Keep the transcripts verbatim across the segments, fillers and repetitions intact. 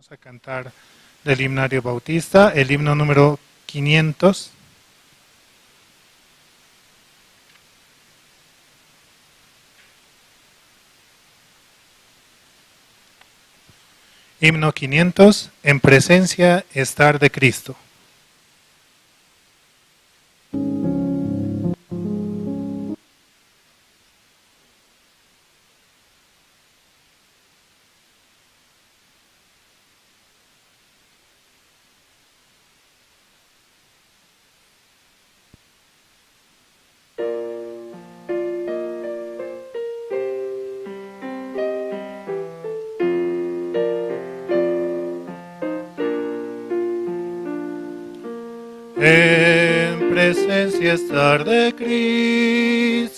Vamos a cantar del himnario bautista, el himno número quinientos. Himno quinientos, En presencia estar de Cristo. En presencia estar de Cristo,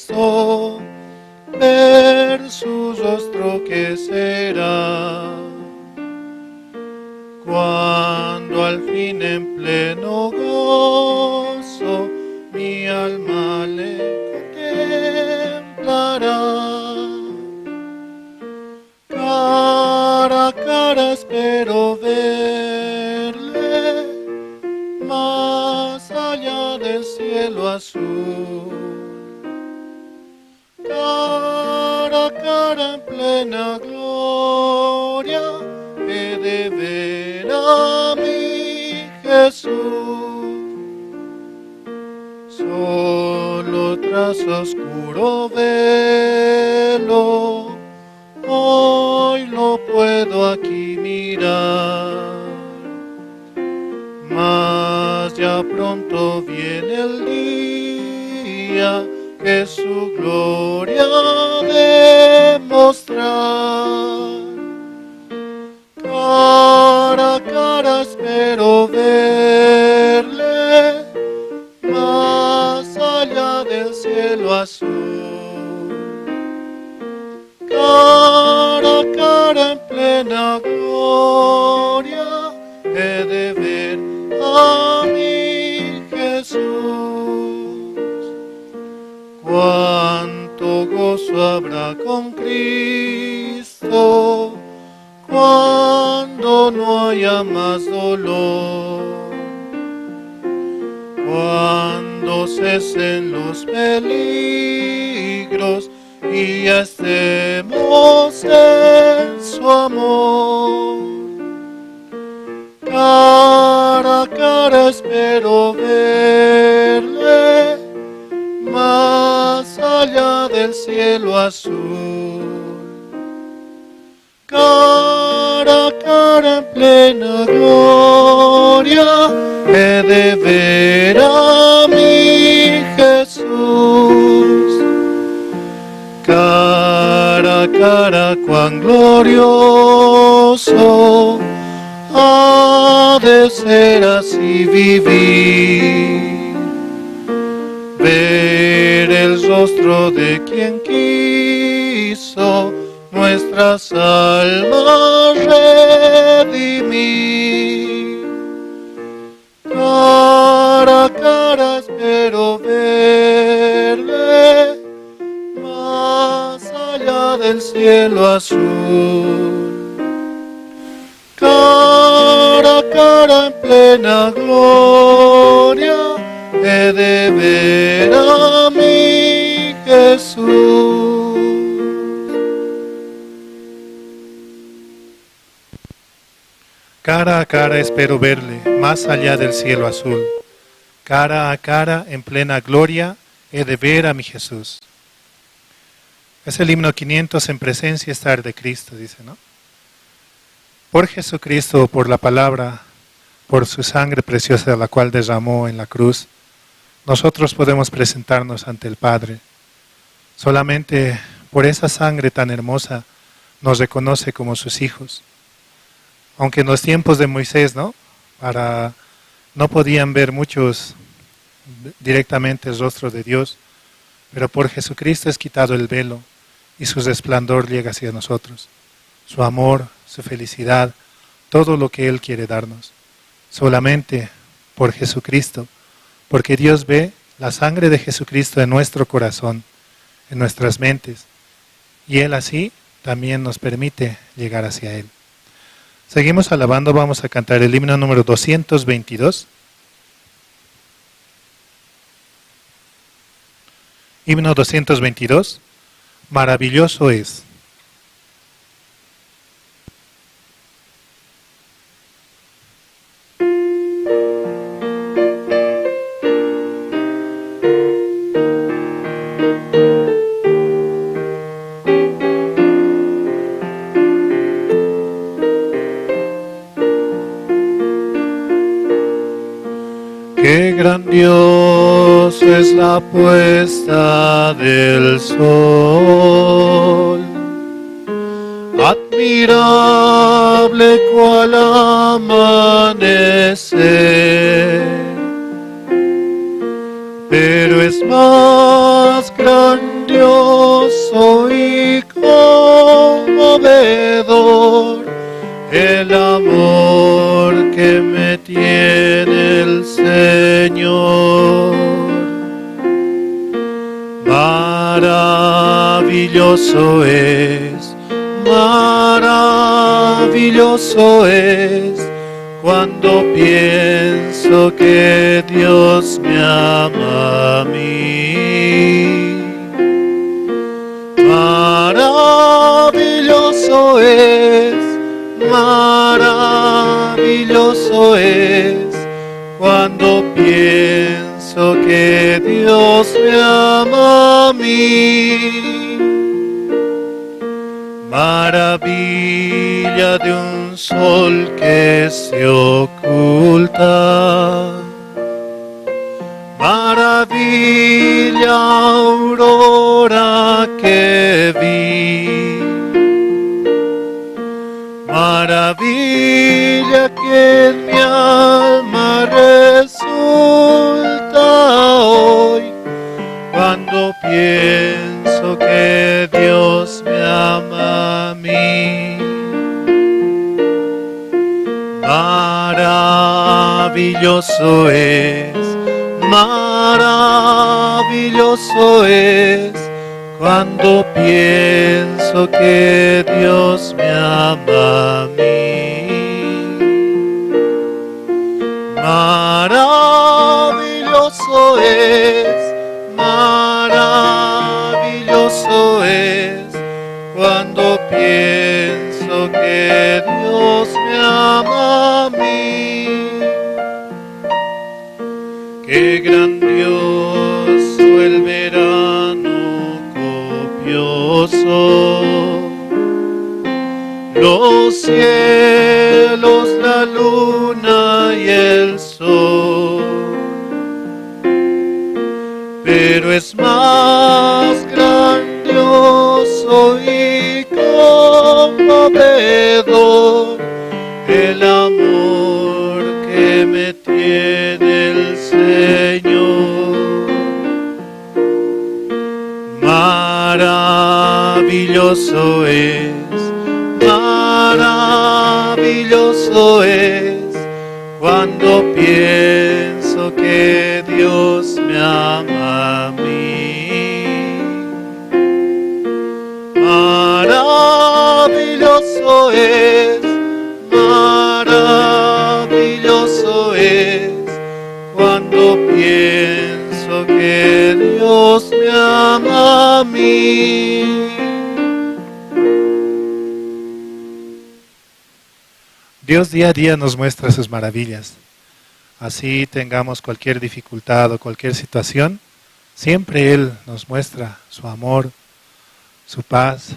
ver su rostro que será, cuando al fin en pleno gozo mi alma le contemplará. Cara a cara espero verle, más allá del cielo azul. Cara a cara en plena gloria, he de ver a mi Jesús. Solo tras oscuro velo, hoy lo puedo aquí mirar. Mas ya pronto viene el día que su gloria ha de mostrar. Cara a cara espero verle, más allá del cielo azul. Cara a cara en plena gloria, he de ver a mi Jesús. Cuánto gozo habrá con Cristo cuando no haya más dolor, cuando cesen los peligros y ya estemos en su amor. Cara a cara espero verle, más allá del cielo azul. Cara a cara en plena gloria, he de ver a mi Jesús. Cara a cara, cuán glorioso ha de ser así vivir. Ver el rostro de quien quiso nuestras almas redimir. Cara a cara espero verle, más allá del cielo azul. Cara a cara en plena gloria, he de ver a mi Jesús. Cara a cara espero verle, más allá del cielo azul. Cara a cara, en plena gloria, he de ver a mi Jesús. Es el himno quinientos, En presencia estar de Cristo, dice, ¿no? Por Jesucristo, por la palabra, por su sangre preciosa, la cual derramó en la cruz, nosotros podemos presentarnos ante el Padre. Solamente por esa sangre tan hermosa nos reconoce como sus hijos. Aunque en los tiempos de Moisés, ¿no? Para, no podían ver muchos directamente el rostro de Dios, pero por Jesucristo es quitado el velo y su resplandor llega hacia nosotros. Su amor, su felicidad, todo lo que Él quiere darnos. Solamente por Jesucristo, porque Dios ve la sangre de Jesucristo en nuestro corazón, en nuestras mentes, y Él así también nos permite llegar hacia Él. Seguimos alabando, vamos a cantar el himno número doscientos veintidós. Himno doscientos veintidós, maravilloso es. Qué grandioso es la puesta del sol, admirable cual amanecer, pero es más grandioso y conmovedor el amor que me tiene el Señor. Maravilloso es, maravilloso es cuando pienso que Dios me ama a mí. Maravilloso es, maravilloso es cuando pienso que Dios me ama a mí. Maravilla de un sol que se oculta, maravilla aurora que vi, maravilla que en mi alma resulta hoy cuando pienso que Dios me ama a mí. Maravilloso es, maravilloso es cuando pienso que Dios me ama a mí. Maravilloso es, maravilloso es cuando pienso que Dios me ama a mí. Qué grandioso el verano copioso, los cielos, la luna y el sol. Pero es más grandioso y conmovedor el amor que me tiene el Señor. Maravilloso es, maravilloso es cuando pienso que Dios me ama a mí. Maravilloso es, maravilloso es cuando pienso que Dios me ama a mí. Dios día a día nos muestra sus maravillas. Así tengamos cualquier dificultad o cualquier situación, siempre Él nos muestra su amor, su paz,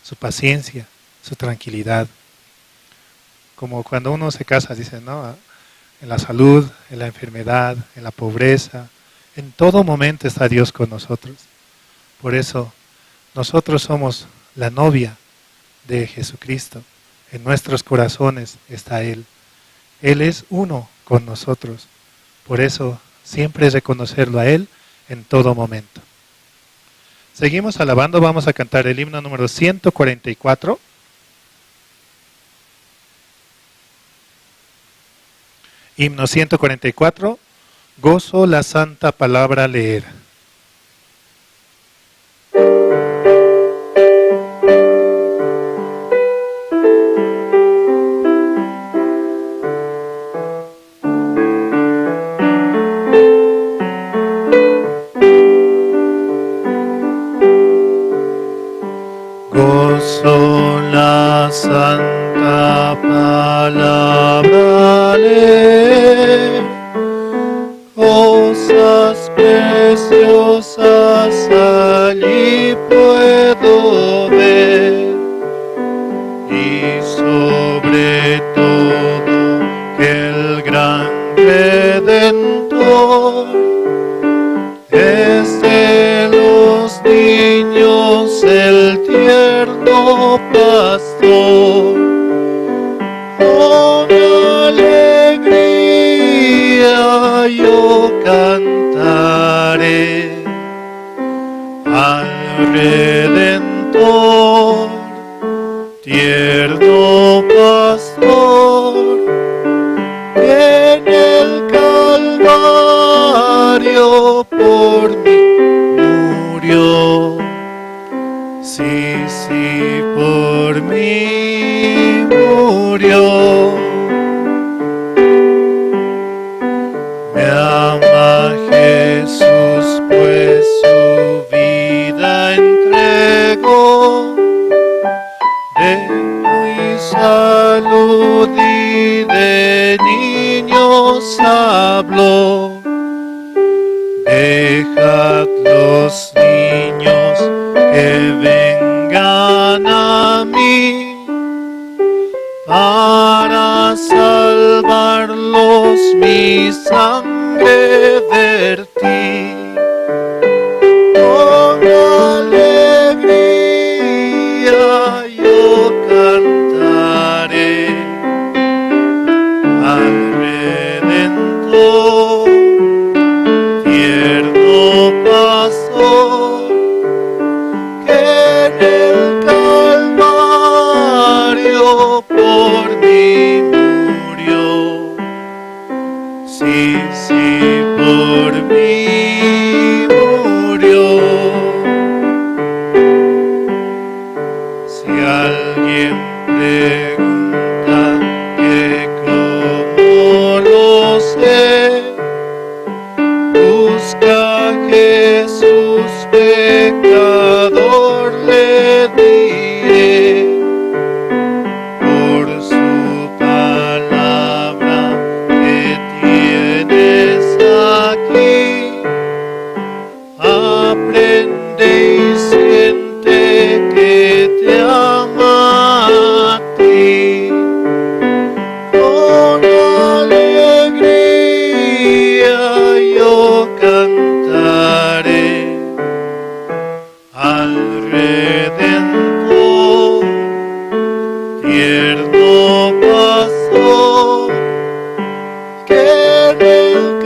su paciencia, su tranquilidad. Como cuando uno se casa, dicen, ¿no? En la salud, en la enfermedad, en la pobreza, en todo momento está Dios con nosotros. Por eso, nosotros somos la novia de Jesucristo. En nuestros corazones está Él. Él es uno con nosotros. Por eso, siempre reconocerlo a Él en todo momento. Seguimos alabando, vamos a cantar el himno número ciento cuarenta y cuatro. Himno ciento cuarenta y cuatro, gozo la santa palabra leer. La santa palabra lee, cosas preciosas allí puedo ver, y sobre todo que el gran Redentor es de los niños el tierno pastor. Con alegría yo cantaré al Redentor, tierno pastor, que en el Calvario por mí murió. Sí, sí, por mí murió. Me ama Jesús, pues su vida entregó. De mi salud y de niños habló. Dejad los niños que vengan a mí, para salvarlos mi sangre vertí. Con alegría yo cantaré al Redentor, tierno pastor, que en el Calvario por mí murió. Sí, sí, por mí murió. Si alguien pregunta que cómo lo sé, busca a Jesús, pecador le diré, por su palabra que tienes aquí. Aprende y siente que te ama a ti. Con alegría yo cantaré al Redentor, tierno pastor, que en el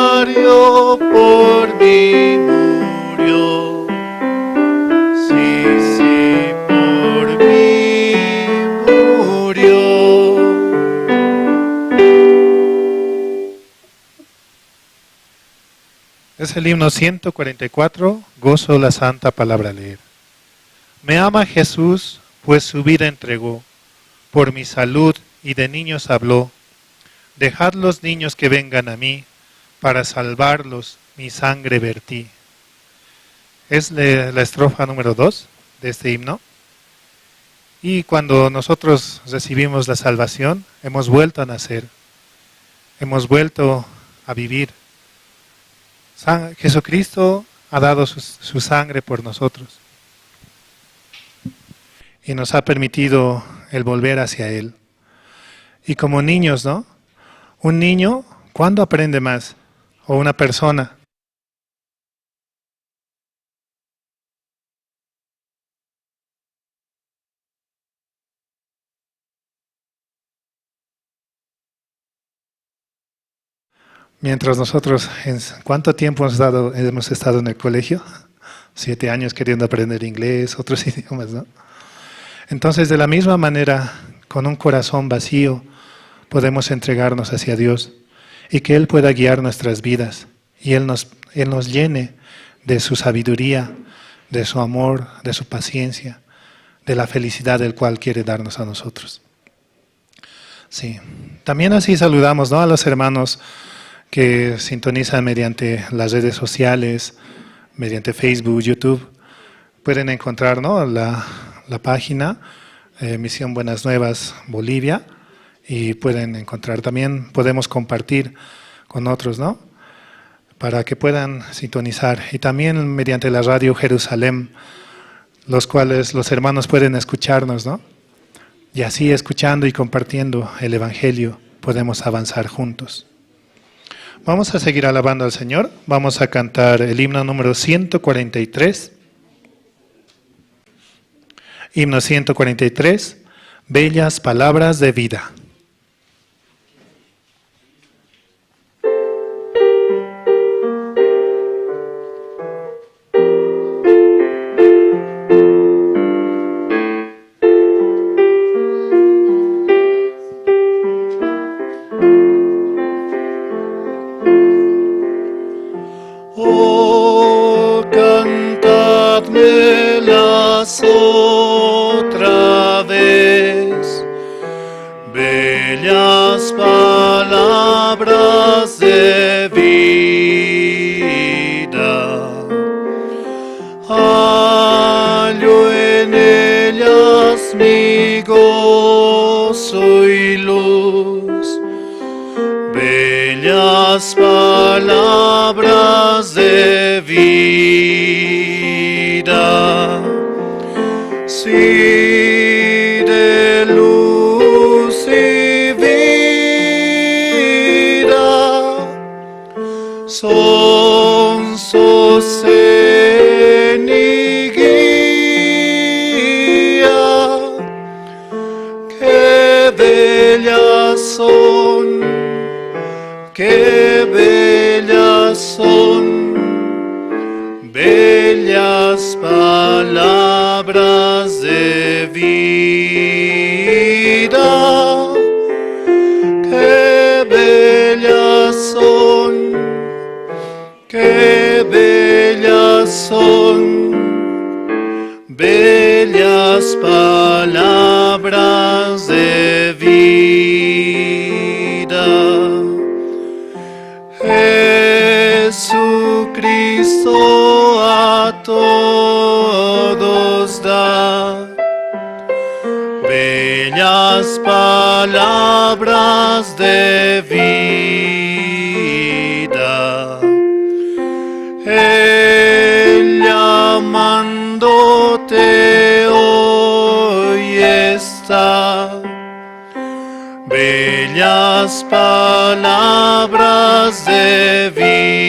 Calvario por mí murió. Sí, sí, por mí murió. Es el himno ciento cuarenta y cuatro, Gozo la Santa Palabra Leer. Me ama Jesús, pues su vida entregó, por mi salud y de niños habló. Dejad los niños que vengan a mí, para salvarlos mi sangre vertí. Es le-, la estrofa número dos de este himno. Y cuando nosotros recibimos la salvación, hemos vuelto a nacer, hemos vuelto a vivir. San-, Jesucristo ha dado su, su sangre por nosotros y nos ha permitido el volver hacia Él. Y como niños, ¿no? Un niño, ¿cuándo aprende más? O una persona. Mientras nosotros, ¿en s-, cuánto tiempo hemos dado, hemos estado en el colegio? Siete años queriendo aprender inglés, otros idiomas, ¿no? Entonces, de la misma manera, con un corazón vacío, podemos entregarnos hacia Dios y que Él pueda guiar nuestras vidas y Él nos, Él nos llene de su sabiduría, de su amor, de su paciencia, de la felicidad del cual quiere darnos a nosotros. Sí. También así saludamos, ¿no?, a los hermanos que sintonizan mediante las redes sociales, mediante Facebook, YouTube. pueden encontrar, ¿no? La, la página, eh, Misión Buenas Nuevas Bolivia, y pueden encontrar también, podemos compartir con otros, ¿no? Para que puedan sintonizar. Y también mediante la radio Jerusalén, los cuales los hermanos pueden escucharnos, ¿no? Y así escuchando y compartiendo el Evangelio podemos avanzar juntos. Vamos a seguir alabando al Señor. Vamos a cantar el himno número ciento cuarenta y tres. Himno ciento cuarenta y tres. Bellas palabras de vida. Oh, cantadmelas otra vez, bellas palabras de vida. Hallo en ellas mi gozo y luz, bellas palabras de vida, sí, de luz y vida. Son sostén y guía. Qué bellas son, qué bellas son, bellas palabras de vida. Qué bellas son, qué bellas son, bellas palabras de vida. Jesucristo a todos da bellas palabras de vida. Él llamándote hoy está. Bellas palabras de vida.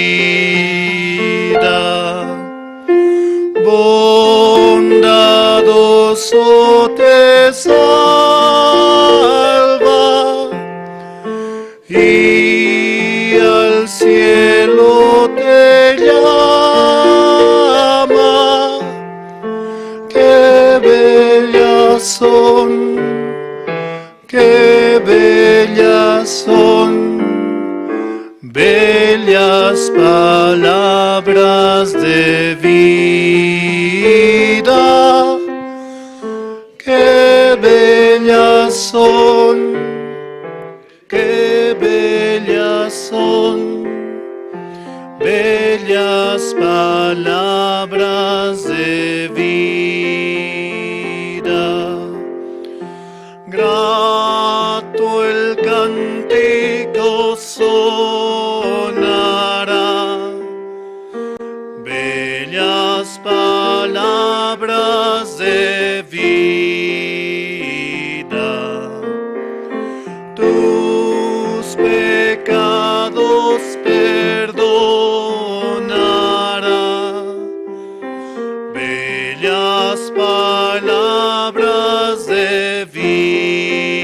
Bondadoso te salva y al cielo te llama. Qué bellas son, qué bellas son, bellas palabras de vida. Qué bellas son, qué bellas son, bellas palabras de vida. Grato el cántico sonará, bellas palabras de vida. Tus pecados perdonará, bellas palabras de vida,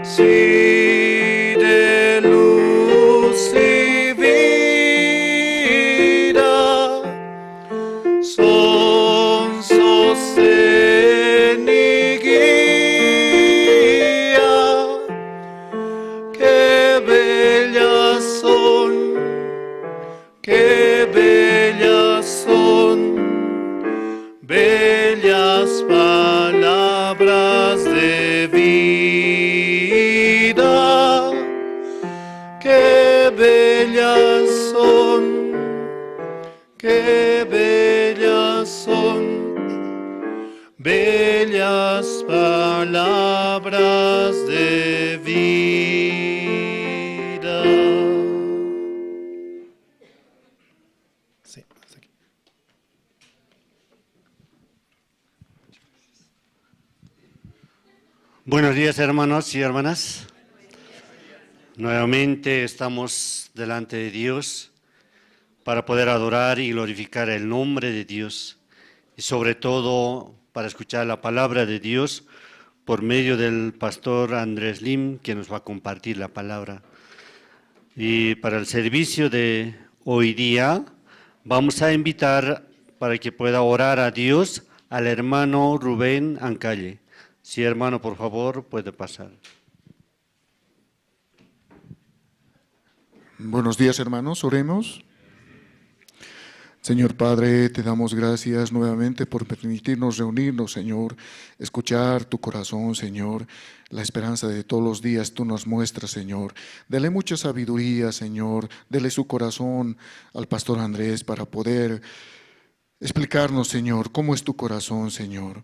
sí, de luz y vida, son sostén y guía. Qué bellas son, qué bellas son, bellas palabras de vida. Qué bellas son, qué Bellas palabras de vida. Sí, hasta aquí. Buenos días, hermanos y hermanas. Nuevamente estamos delante de Dios para poder adorar y glorificar el nombre de Dios y sobre todo para escuchar la palabra de Dios por medio del pastor Andrés Lim, que nos va a compartir la palabra. Y para el servicio de hoy día, vamos a invitar para que pueda orar a Dios al hermano Rubén Ancalle. Sí, hermano, por favor, puede pasar. Buenos días, hermanos. Oremos. Señor Padre, te damos gracias nuevamente por permitirnos reunirnos, Señor, escuchar tu corazón, Señor, la esperanza de todos los días tú nos muestras, Señor. Dele mucha sabiduría, Señor. Dele su corazón al pastor Andrés para poder explicarnos, Señor, cómo es tu corazón, Señor.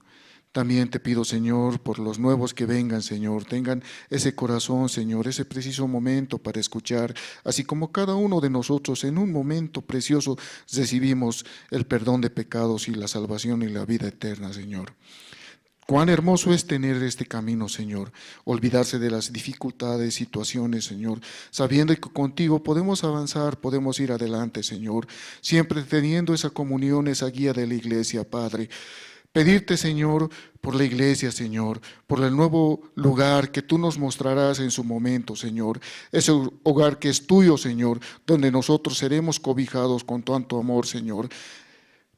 También te pido, Señor, por los nuevos que vengan, Señor, tengan ese corazón, Señor, ese preciso momento para escuchar, así como cada uno de nosotros en un momento precioso recibimos el perdón de pecados y la salvación y la vida eterna, Señor. Cuán hermoso es tener este camino, Señor. Olvidarse de las dificultades, situaciones, Señor, sabiendo que contigo podemos avanzar, podemos ir adelante, Señor, siempre teniendo esa comunión, esa guía de la iglesia, Padre. Pedirte, Señor, por la iglesia, Señor, por el nuevo lugar que tú nos mostrarás en su momento, Señor. Ese hogar que es tuyo, Señor, donde nosotros seremos cobijados con tanto amor, Señor.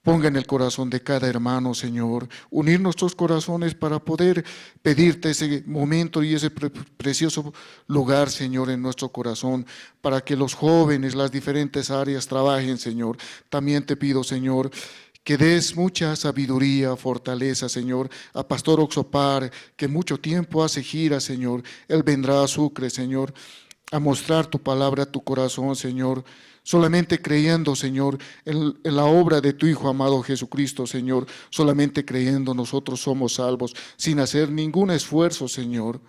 Ponga en el corazón de cada hermano, Señor, unir nuestros corazones para poder pedirte ese momento y ese pre-, precioso lugar, Señor, en nuestro corazón, para que los jóvenes, las diferentes áreas trabajen, Señor. También te pido, Señor, que des mucha sabiduría, fortaleza, Señor, a Pastor Oxopar, que mucho tiempo hace gira, Señor. Él vendrá a Sucre, Señor, a mostrar tu palabra, tu corazón, Señor. Solamente creyendo, Señor, en, en la obra de tu Hijo amado Jesucristo, Señor. Solamente creyendo nosotros somos salvos, sin hacer ningún esfuerzo, Señor.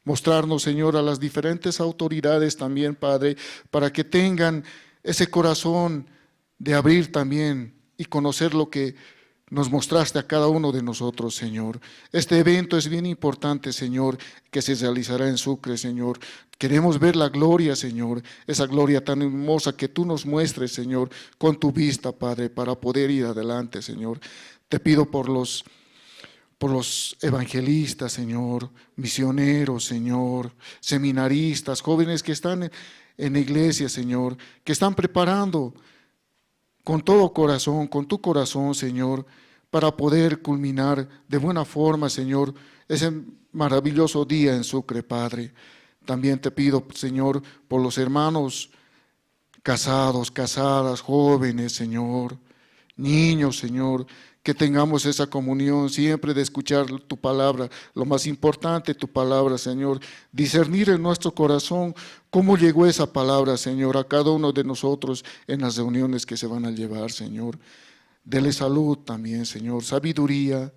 Mostrarnos, Señor, a las diferentes autoridades también, Padre, para que tengan ese corazón de abrir también y conocer lo que nos mostraste a cada uno de nosotros, Señor. Este evento es bien importante, Señor, que se realizará en Sucre, Señor. Queremos ver la gloria, Señor, esa gloria tan hermosa que tú nos muestres, Señor, con tu vista, Padre, para poder ir adelante, Señor. Te pido por los, por los evangelistas, Señor, misioneros, Señor, seminaristas, jóvenes que están en, en la iglesia, Señor, que están preparando con todo corazón, con tu corazón, Señor, para poder culminar de buena forma, Señor, ese maravilloso día en Sucre, Padre. También te pido, Señor, por los hermanos casados, casadas, jóvenes, Señor, niños, Señor, que tengamos esa comunión siempre de escuchar tu palabra, lo más importante, tu palabra, Señor, discernir en nuestro corazón cómo llegó esa palabra, Señor, a cada uno de nosotros en las reuniones que se van a llevar, Señor. Dele salud también, Señor, sabiduría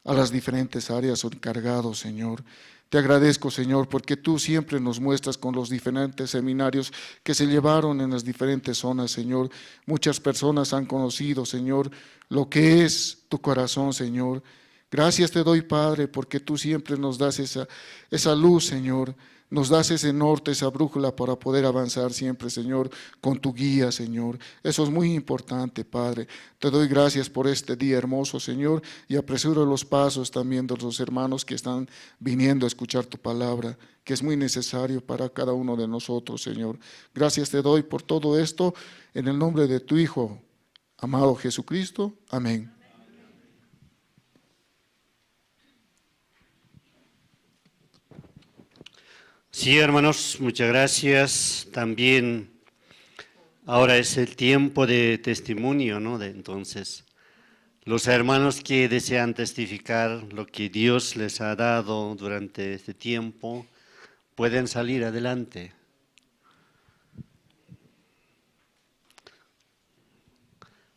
a las diferentes áreas encargados, Señor. Te agradezco, Señor, porque tú siempre nos muestras con los diferentes seminarios que se llevaron en las diferentes zonas, Señor. Muchas personas han conocido, Señor, lo que es tu corazón, Señor. Gracias te doy, Padre, porque tú siempre nos das esa, esa luz, Señor. Nos das ese norte, esa brújula para poder avanzar siempre, Señor, con tu guía, Señor. Eso es muy importante, Padre. Te doy gracias por este día hermoso, Señor, y apresuro los pasos también de los hermanos que están viniendo a escuchar tu palabra, que es muy necesario para cada uno de nosotros, Señor. Gracias te doy por todo esto, en el nombre de tu Hijo, amado Jesucristo. Amén. Sí, hermanos, muchas gracias. También ahora es el tiempo de testimonio, ¿no? De, entonces, los hermanos que desean testificar lo que Dios les ha dado durante este tiempo, pueden salir adelante.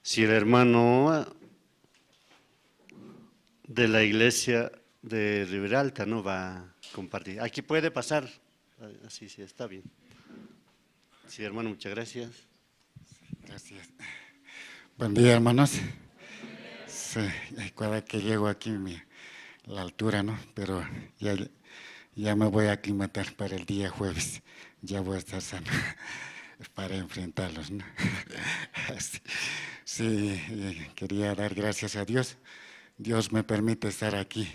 Si el hermano De la iglesia de Riberalta, ¿no? Va a compartir. Aquí puede pasar. Ah, sí, sí, está bien. Sí, hermano, muchas gracias. Gracias. Buen día, hermanos. Sí, recuerda que llego aquí, mi, la altura, ¿no? Pero ya, ya me voy a aclimatar para el día jueves. Ya voy a estar sano para enfrentarlos, ¿no? Sí, sí, eh, quería dar gracias a Dios. Dios me permite estar aquí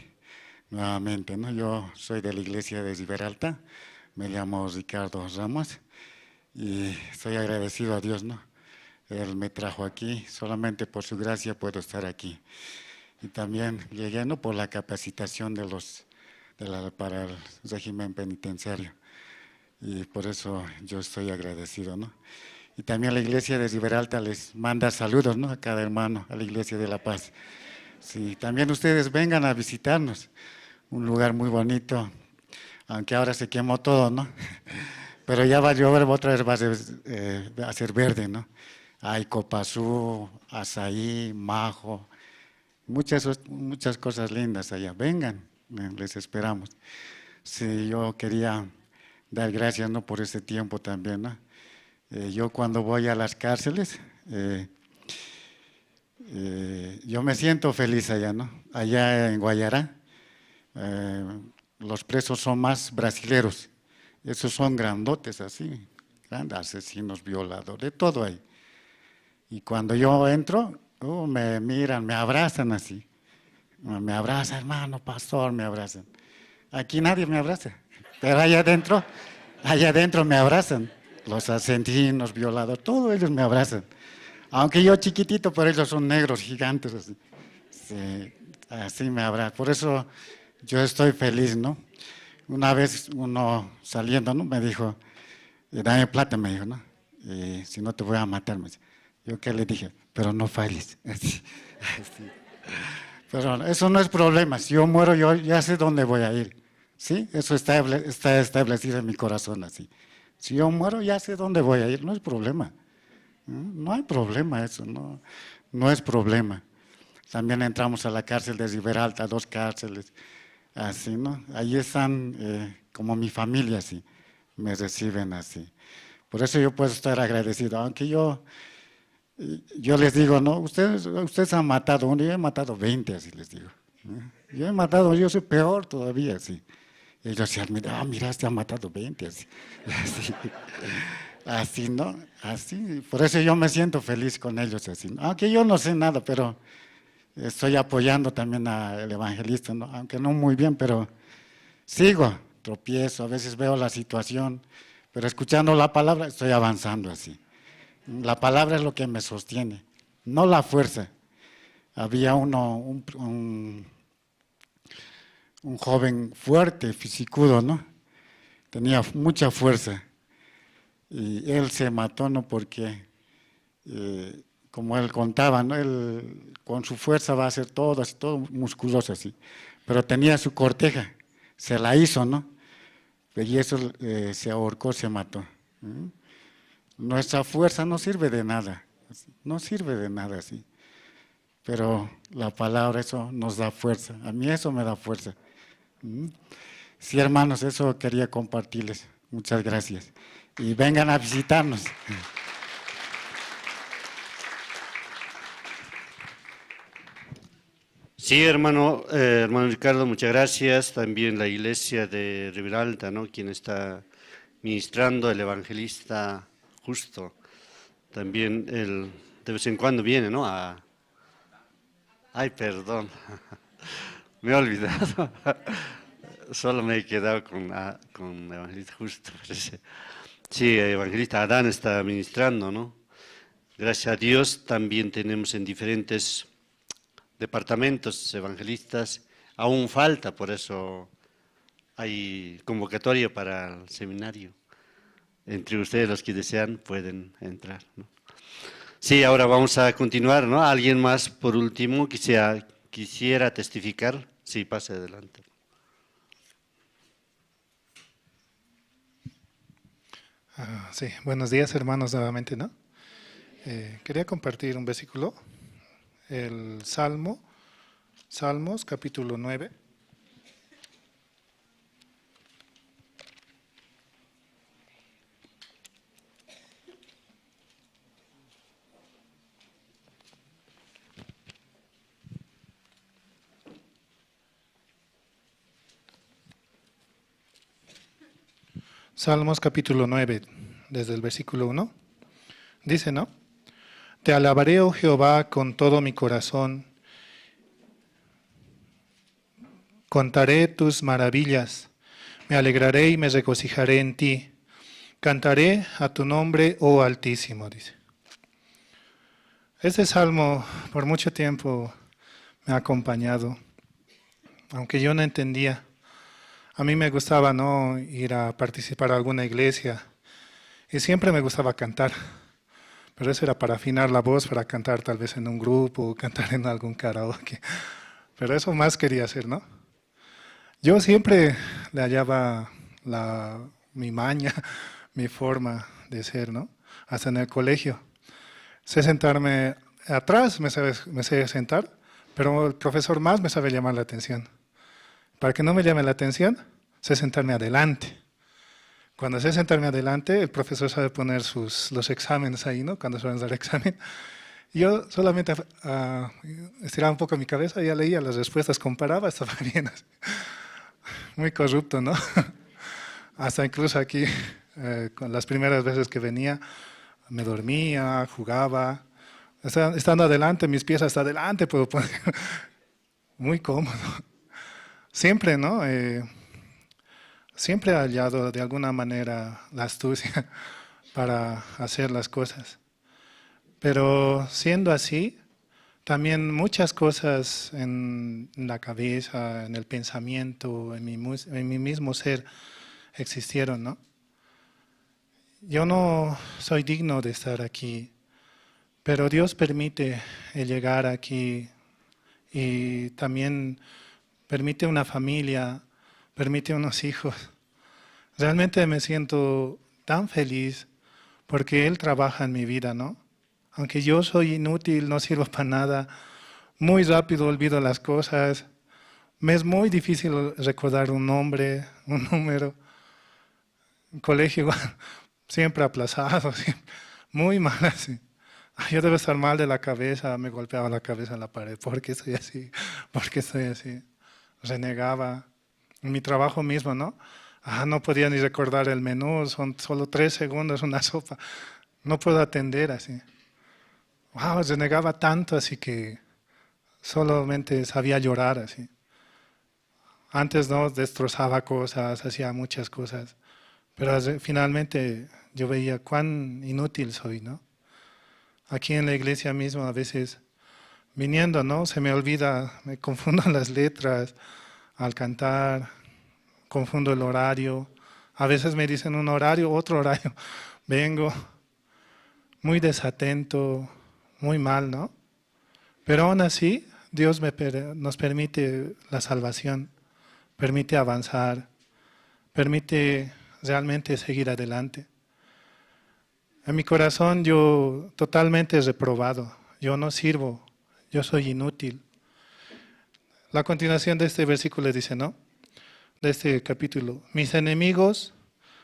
nuevamente, ¿no? Yo soy de la iglesia de Riberalta, me llamo Ricardo Ramos y soy agradecido a Dios, ¿no? Él me trajo aquí, solamente por su gracia puedo estar aquí. Y también llegué, ¿no? Por la capacitación de los, de la, para el régimen penitenciario. Y por eso yo estoy agradecido, ¿no? Y también la iglesia de Riberalta les manda saludos, ¿no? A cada hermano, a la iglesia de La Paz. Sí, también ustedes vengan a visitarnos. Un lugar muy bonito, aunque ahora se quemó todo, ¿no? Pero ya va a llover, otra vez va a ser, eh, va a ser verde, ¿no? Hay copazú, azaí, majo, muchas, muchas cosas lindas allá. Vengan, eh, les esperamos. Sí, yo quería dar gracias, ¿no? Por este tiempo también, ¿no? Eh, yo cuando voy a las cárceles, eh, eh, yo me siento feliz allá, ¿no? Allá en Guayará, eh, los presos son más brasileros. Esos son grandotes así, grandes, asesinos, violadores, de todo hay. Y cuando yo entro, uh, me miran, me abrazan así. Me abraza, hermano, pastor, me abrazan. Aquí nadie me abraza. Pero allá adentro, allá adentro me abrazan. Los asesinos, violadores, todos ellos me abrazan. Aunque yo chiquitito, pero ellos son negros, gigantes, así. Sí, así me abrazan. Por eso yo estoy feliz, ¿no? Una vez uno saliendo, ¿no? Me dijo, "Eh, dame plata", me dijo, ¿no? "Eh, si no te voy a matar", me dice. Yo que le dije, "Pero no falles". Así, así. Pero eso no es problema. Si yo muero, yo ya sé dónde voy a ir. ¿Sí? Eso está, able- está establecido en mi corazón así. Si yo muero, ya sé dónde voy a ir. No es problema. ¿Mm? No hay problema eso, no, no es problema. También entramos a la cárcel de Riberalta, dos cárceles, así, ¿no? Ahí están, eh, como mi familia, así, me reciben así. Por eso yo puedo estar agradecido, aunque yo, yo les digo, "No, ustedes, ustedes han matado uno, yo he matado veinte", así les digo. ¿Eh? "Yo he matado, yo soy peor todavía", así. Ellos se admiran, "Ah, mira, este ha matado veinte", así. Así, así, ¿no? Así, por eso yo me siento feliz con ellos, así, ¿no? Aunque yo no sé nada, pero estoy apoyando también al evangelista, ¿no? Aunque no muy bien, pero sigo, tropiezo, a veces veo la situación, pero escuchando la palabra estoy avanzando así. La palabra es lo que me sostiene, no la fuerza. Había uno, un, un, un joven fuerte, fisicudo, ¿no? Tenía mucha fuerza. Y él se mató, ¿no? Porque, eh, como él contaba, ¿no? Él con su fuerza va a hacer todo, así, todo musculoso así. Pero tenía su corteja, se la hizo, ¿no? Y eso, eh, se ahorcó, se mató. ¿Mm? Nuestra fuerza no sirve de nada, no sirve de nada, sí. Pero la palabra, eso nos da fuerza. A mí eso me da fuerza. ¿Mm? Sí, hermanos, eso quería compartirles. Muchas gracias. Y vengan a visitarnos. Sí, hermano, eh, hermano Ricardo, muchas gracias. También la iglesia de Riberalta, ¿no? Quien está ministrando, el evangelista Justo. También él de vez en cuando viene, ¿no? A, ay, perdón. Me he olvidado. Solo me he quedado con, ah, con evangelista Justo, parece. Sí, evangelista Adán está ministrando, ¿no? Gracias a Dios también tenemos en diferentes departamentos evangelistas. Aún falta, por eso hay convocatoria para el seminario. Entre ustedes los que desean pueden entrar, ¿no? Sí, ahora vamos a continuar, ¿no? ¿Alguien más, por último, quisiera, quisiera testificar? Sí, pase adelante. Ah, sí, buenos días, hermanos, nuevamente, ¿no? Eh, quería compartir un versículo, el Salmo Salmos capítulo nueve. Salmos capítulo nueve, desde el versículo uno, dice, ¿no? Te alabaré, oh Jehová, con todo mi corazón, contaré tus maravillas, me alegraré y me regocijaré en ti, cantaré a tu nombre, oh Altísimo, dice. Este salmo por mucho tiempo me ha acompañado, aunque yo no entendía. A mí me gustaba, ¿no?, ir a participar a alguna iglesia y siempre me gustaba cantar, pero eso era para afinar la voz, para cantar tal vez en un grupo o cantar en algún karaoke, pero eso más quería hacer, ¿no? Yo siempre le hallaba la, mi maña, mi forma de ser, ¿no? Hasta en el colegio. Sé sentarme atrás, me sabe, me sé sentar, pero el profesor más me sabe llamar la atención. Para que no me llame la atención, sé sentarme adelante. Cuando sé sentarme adelante, el profesor sabe poner sus, los exámenes ahí, ¿no? Cuando se van a dar examen. Yo solamente, ah, estiraba un poco mi cabeza, ya leía las respuestas, comparaba, estaba bien. Muy corrupto, ¿no? Hasta incluso aquí, eh, con las primeras veces que venía, me dormía, jugaba. Esta-, estando adelante, mis pies hasta adelante puedo poner. Muy cómodo. Siempre, ¿no? Eh, siempre he hallado de alguna manera la astucia para hacer las cosas. Pero siendo así, también muchas cosas en la cabeza, en el pensamiento, en mi mus-, en mi mismo ser existieron, ¿no? Yo no soy digno de estar aquí, pero Dios permite el llegar aquí y también permite una familia, permite unos hijos. Realmente me siento tan feliz porque Él trabaja en mi vida, ¿no? Aunque yo soy inútil, no sirvo para nada, muy rápido olvido las cosas, me es muy difícil recordar un nombre, un número. En colegio igual, siempre aplazado, siempre, muy mal así. "Ay, yo debo estar mal de la cabeza", me golpeaba la cabeza en la pared, "¿por qué soy así? ¿Por qué soy así?". Renegaba. En mi trabajo mismo, ¿no? Ah, no podía ni recordar el menú, son solo tres segundos, una sopa. No puedo atender así. Wow, renegaba tanto, así que solamente sabía llorar así. Antes, ¿no?, destrozaba cosas, hacía muchas cosas, pero hace-, finalmente yo veía cuán inútil soy, ¿no? Aquí en la iglesia mismo a veces viniendo, ¿no? Se me olvida, me confundo las letras al cantar, confundo el horario. A veces me dicen un horario, otro horario. Vengo muy desatento, muy mal, ¿no? Pero aún así, Dios me per-, nos permite la salvación, permite avanzar, permite realmente seguir adelante. En mi corazón yo totalmente reprobado, yo no sirvo, yo soy inútil. La continuación de este versículo dice, ¿no? De este capítulo: "Mis enemigos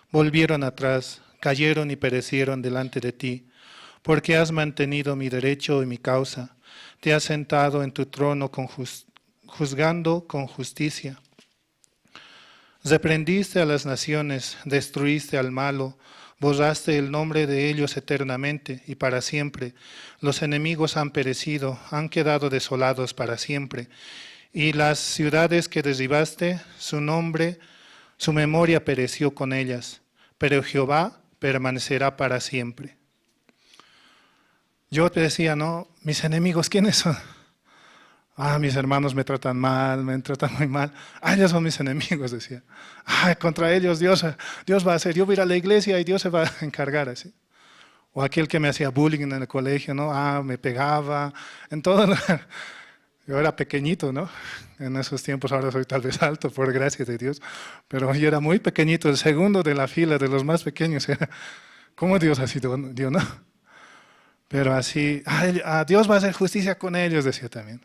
volvieron atrás, cayeron y perecieron delante de ti, porque has mantenido mi derecho y mi causa, te has sentado en tu trono con jus-, juzgando con justicia. Reprendiste a las naciones, destruiste al malo, borraste el nombre de ellos eternamente y para siempre. Los enemigos han perecido, han quedado desolados para siempre. Y las ciudades que derribaste, su nombre, su memoria pereció con ellas, pero Jehová permanecerá para siempre". Yo te decía, ¿no? "Mis enemigos, ¿quiénes son? Ah, mis hermanos me tratan mal, me tratan muy mal. Ah, ellos son mis enemigos", decía. "Ah, contra ellos Dios, Dios va a hacer. Yo voy a ir a la iglesia y Dios se va a encargar", así. O aquel que me hacía bullying en el colegio, ¿no? Ah, me pegaba, en todo lugar. Yo era pequeñito, ¿no? En esos tiempos, ahora soy tal vez alto, por gracia de Dios, pero yo era muy pequeñito, el segundo de la fila de los más pequeños era. ¿Cómo Dios así dio, dio, no? Pero así, "Ay, ah, Dios va a hacer justicia con ellos", decía también.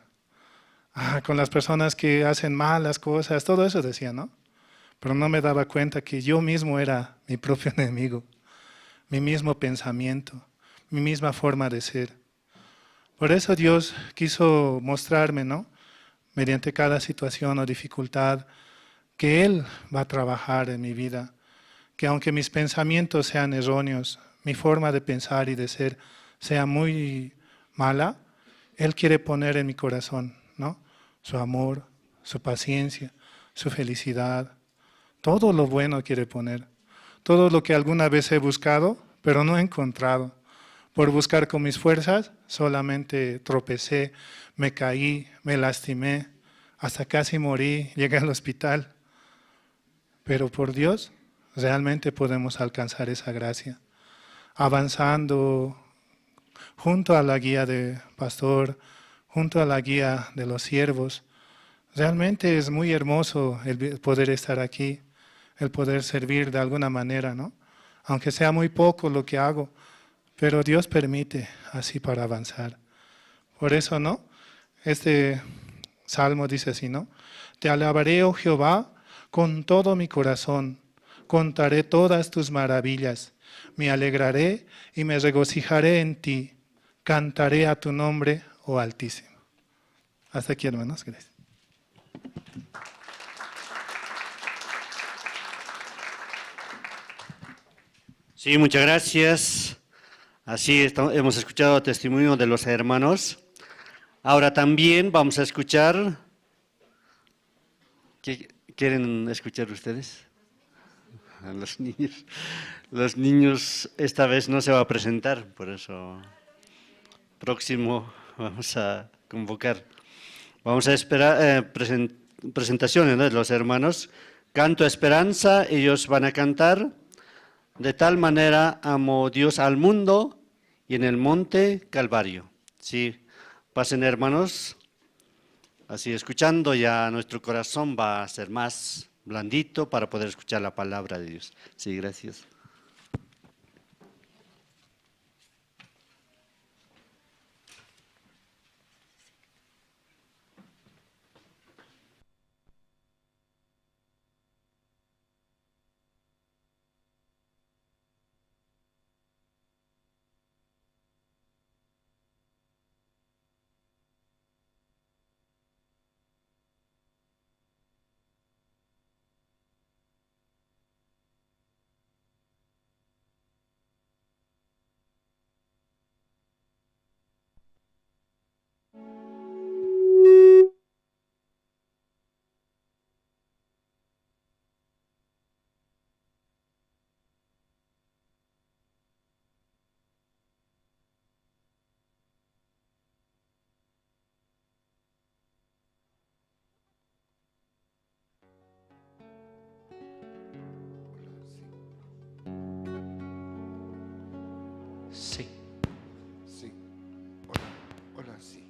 ah, con las personas que hacen malas cosas, todo eso decía, ¿no? Pero no me daba cuenta que yo mismo era mi propio enemigo, mi mismo pensamiento, mi misma forma de ser. Por eso Dios quiso mostrarme, ¿no? Mediante cada situación o dificultad, que Él va a trabajar en mi vida, que aunque mis pensamientos sean erróneos, mi forma de pensar y de ser sea muy mala, Él quiere poner en mi corazón, ¿no? Su amor, su paciencia, su felicidad, todo lo bueno quiere poner. Todo lo que alguna vez he buscado, pero no he encontrado. Por buscar con mis fuerzas, solamente tropecé, me caí, me lastimé, hasta casi morí, llegué al hospital. Pero por Dios, realmente podemos alcanzar esa gracia. Avanzando junto a la guía de pastor, junto a la guía de los siervos. Realmente es muy hermoso el vi-, poder estar aquí, el poder servir de alguna manera, ¿no? Aunque sea muy poco lo que hago, pero Dios permite así para avanzar. Por eso, ¿no? Este salmo dice así, ¿no? Te alabaré, oh Jehová, con todo mi corazón, contaré todas tus maravillas, me alegraré y me regocijaré en ti, cantaré a tu nombre, oh Altísimo. Hasta aquí, hermanos. Gracias. Sí, muchas gracias. Así está, hemos escuchado testimonio de los hermanos. Ahora también vamos a escuchar. ¿Qué quieren escuchar ustedes? A los niños. Los niños esta vez no se va a presentar, por eso próximo vamos a convocar. Vamos a esperar, eh, presen-, presentaciones, ¿no? De los hermanos. Canto Esperanza, ellos van a cantar. De tal manera amó Dios al mundo y en el monte Calvario. Sí, pasen, hermanos. Así, escuchando, ya nuestro corazón va a ser más blandito para poder escuchar la palabra de Dios. Sí, gracias. Sí. Sí. Hola, hola, sí.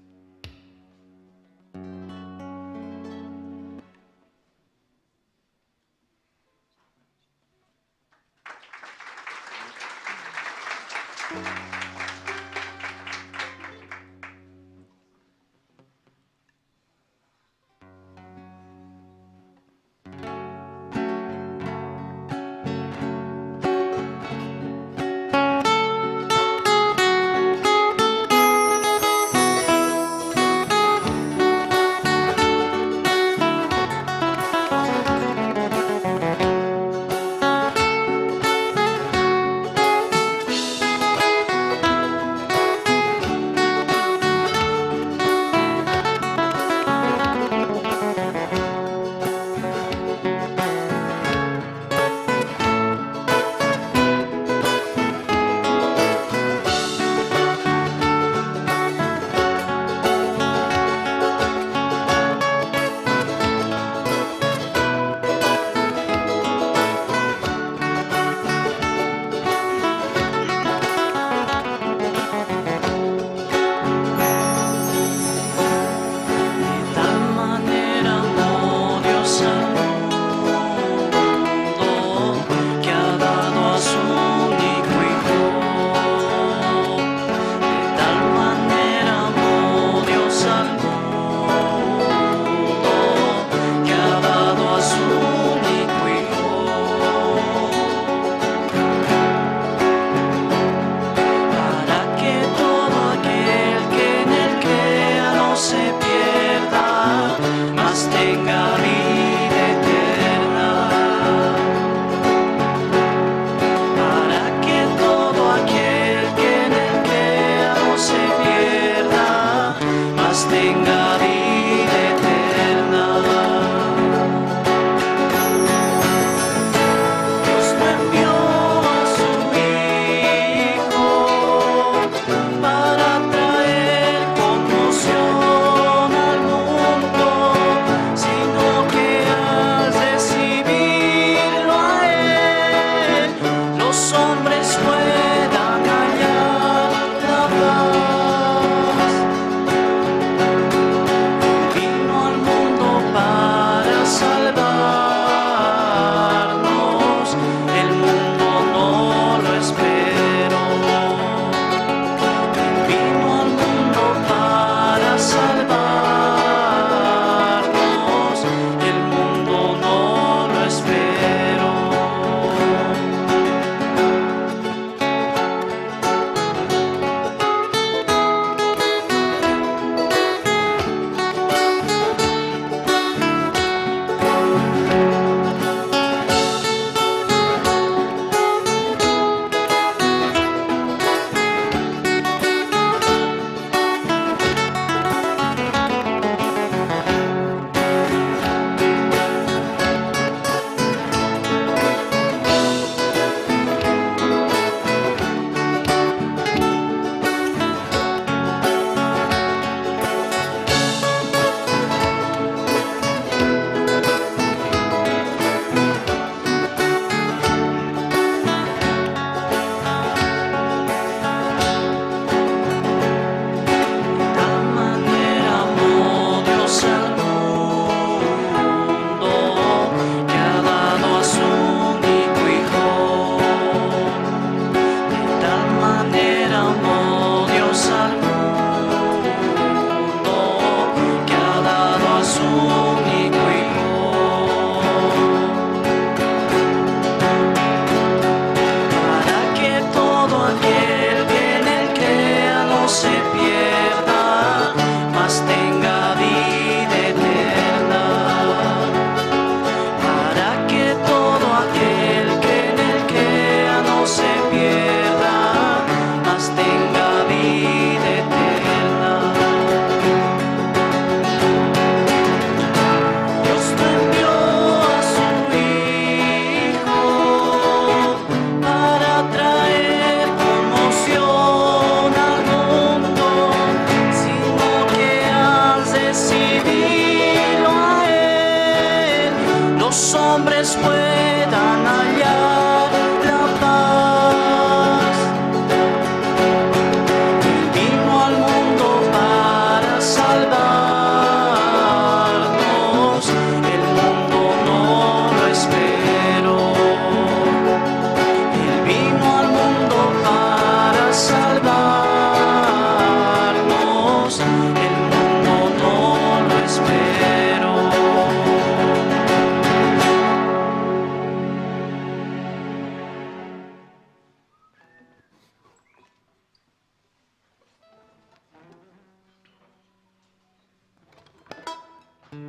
En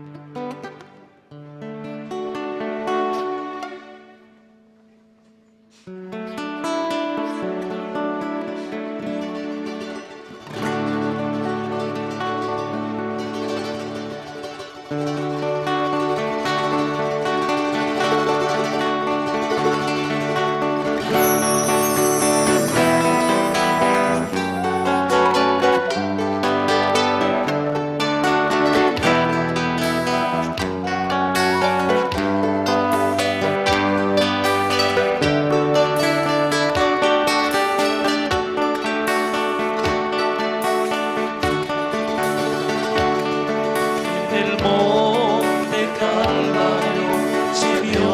el monte Calvario se vio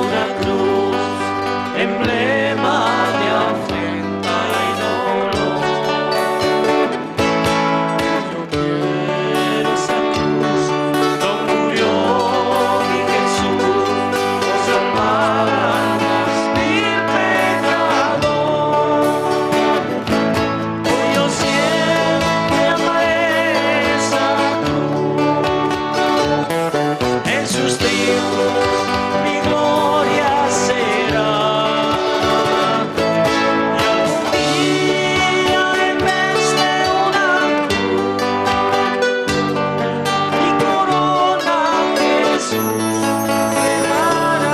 una cruz, emblema de afrenta y dolor. Pero esa cruz no murió mi Jesús, por salvar al más vil pecador. Hoy yo siempre amaré esa cruz. En sus triunfos mi gloria será. Y algún día en vez de una cruz, mi corona Jesús me dará.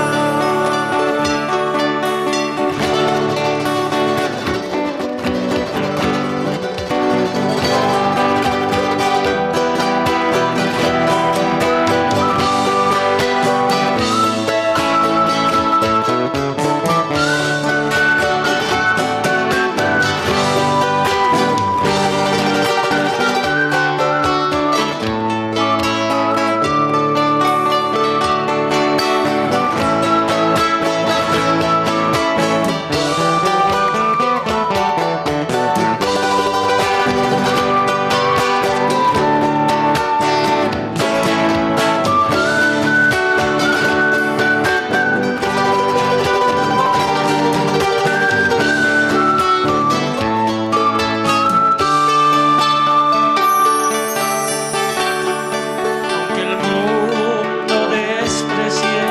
Aunque el mundo desprecie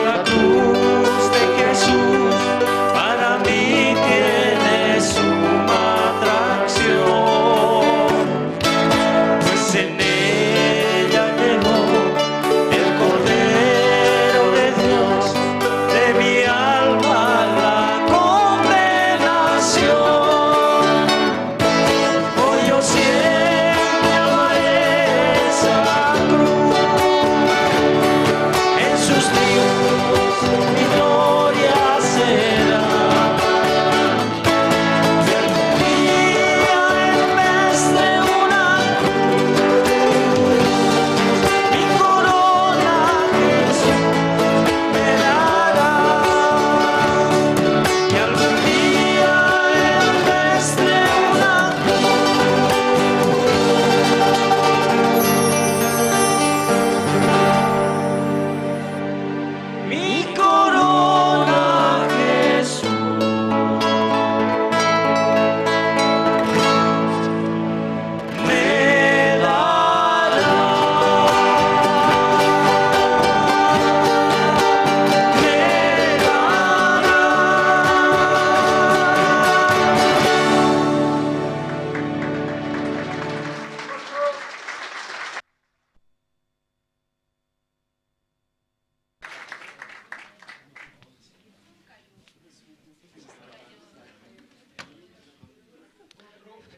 la cruz de Jesús, para mí tiene suma atracción. Pues en ella llevó el Cordero de Dios de mi alma la condenación. Hoy yo siempre amaré esa cruz, en sus triunfos mi gloria será. Mi corona, Jesús, me dará, me dará.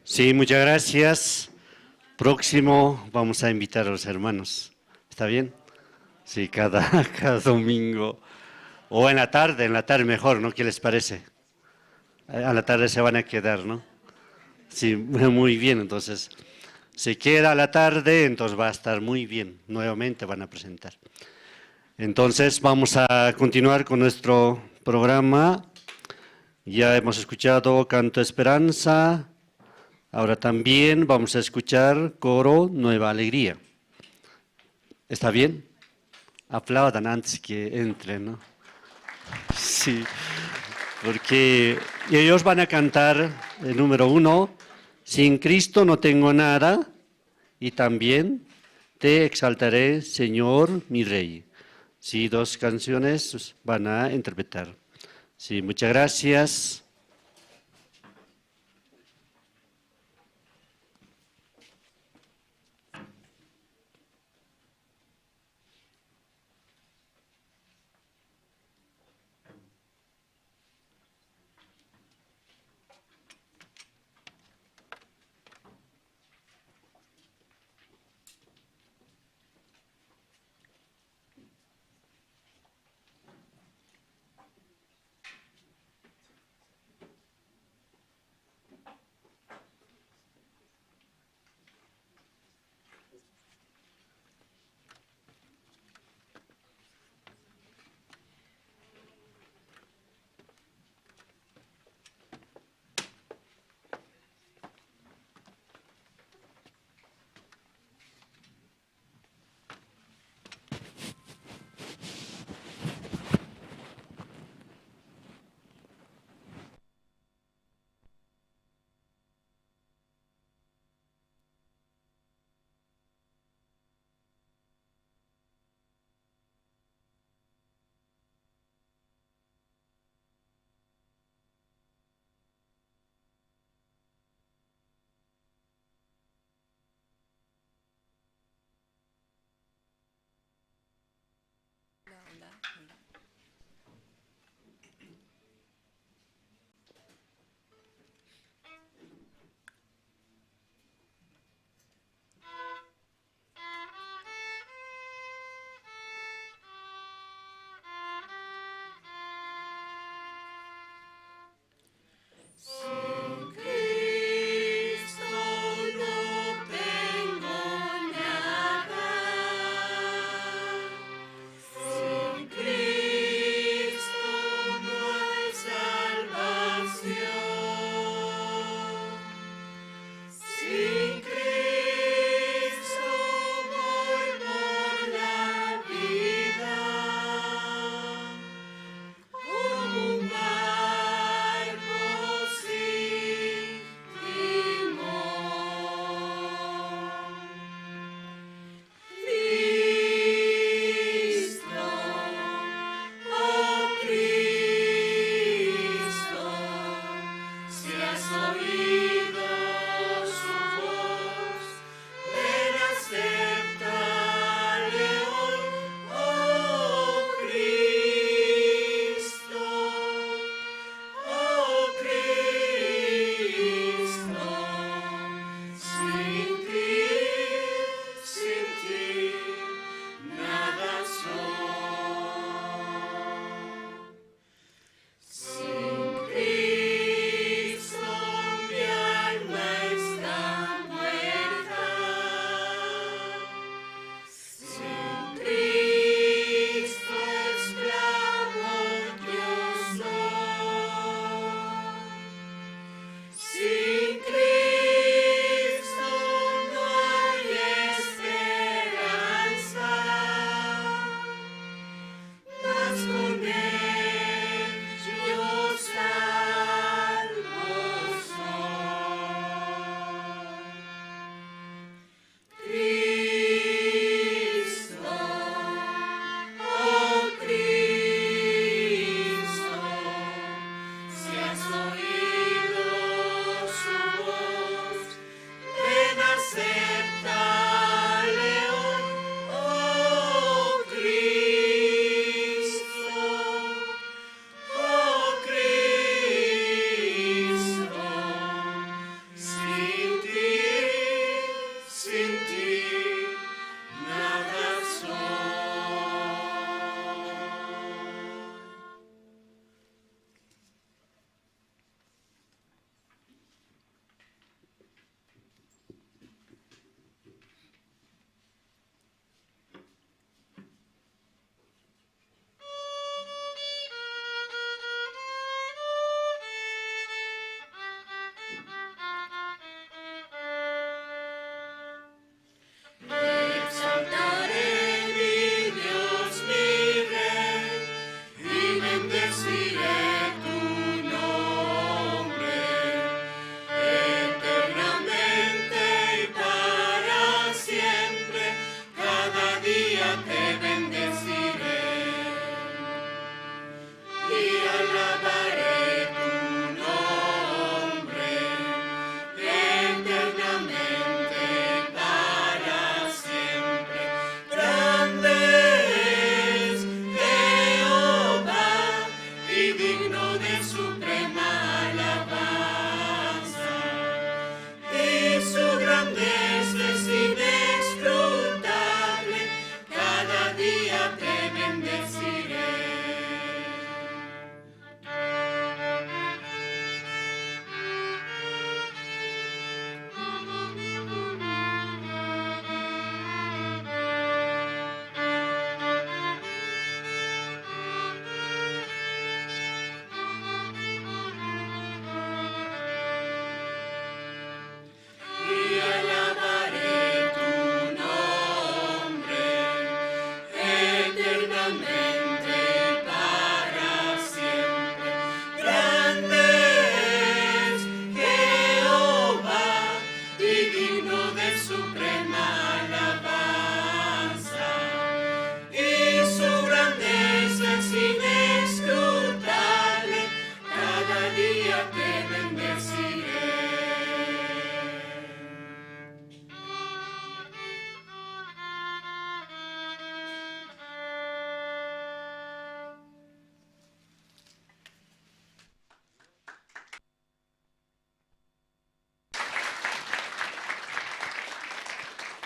Sí, muchas gracias. Próximo vamos a invitar a los hermanos. ¿Está bien? Sí, cada, cada domingo. O en la tarde, en la tarde mejor, ¿no? ¿Qué les parece? A la tarde se van a quedar, ¿no? Sí, muy bien, entonces, se queda a la tarde, entonces va a estar muy bien, nuevamente van a presentar. Entonces, vamos a continuar con nuestro programa. Ya hemos escuchado Canto Esperanza, ahora también vamos a escuchar coro Nueva Alegría. ¿Está bien? Aplaudan antes que entren, ¿no? Sí, porque ellos van a cantar el número uno, Sin Cristo no tengo nada, y también Te exaltaré, Señor, mi Rey. Sí, dos canciones van a interpretar. Sí, muchas gracias.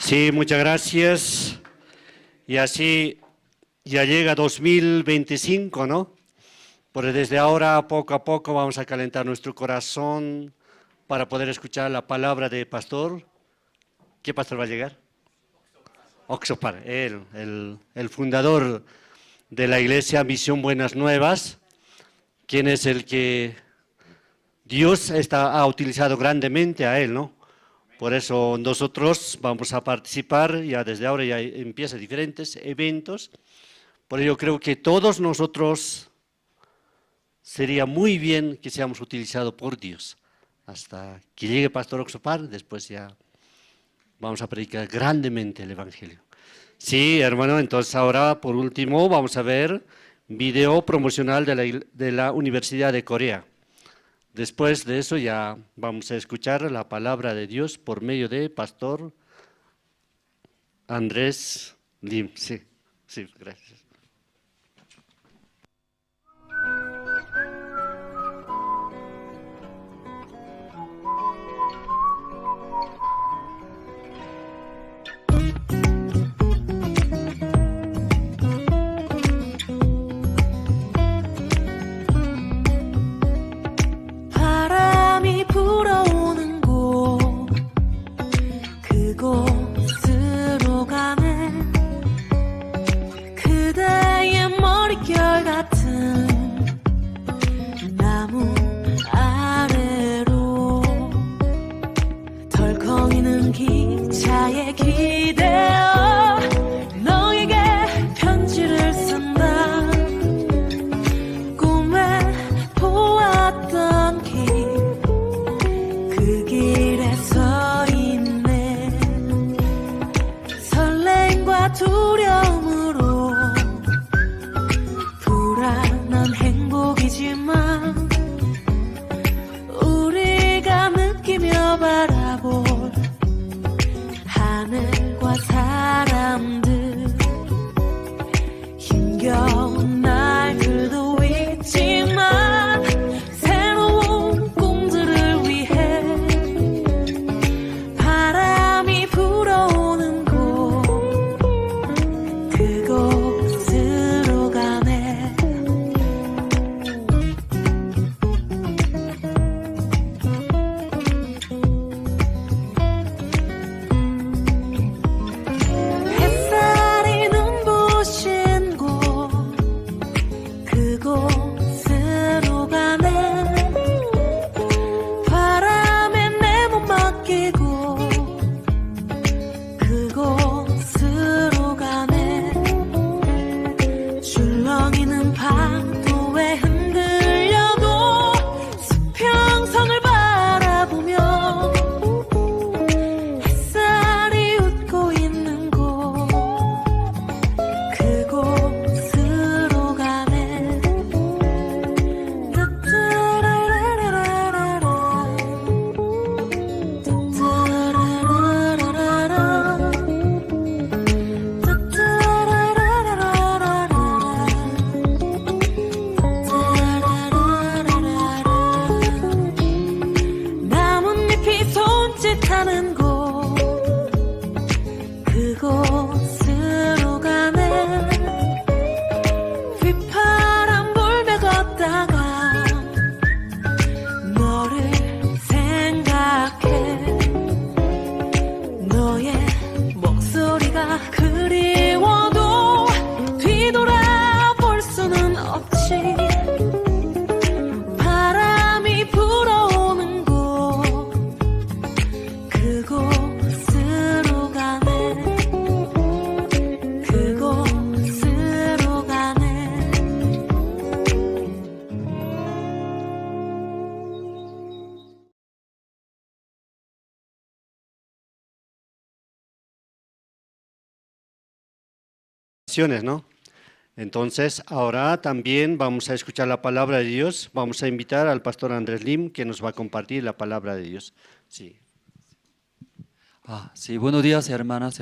Sí, muchas gracias. Y así ya llega dos mil veinticinco, ¿no? Porque desde ahora, poco a poco, vamos a calentar nuestro corazón para poder escuchar la palabra de pastor. ¿Qué pastor va a llegar? Oxopar, él, el, el fundador de la iglesia Misión Buenas Nuevas, quien es el que Dios está, ha utilizado grandemente a él, ¿no? Por eso nosotros vamos a participar, ya desde ahora ya empieza diferentes eventos. Por ello creo que todos nosotros sería muy bien que seamos utilizados por Dios. Hasta que llegue Pastor Oxopar, después ya vamos a predicar grandemente el evangelio. Sí, hermano, entonces ahora por último vamos a ver video promocional de la, il- de la Universidad de Corea. Después de eso ya vamos a escuchar la palabra de Dios por medio de Pastor Andrés Lim. Sí, sí, gracias. 바람이 불어오는 곳, 그곳으로 가네. 그대의 머릿결 같은 나무 아래로, 덜컹이는 기차에 기대어 너에게 편지를 쓴다. 꿈에 보았던 길, 그 길에 서 있네. 설레임과 두려움으로, 불안한 행복이지만, 우리가 느끼며 바라볼 하늘과 사람들, 힘겨운 날들도 있지만, 새로운 꿈들을 위해 바람이 불어오는 곳, 그곳으로 가네. 햇살이 눈부신 곳, 그곳으로 가네. 바람에 내 몸 맡기고, 그곳으로 가네. 출렁이는 파도에 흔들려도 수평선을 바라보며, 햇살이 웃고 있는 곳, 그곳으로 가네. 나뭇잎이 손짓하는 곳, 그곳으로 가네. 휘파람 불며 걷다가 너를 생각해. 너의 목소리가 그리워도 뒤돌아볼 수는 없지. 바람이 불어오는 곳, 그곳으로 가네. 그곳으로 가네. ¿No? Entonces, ahora también vamos a escuchar la palabra de Dios. Vamos a invitar al pastor Andrés Lim, que nos va a compartir la palabra de Dios. Sí. Ah, sí, buenos días, hermanas.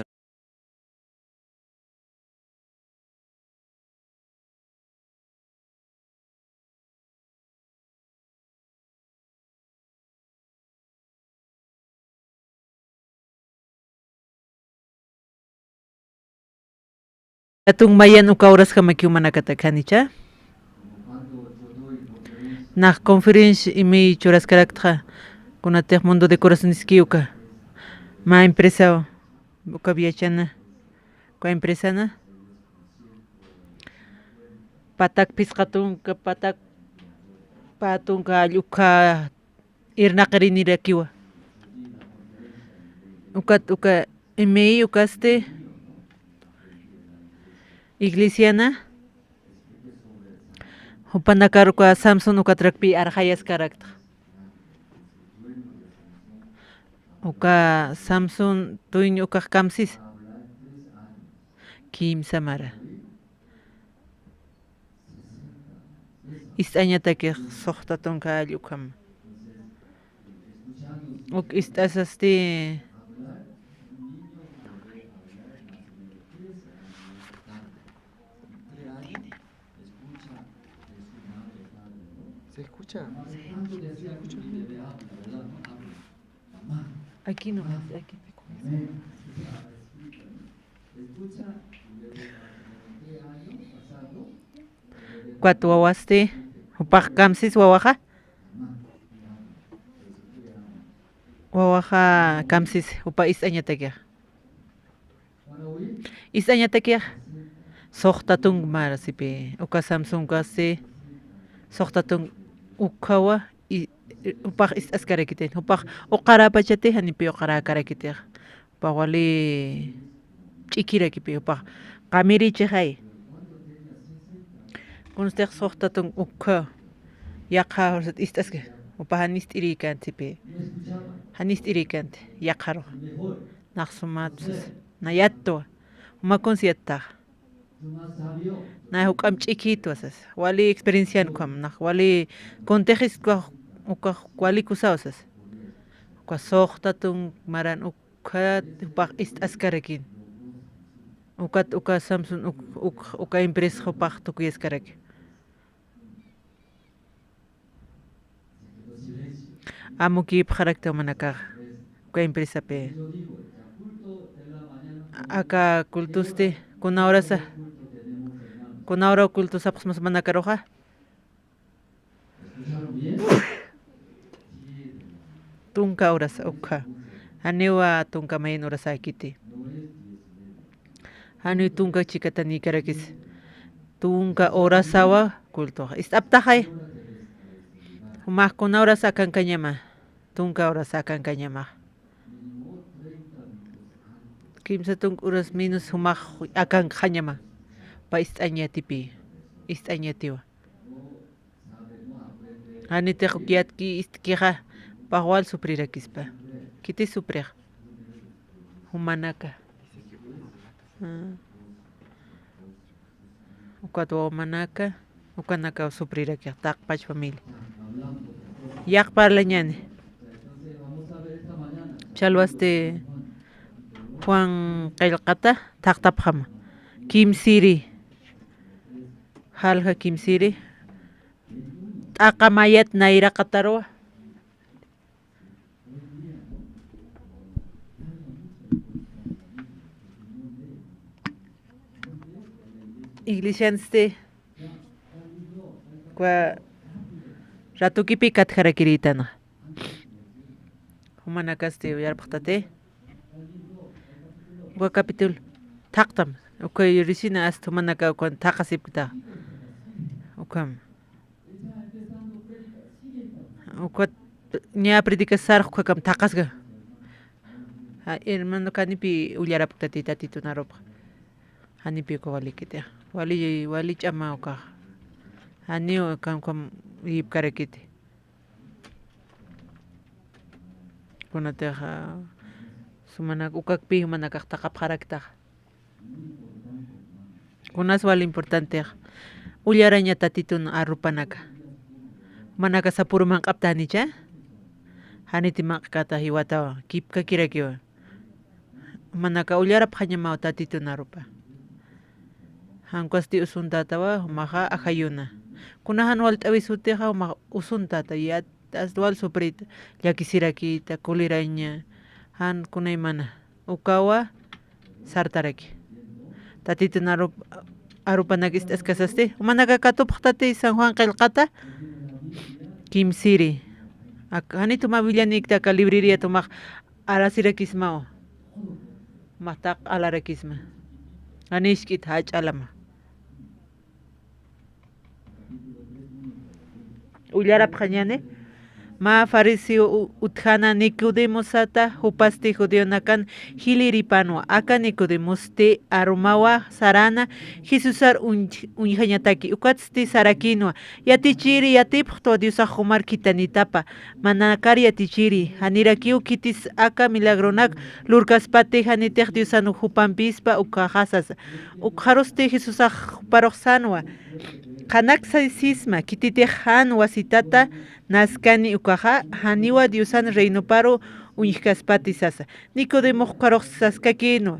Atun mayan uka urasjamakiw manakatak janicha. Nax conferencia imiy churaskaraktxa, kunatix Mundo de Corazoneski uka. Mä empresa, uka viachana, uka empresana. Patak phisqa tunka, patak pä tunka jall ukha irnaqirinirakiwa. Ukat uka imiy ukasti iglesiana, jupanakar uka Samson ukatrakpi arxayaskaraktxa. Uka Samson dueño ukax kamsis. Kimsa mara. Ist'añatakix suxta tunka jall ukham. Uk ist'asasti. ¿Se escucha? ¿Se escucha? Aquí nomás, aquí. Ukat wawasti, jupax kamsis wawaxa. Wawaxa kamsis, jupa ist'añatakixa. Ist'añatakixa. Suxta tunk mara sipi, uka Samson ukhasti, suxta tunk ukhawa, i-, jupax ist'askarakiti, jupax uqarapachati, janipi uqarakarakitikxa. Jupax wali ch'ikirakipi, jupax qamirichixay. Kunstix suxta tunk ukha yaqha ist'aski, jupax janist'irïkantipi, janist'irïkanti yaqharux. Nax sumat sas, nayattwa, juma kuns yattax. Na juk'am ch'ikitwa sas, wali experiencian ukham, nax wali kuntixistwa, ukax wali kusaw sas. Uka suxta tunk maran uk Ukhat jupax ist'askarakin. Ukat uka Samson uk-, uk-, uka empresa jupax tukuyaskaraki. Amukïpxarakta jumanakax, uka empresapi. Aka cultosti, kuna horasa, kuna hora culto sapxsmas jumanakaruxa. Tunka horas ukha. Janiwa tunka mayan horasäkiti. Janiw tunka chikatanïkarakis. Tunka horasawa cultoxa. Ist'aptaxay. Jumax kuna horas akankañama. Tunka horas akankañama. Kimsa tunka horas menos jumax akankañama. Pa ist'añ yatipi. Ist'añ yatiwa. Janitix uk yatki ist'kixa, pax wal sufrirakispa. Khitis sufrix. Jumanaka. Ah. Ukat wawamanaka, ukanakaw sufrirakix, taqpach familia. Yaqha parlañäni. Challwasti Juan qillqata thaqtapxama. Kimsiri. Jalja kimsiri. T'aqa mayat nayraqatarwa. Iglesiansti, uka ratukipi katjarakirïtanxa. Jumanakasti uyarpxtati. Uka capítulo thaqtam. Uka yurisina asta jumanaka ukan thaqasipkta. Ukham. Ukat ña predicasar ukhakam thaqasga. Ja, hermano, janipi ullarapktati Tatitun arupxa. Janipi uka walikiti. Wali, wali ch'ama ukax. Janiw ukham, ukham yipkarakiti. Kunatix, a, sumanak ukakpi jumanakax thaqapxaraktax. Kunas wal importantex. Ullaraña Tatitun arupanaka. Jumanaka sapüru manq'aptanicha. Janiti manq'kata jiwatawa. Kipkakirakiwa. Jumanaka ullarapxañamaw Tatitun arupa. Jan ukhasti usuntatawa, jumaxa ajayuna. Kuna jan walt'äwis jutixa, jumax usuntata, yat, asta wal sufrita, llakisirakita, kuliraña, jan kunaymana. Ukawa sartaraki. Tatitun arup-, arupanak ist'askasasti. Jumanaka katupxtati San Juan qillqata. Kimsiri. Ak-, janit juma willanikta aka librería tumax alasirakismaw. Jumax taq alarakisma. Janisk'it jach'alama. Ullarapxañani. Mä fariseo u-, utjana Nicodemo sata, jupasti judionakan jilïripanwa. Aka Nicodemosti arumawa sarana Jesusar uñ-, uñjañataki. Ukatsti sarakïnwa: Yatichiri, yatipxtwa Diosax jumar khitanitapa. Manakar yatichiri, janirakiw khitis aka milagronak lurkaspati, janitix Diosan jupampispa ukkhaxa sasa. Ukxarusti Jesusax juparux sänwa: Qhanaksasisma, khititix jan wasitata naskani ukaxa, janiwa Diosan reinoparu uñjkaspati sasa. Nicodemox ukxarux saskakïnwa: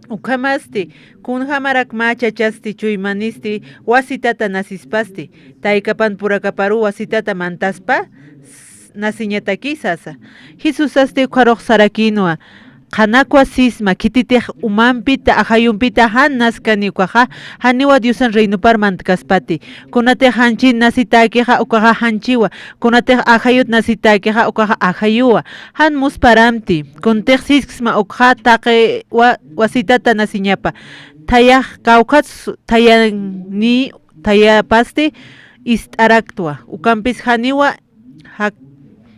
Ukhamasti, kunjamarak mä chachasti chuymanisti wasitata nasispasti, taykapan purakaparu wasitata mantaspa s-, nasiñataki sasa. Jesusasti ukxarux sarakïnwa: Qhanakwa sisma, khititix umampita, ajayumpita jan naskani ukaxa, janiwa Diosan reinopar mantkaspati. Kunatix janchin nasitäkixa, ukaxa janchiwa. Kunatix ajayut nasitäkixa, ukaxa ajayuwa. Jan musparamti. Kuntix sisksma ukxa taqi wa-, wasitata nasiñapa. Thayax kawkhats thayani, thayapasti ist'araktwa. Ukampis janiwa jak-,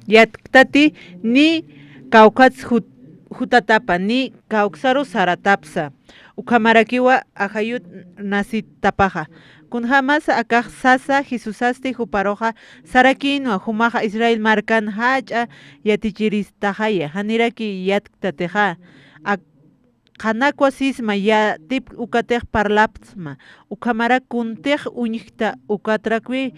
yatktati ni kawkhats jut-, jutatapa, ni kawksaru saratapsa. Ukhamarakiwa ajayut nasitapaxa. Kunjämasa akax sasa, Jesusasti juparuxa sarakïnwa: Jumaxa Israel markan jach'a yatichiristaxaya, janiraki yatktatixa. Ak-, qhanakwa sisma, yatip ukatix parlapxtma, ukhamarak kuntix uñjkta ukatrakwi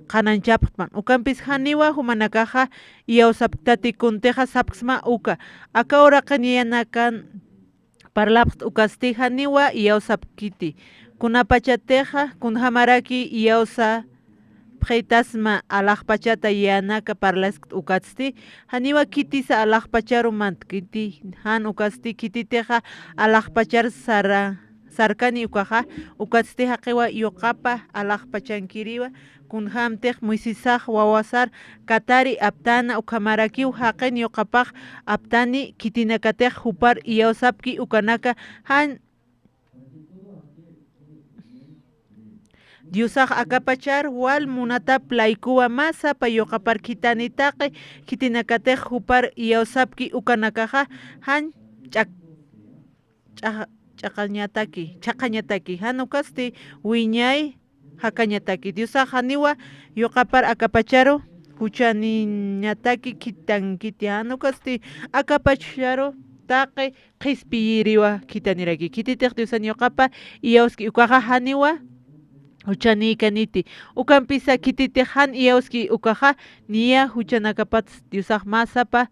qhanañchapxtman. Ukampis janiwa jumanakaxa iyawsapktati, kuntixa sapksma uka. Aka uraqin yanakan parlapxt ukasti janiwa iyawsapkiti. Kunapachatixa, kunjämaraki iyawsa pxitasma alaxpachata yanaka parlaskt ukatsti, janiwa khitisa alaxpacharu mantkiti, jan ukatsti khititixa alaxpachar sara-, sarkani ukaxa, ukatsti jaqiwa yuqapa alaxpachankiriwa, kunjämtix Moisesax wawasar katari aptana, ukhamarakiw jaqin yuqapax aptani, khitinakatix jupar iyawsapki ukanaka, jan Diosax akapachar wal munatap laykuwa mä sapa yuqapar khitani taqi, khitinakatix jupar iyawsapki ukanakaxa jan ch'ak-, ch'aqa-, ch'aqañataki, chhaqañataki, jan ukasti wiñay jakañataki. Diosax janiwa yuqapar akapacharu juchaniñataki khitankiti, jan ukasti akapacharu taqi qhispiyiriwa khitaniraki. Khititix Diosan yuqapa iyawski ukaxa janiwa juchanïkaniti. Ukampisa khititix jan iyawski ukaxa niya juchanakapats Diosax mä sapa,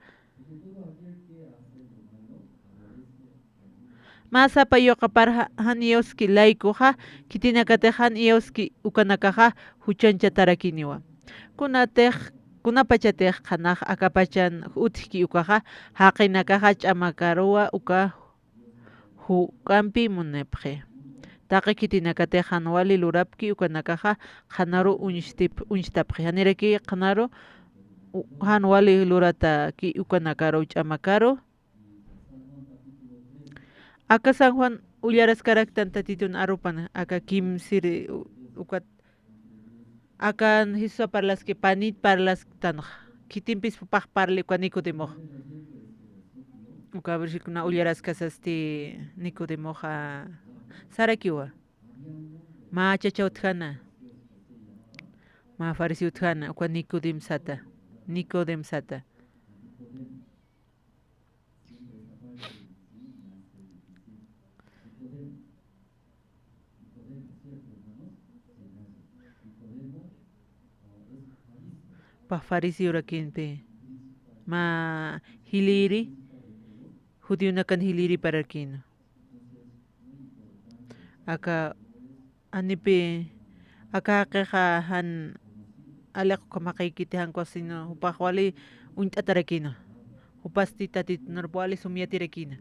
mä sapa yuqapar ja-, jan iyawski laykuxa, khitinakatix jan iyawski ukanakaxa juchanchatarakiniwa. Kunatix, kunapachatix qhanax akapachan utjki ukaxa, jaqinakaxa ch'amakaruwa uka juk'ampi munipxi. Taqi khitinakatix jan wali lurapki ukanakaxa qhanaru uñstip-, uñstapxi. Janiraki qhanaru u-, jan wali lurataki ukanakaru ch'amakaru. Aka San Juan ullaraskaraktan Tatitun arupan, aka kimsiri u-, ukat Akan Jesusa parlaski panit parlasktanxa. Khitimpis jupax parli uka Nicodemox. Uka versicuna ullaraskasasti Nicodemoxa sarakiwa. Mä chacha utjana. Mä fariseo utjana, uka Nicodem sata. Nicodem sata. Pä fariseo rakimpi, mä jilïri, judionakan jilïriparakïna. Aka, anipï, aka jaqixa jan aliq ukham jaqïkiti, jan ukax sino jupax wali uñt'atarakïna. Jupasti Tatitunarup wali sum yatirakïna.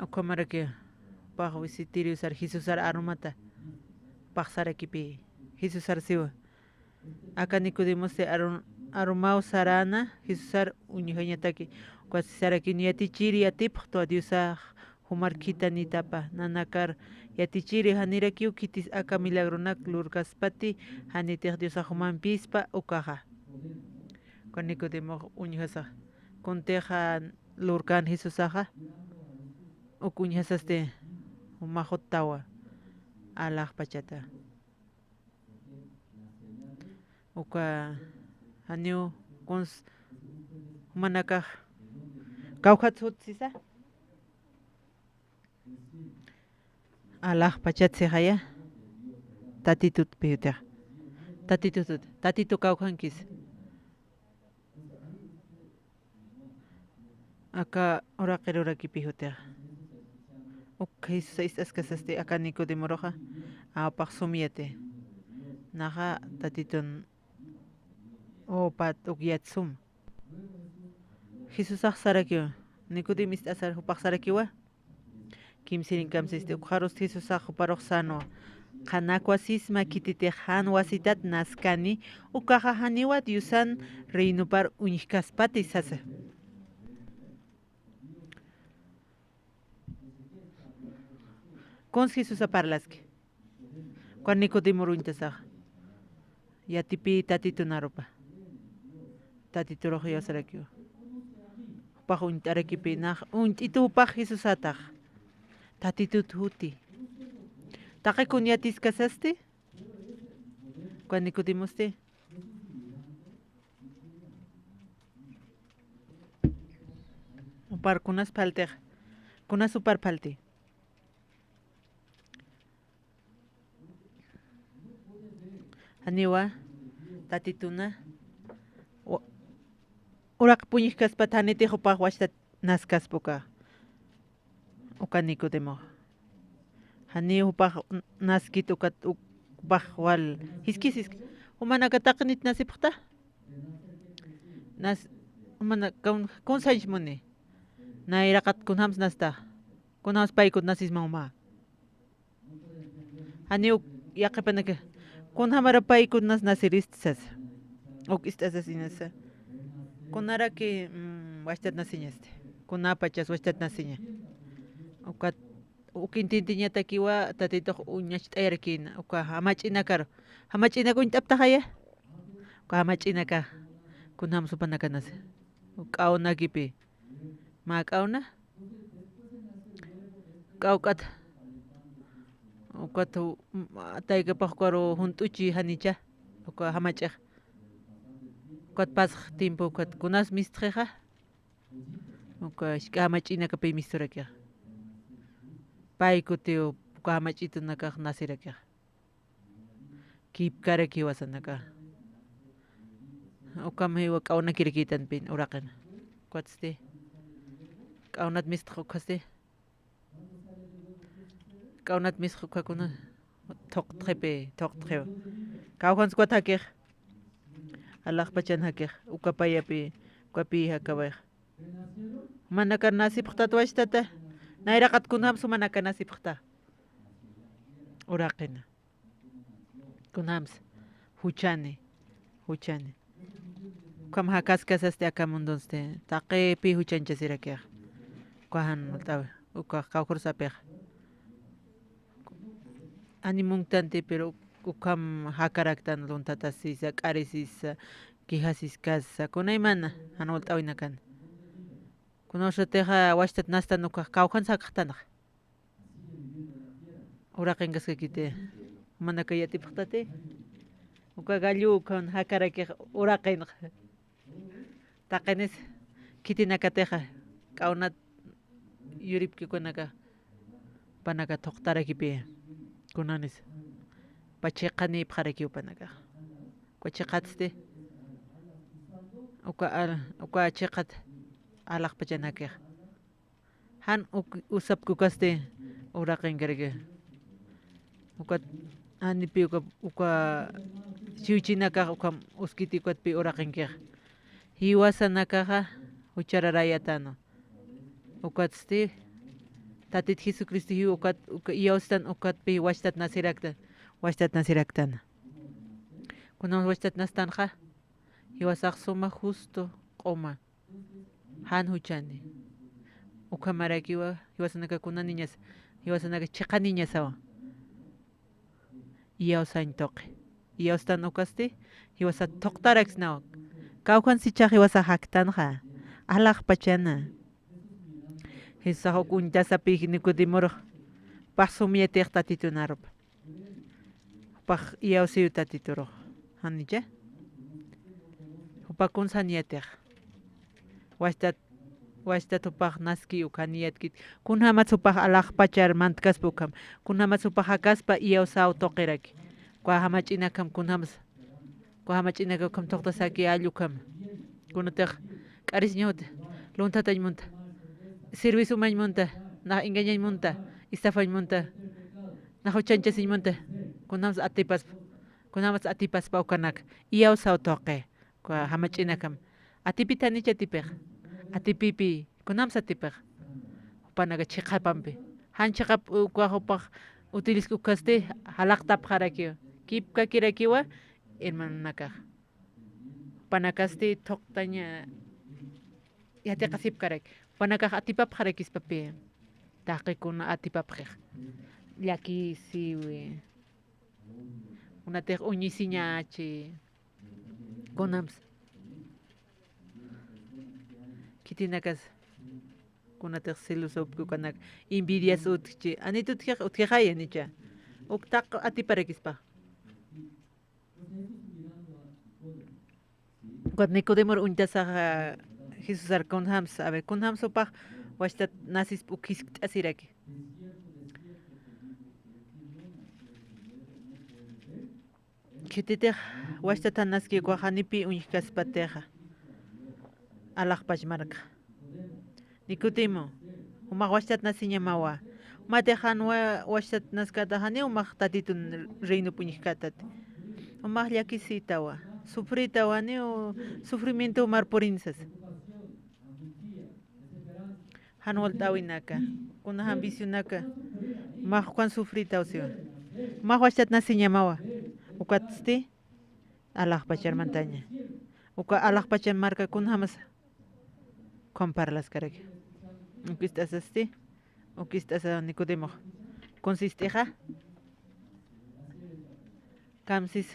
Ukhamaraki jupax wisitiriw sar Jesusar arumata. Jupax sarakipi Jesusar siwa. Aka Nicodemosti aru-, arumaw sarana Jesusar uñjañataki. Ukat sarakiw: Yatichiri, yatipxtwa Diosax jumar khitanitapa. Nanakar yatichiri, janirakiw khitis aka milagronak lurkaspati, janitix Diosax jumampispa ukaxa. Uka Nicodemox uñjasax: Kuntixa lurkan Jesusaxa, uk uñjasasti: Jumax juttawa alaxpachata. Uka janiw kuns jumanakax kawkhat sut sisa. Alaxpachat sixaya. Tatitut piyutixa. Tatitutut. Tatitu kawkhankis. Aka uraqir urakipi jutixa. Uk Jesús ist'askasasti aka Nicodemoruxa, awpax sum yati. Naxa Tatitun upat uk yat sum. Jesusax sarakiwa, Nicodemo ist'asar jupax sarakiwa. Kimsïrin kamsisti, ukxarust Jesusax juparux sänwa. Qhanakwa sisma khititix jan wasitat naskani, ukaxa janiwa Diosan reinopar uñjkaspati sasa. Kuns Jesusa parlaski. Uka Nicodemor uñtasaxa. Yatipï Tatitun arupa. Tatiturux jiwasarakiwa. Jupax uñt'arakipï nax, uñt'itu jupax Jesusatax. Tatitut juti. Taqi kun yatiskasasti? Uka Nicodemosti. Upar kunas phaltix. Kunas upar phalti. Janiwa, Tatituna, u-, uraqp uñjkaspat janitix jupax wachtat naskaspa uka. Uka Nicodemo. Janiw jupax n-, naskit ukat u-, jupax wal. Jiskis, jiskis. Jumanaka taqinit nasipxta? Nas-, jumana-, kun-, kunsañch muni. Nayraqat kunjams nasta. Kunjams paykut nasisma juma. Janiw yaqhipanaka, kunjamara paykut nas nasirist sasa. Uk ist'asas inasa. Kunaraki, mm, wachtat nasiñasti. Kunapachas wachtat nasiña. Ukat, uk intintiñatakiwa Tatitux uñacht'ayarakïna. Uka jamach'inakar. Jamach'inak uñt'aptaxaya. Uka jamach'inaka. Kunjams jupanaka nasi. K'awnakipi. Mä k'awna. K'awk'at. Ukat, mm, taykapax ukaru junt'uchi janicha. Uka jamach'ix. Ukat pasx tiempo ukat kunas mistxixa. Uka jisk'a jamach'inakapï misturakixa. Pay kutiw uka jamach'itunakax nasirakixa. Kipkaraki jiwasanaka. Ukham jiwa k'awnakirakïtanpin uraqin. Ukatsti. K'awnat mistx ukhasti. K'awnat mistx ukhakuna. Thuqtxipi, thuqtxiwa. Kawkhans ukat jakix. Alaxpachan jakix. Ukapayapi, ukapï jakawix. Jumanakar nasipxtat wachtata. Nayraqat kunjams jumanaka nasipxta. Uraqina. Kunjams. Juchani. Juchani. Ukham jakaskasasti aka mundunsti. Taqipï juchanchasirakixa. Uka jan walt'awi. Uka kawkhur sapixa. Animunktanti, pero ukham jakaraktan luntatasisa, k'arisisa, quejasiskasa, kunaymana, jan walt'awinakan. Kunawsatixa wachtat nastan ukax kawkhans jakxtanxa. Uraqinkaskakiti. Jumanaka yatipxtati. Uka gallo ukhan jakarakix uraqinxa. Taqinis khitinakatixa, k'awnat yuripki ukanaka, jupanaka thuqtarakipï, kunanis, upa chiqanïpxarakiw jupanakax. Uka chiqatsti, uka al-, uka chiqat alaxpachanakix. Jan uk-, usapki ukasti uraqinkaraki. Ukat, janipï uka, uka chiwchinakax ukham uskiti ukatpï uraqinkix. Jiwasanakaxa juchararayatänwa. Ukatsti, Tatit Jesucristo jiw ukat, uka, iyawstan ukatpi wachtat nasirakta, wachtat nasiraktana. Kunam wachtat nastanxa, jiwasax suma justo q'uma, jan juchani. Ukhamarakiwa, jiwasanaka kunaniñas, jiwasanaka chiqaniñasawa. Iyawsañ tuqi. Iyawstan ukasti, jiwasat thuqtaraksnawa. Kawkhan sichax jiwasa jaktanxa, alaxpachana. Jesusax uk uñtasapï Nicodemorux, jupax sum yatix Tatitun arupa. Jupax iyawsiw Tatiturux. Janicha? Jupa kuns jan yatix. Wachtat, wachtat jupax naski ukhani yatkit. Kunjamat jupax alaxpachar mantkaspa ukham. Kunjamat jupax jakaspa iyawsaw tuqiraki. Kwa jamach'inakam kunjamas. Kwa jamach'inaka ukham thuqtasaki all ukham. Kunatix k'arisiñawta. Lunthatañ munta. Servicio umañ munta. Nax engañañ munta. Estafañ munta. Nax uchanchasiñ munta. Kunjamas atipaspa. Kunjamas atipaspa ukanak. Iyawsaw tuqi. Kwa jamach'inakam. Atipitanicha atipix. Atipipï. Kunamsa atipix. Jupanaka chiqapampi. Jan chiqap ukwa jupax utilisk ukkasti jalaqtapxarakiw. Kipkakirakiwa hermanonakax. Jupanakasti thuqtaña yatiqasipkaraki. Jupanakax atipapxarakispapï. Taqi kuna atipapxix. Llakisiwi. Kunatix uñisiñachi. Kunamsa. Khitinakas. Kunatix celos utjki ukanak. Envidias utjchi. Anit utjix, utjixay anicha. Uk taq atiparakispa. Ukat Nicodemor uñtasaxa Jesusar kunjamsa, a ver, kunjamsa jupax wachtat nasispa uk jiskt'asiraki. Khititix wachtat janaski ukax janipï uñjkaspatixa. Alaxpach marka. Nicodemo, jumax wachtat nasiñamawa. Jumatix jan wa-, wachtat naskataxani, jumax Tatitun reinop uñjkätati. Jumax llakisïtawa. Sufrïtawani, u sufrimiento jumar purin sasa. Jan walt'äwinaka. Kuna jan vicionaka. Jumax ukan sufrïtaw siwa. Jumax wachtat nasiñamawa. Ukatsti alaxpachar mantaña. Uka alaxpachan marka kunjamasa. Ukham parlaskaraki. Uk ist'asasti, uk ist'asa Nicodemox. Kuns ist'ixa. Kamsis.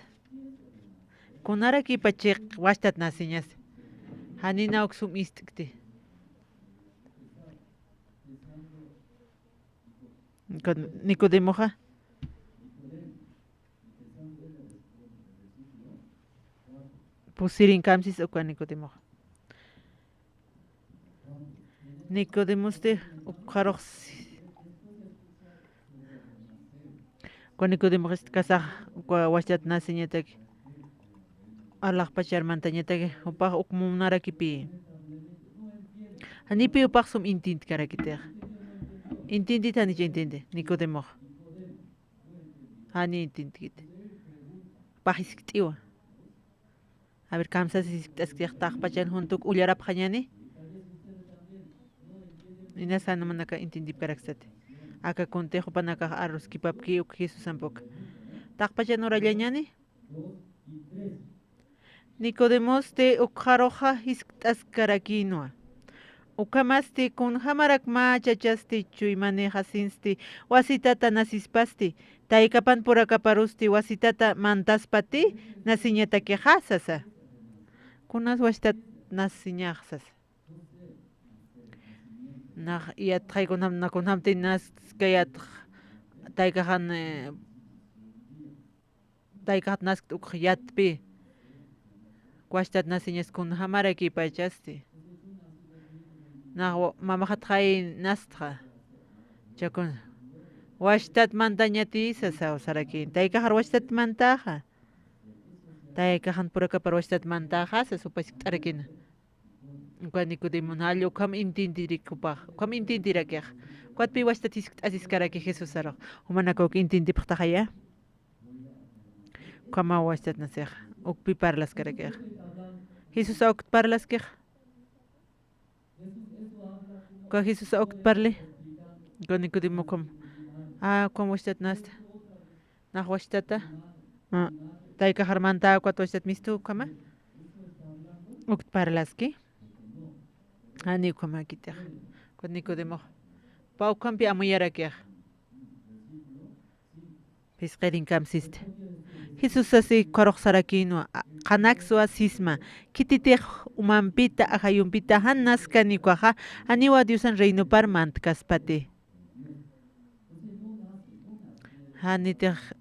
Kunarakipa chiq wachtat nasiñas. Janina uk sum ist'kti. Nicodemoxa. Pusirin kamsis uka Nicodemoxa. Nicodemosti ukxarux, uka Nicodemox ist'kasax uka wachtat nasiñataki alaxpachar mantañataki jupax uk munarakipï. Janipï jupax sum intintkarakitix. Intintit janicha intindi Nicodemox. Jani intintkiti. Jupax jiskt'iwa. A ver, kamsas jiskt'askix taqpachan juntuk ullarapxañani. Inas jan jumanaka intintipkaraksati. Aka kuntix jupanakax arruskipapki uk Jesusampuka. Taqpachan urallañani. Nicodemosti ukxaruxa jiskt'askarakïnwa. Ukhamasti kunjamarak mä chachasti chuymanïxasinsti wasitata nasispasti, taykapan purakaparusti wasitata mantaspati nasiñatakixa sasa. Kunas wachtat nasiñax sasa. Nax yatxay kunjam, na kunjamti naskayatx taykaxan, eh, taykaxat naskt uk yatpï. Wachtat nasiñas kunjamarakipachasti. Nax wa-, mamaxatxay nastxa. Chakun. Wachtat mantañatï sasaw sarakïn. Taykaxar wachtat mantaxa. Taykaxan purakapar wachtat mantaxa sas jupa jiskt'arakïna. Uka Nicodemon jall ukham intintirik jupax, ukham intintirakix. Ukatpï wachtat jiskt'asiskaraki Jesusarux. Jumanaka uk intintipxtaxaya. Ukhamaw wachtat nasixa. Ukpï parlaskarakix. Jesusa ukt parlaskix. Uka Jesusa ukt parli. Uka Nicodemo ukham. Ah, ukham wasitat nasta. Nax wasitata. Ah, taykaxar mantäkwa, ukat wasitat mistu ukhama. Ukt parlaski. Jani ukhamäkitix. Ukat Nicodemox. Pä ukhampi amuyarakixa. Phisqirin kamsista. Jesús sasi, ukharux sarakïnwa, a-, qhanakswa sisma, khititix umampita, ajayumpita jan naskani ukaxa, janiwa Diosan reinopar mantkaspati. Janitix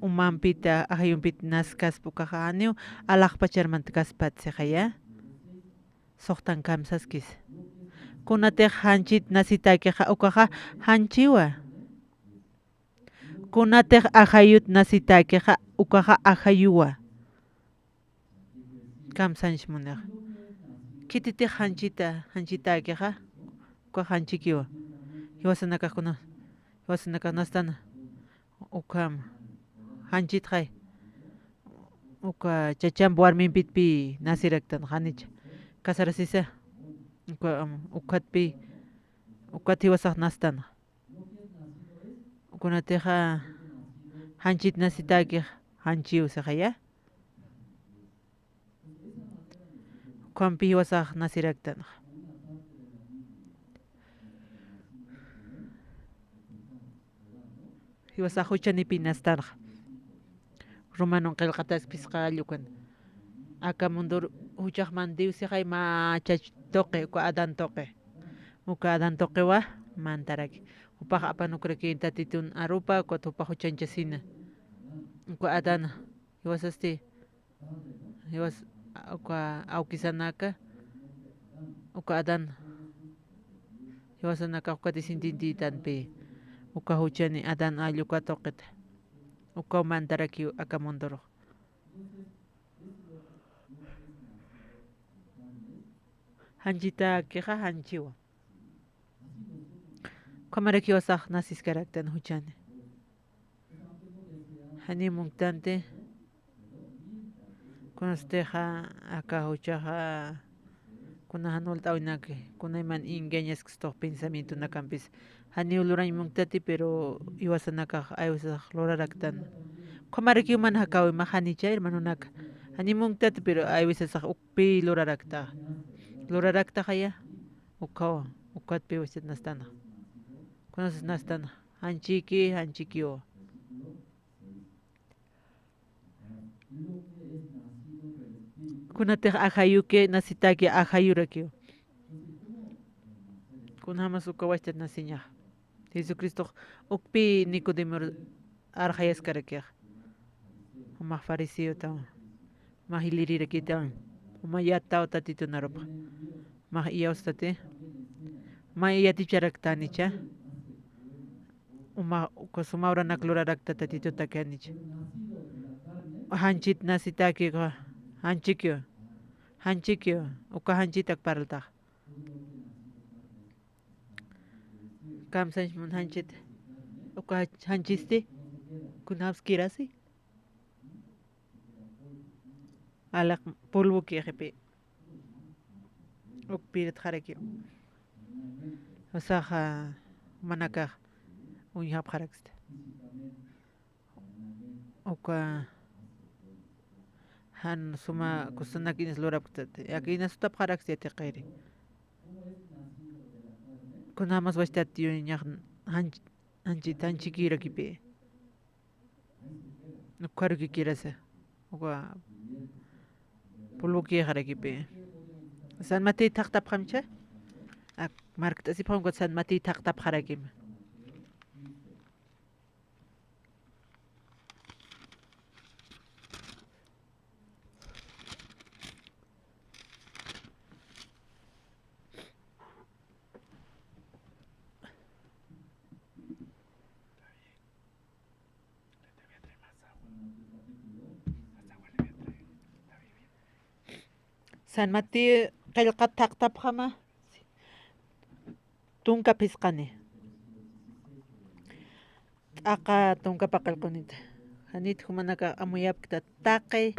umampita, ajayumpita naskaspa ukaxa, janiw alaxpachar mantkaspati sixaya. Suxtan kamsaskis. Kunatix janchit nasitäkixa, ukaxa janchiwa. Kunatix ajayut nasitäkixa, ukaxa ajayuwa. Kamsañs munixa. Khititix janchita, janchitäkixa, ukax janchikiwa. Jiwasanakax kuna, jiwasanakax nastana. Ukham. Janchitxay. Uka chachamp warmimpitpï nasiraktan, janicha. Casarasisa. Uka, um, ukatpï. Ukat jiwasax nastana. Kunatixa janchit nasitäkix janchiw sixaya. Ukhampi jiwasax nasiraktanxa. Jiwasax juchanipï nastanxa. Romanon qillqatas phisqa allukan. Aka mundur juchax mantiw sixay mä chach tuqi, uka Adán tuqi. Uka Adán tuqiwa mantaraki. Jupax apanukraki Tatitun arupa, ukat jupax juchanchasina. Uka Adán, jiwasasti, jiwas, uka awkisanaka, uka Adán, jiwasanakax ukat isintintïtanpï. Uka juchani Adán allu uka tuqita. Ukaw mantaraki aka mundurux. Janchitäkixa janchiwa. Ukhamaraki jiwasax nasiskaraktan juchani. Janiw munktanti, kunastixa aka juchaxa, kuna jan walt'äwinaki, kunayman engañaskstux pensamientonakampis. Janiw lurañ munktati, pero jiwasanakax aywisasax luraraktan. Ukhamarakiw man jakäwimax janicha, hermanonaka. Janiw munktati, pero aywisasax ukpï lurarakta. Luraraktaxaya, ukhawa, ukatpï wastat nastana. Kunasas nastana. Janchiki, janchikiwa. Kunatix ajayuki nasitäki, ajayurakiw. Kunjamas uka wastat nasiñaxa. Jesucristox ukpï Nicodemor arxayaskarakixa. Jumax fariseotawan. Jumax ilirirakïtawan. Juma yattaw Tatitun arupxa. Jumax iyawstati. Juma yaticharaktänicha. Uma, uka suma uranak lurarakta Tatitutaki janicha. Janchit nasitäkixa, janchikiw, janchikiw, uka janchitak parltax. Kamsañs mun janchit, uka janchisti, kunapskirasi. Alaq polvokixipï. Ukpïritxarakiw. Usaxa jumanakax uñjapxaraksta. Uka jan suma kusanak inas lurapktati. Aka inas sutapxaraksta yatiqiri. Kunjamas wastat yuñax janch-, janchit, janchikirakipï. Ukharukikirasa. Uka polvokixarakipï. San Matey thaqtapxamcha. Ak, markt'asipxam ukat San Matey thaqtapxarakima. San Mateo qillqat thaqtapxama, tunka phisqani. T'aqa tunka paqallqunita. Janit jumanakax amuyapkta taqi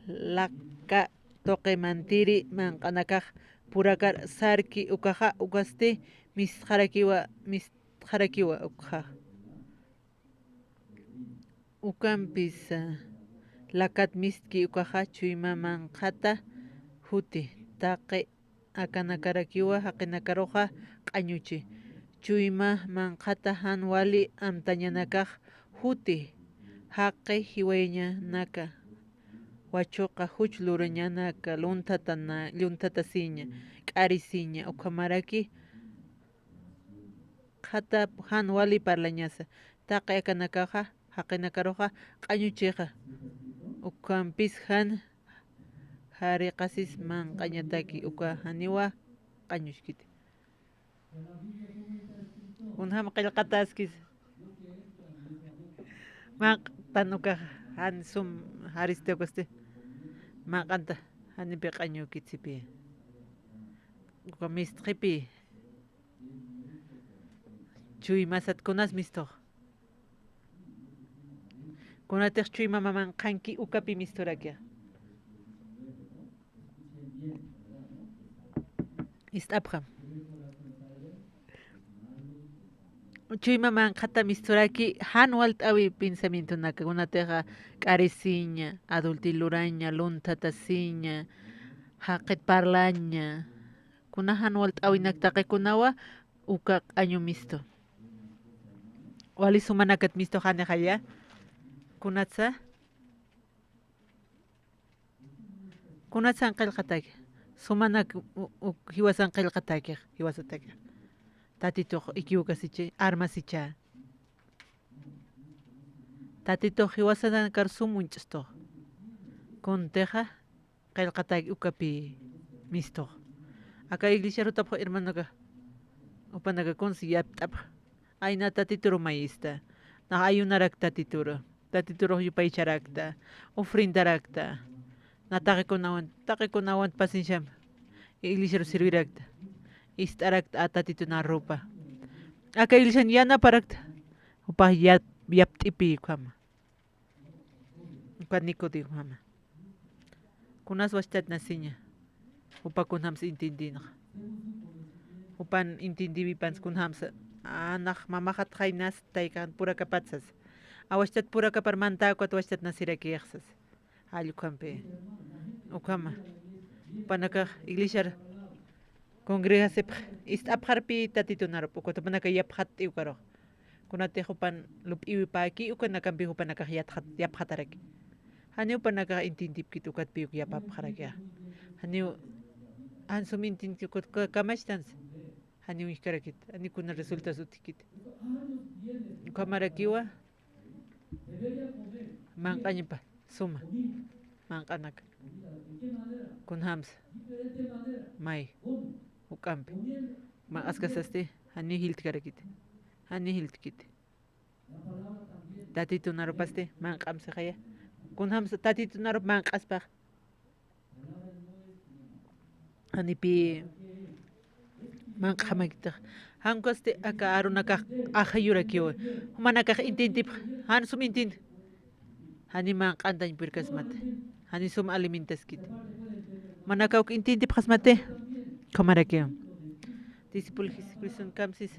laka tuqi mantiri manq'anakax purakar sarki ukaxa, ukasti mistxarakiwa, mist Manq'atxarakiwa ukxa. Ukampis, ah, lakat mistki ukaxa chuyma manq'ata juti, taqi akanakarakiwa jaqinakaruxa q'añuchi. Chuyma manq'ata jan wali amtañanakax juti, jaqi jiwayañanaka, wachuqa juch lurañanaka, lunthatana-, lunthatasiña, k'arisiña, ukhamaraki qhata jan wali parlañasa. Taqi akanakaxa, jaqinakaruxa q'añuchixa. Ukampis jan jariqasis manq'añataki, uka janiwa q'añuchkiti. Kunjam qillqataskis. Manq'tan ukax jan sum jaristi ukasti. Manq'anta janipi q'añukitsi pi. Uka mistxipi. Chuymasat kunas mistux. Kunatix chuyma manq'anki ukapi misturaki. Ist'apxam. Chuyma manq'ata misturaki jan walt'äwi pensamientonaka, kunatixa k'arisiña, adulti luraña, lunthatasiña, jaqit parlaña, kuna jan walt'äwinak taqikunawa uka q'añu mistu. Wali sumanakat mistu janixaya, kunatsa, kunatsan qillqataki, sumanak u-, u-, jiwasan qillqataki, jiwasataki. Tatitux ikiwkasichi, armasicha. Tatitux jiwasanakar sum uñch'stux. Kuntixa, qillqataki ukapi mistux. Aka iglesiar jutapxu hermanoka, jupanaka kunsi yapt'apxa. Ay, na Tatituru mayista. Na ayunarak Tatituru. Tatiturux yupaycharakta. Ofrendarakta. Na taqikunawan, taqikunawan pasincham. Iglesiaru sirvirakta. Ist'arakta a Tatitun arupa. Aka iglesian yanaparakta. Jupax yap-, yapt'ipi ukhama. Uka Nicodemomama. Kunas wachtat nasiña. Jupa kunjams intindinxa. Jupan intindiwipans kunjams. A, nax mamaxat jaynas taykan purakapatsas. A wachtat purakapar manta ukat wachtat nasirakixsas. Jall ukhampi. Ukhama. Jupanakax iglesiar congregasipx ist'apxarpi Tatitunarup, ukat jupanaka yapxatt'i ukarux. Kunatix jupan lup'iwipäki, ukanakampi jupanakax yatxat-, yapxataraki. Janiw jupanakax intintipkit ukatpi uk yapapxarakixa. Janiw jan sum intintipkit ukat ka-, kamachtansa. Janiw uñjkarakit, janiw kuna resultas utjkit. Ukhamarakiwa, manq'añpa, suma, manq'anaka. Kunjamsa, may, juk'ampi. Manq'askasasti, janiw jiltkarakiti, janiw jiltkiti. Tatitun arupasti, manq'amsixaya. Kunjamsa Tatitun arup manq'aspax. Janipi manq'jamakitix. Jan ukasti aka arunakax ajayurakiwa. Jumanakax intintipx, jan sum intinti. Jani manq'antañ purkasmati. Jani sum alimentaskiti. Jumanakax uk intintipxasmati. Ukhamarakiwa. Discípulo Jesucriston kamsis.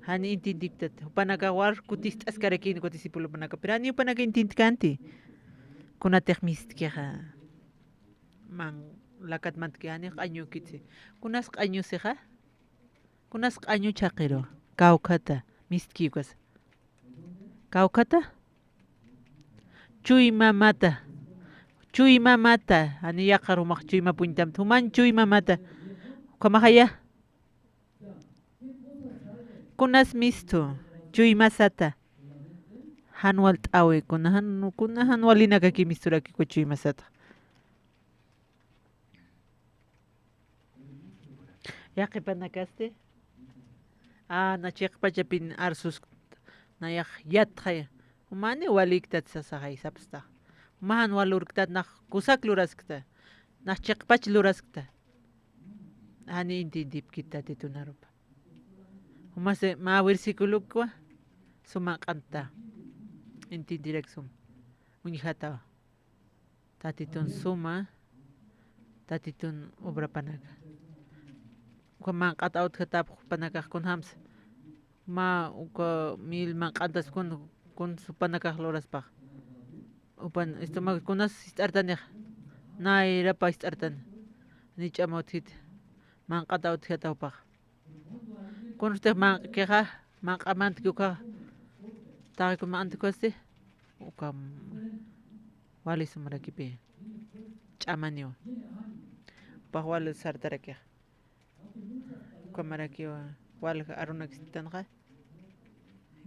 Jani intintiptat. Jupanakax war kutist'askarakini uka discípulopanaka. Pero jani jupanaka intintkanti. Kunatix mistkixa. Man, lakat mantki, jani q'añukitsi. Kunas q'añusixa? Kunas q'añu chaqiru. Kawkhata, mistki ukas. Kawkhata? Chuymamata. Chuymamata. Jani yaqar jumax chuyma puñtamta. Juman chuymamata. Ukhamaxaya. Kunas mistu, chuymasata. Jan walt'äwi, kuna jan, kuna jan walinakaki misturaki uka chuymasata. Yaqhipanakasti. A, na chiqpachapin arsuskta, nayax yatxaya. Jumani waliktat sasaxay sapstax. Juma jan wal lurktat, nax kusak luraskta. Nax chiqpach luraskta. Jani intintipkit Tatitun arupa. Jumasi mä versiculokwa suma q'anta. Intintirak sum. Uñjatawa. Tatitun suma, Tatitun obrapanaka. Uka manq'at utjatapx jupanakax kunjamsa. Mä uka mil manq'antas kun, kun supanakax luraspax. Upan, esto, mä kunas ist'artanix. Nayrapa ist'artan. Ni ch'ama utjit. Manq'ata utjata jupax. Kunustix manq'kixa, manq'amantki ukax. Taqi kun manq'anti kusti. Uka wali sumarakipi. Ch'amaniwa. Jupax wali sartarakix. Ukhamarakiwa walja arunakistanxa,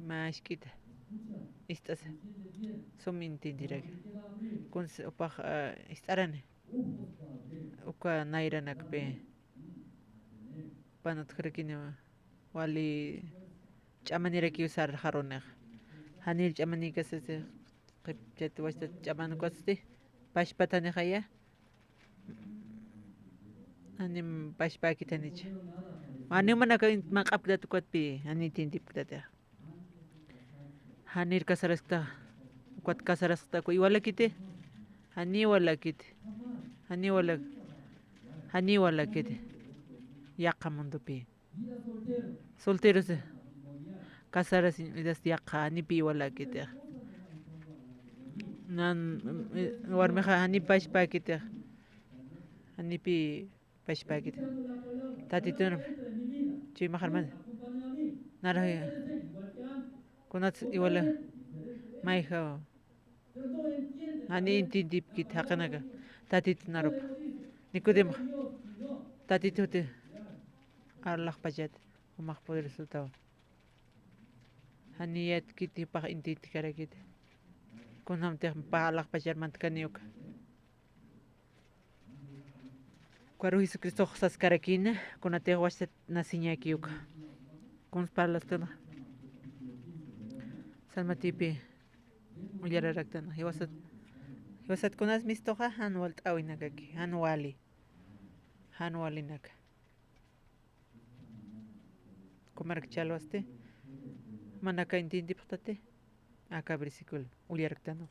mä jisk'ita ist'asa, sum intintiraki. Kunsa jupax, ah, ist'arani, uka nayranakpi. Jupan utjarakiniwa, wali ch'amanirakiw sarxarunix. Janir ch'amanikasasi, qhipchat wachtat ch'amanukasti, pachpatanixaya. Janim pachpäkitanicha. Janiw manaka in-, manq'apkitat ukatpi, jani intintipkitatixa. Janir casaraskta, ukat casaraskta, uka iwalakiti. Jani iwalakiti. Jani iwalak-, jani iwalakiti. Yaqha mundopi. Solteros, eh, casarasiñ, idas yaqha, janipi iwalakiti. Nan, eh, warmixa jani pachpäkiti. Janipi pachpäkiti. Tatitun, chuymax arman. Nara, kunats iwala, mayja. Jani intintipkit jaqinaka, Tatitun arupa. Nicodemo, Tatituti alaxpachat, jumax poderosotawa. Jani yatkit jupax intintikarakit. Kunjamtix jupax alaxpachar mantkani uka. Ukaru Jesucristox saskarakina, kunatix wachtat nasiñäki uka. Kuns parlastana. San Matiopi uyararaktan. Jiwasat, jiwasat kunas mistuxa, jan walt'äwinakaki, jan wali. Jan walinaka. Kumarak chalwasti. Manaka intintipxtati. Aka versículo uyaraktan.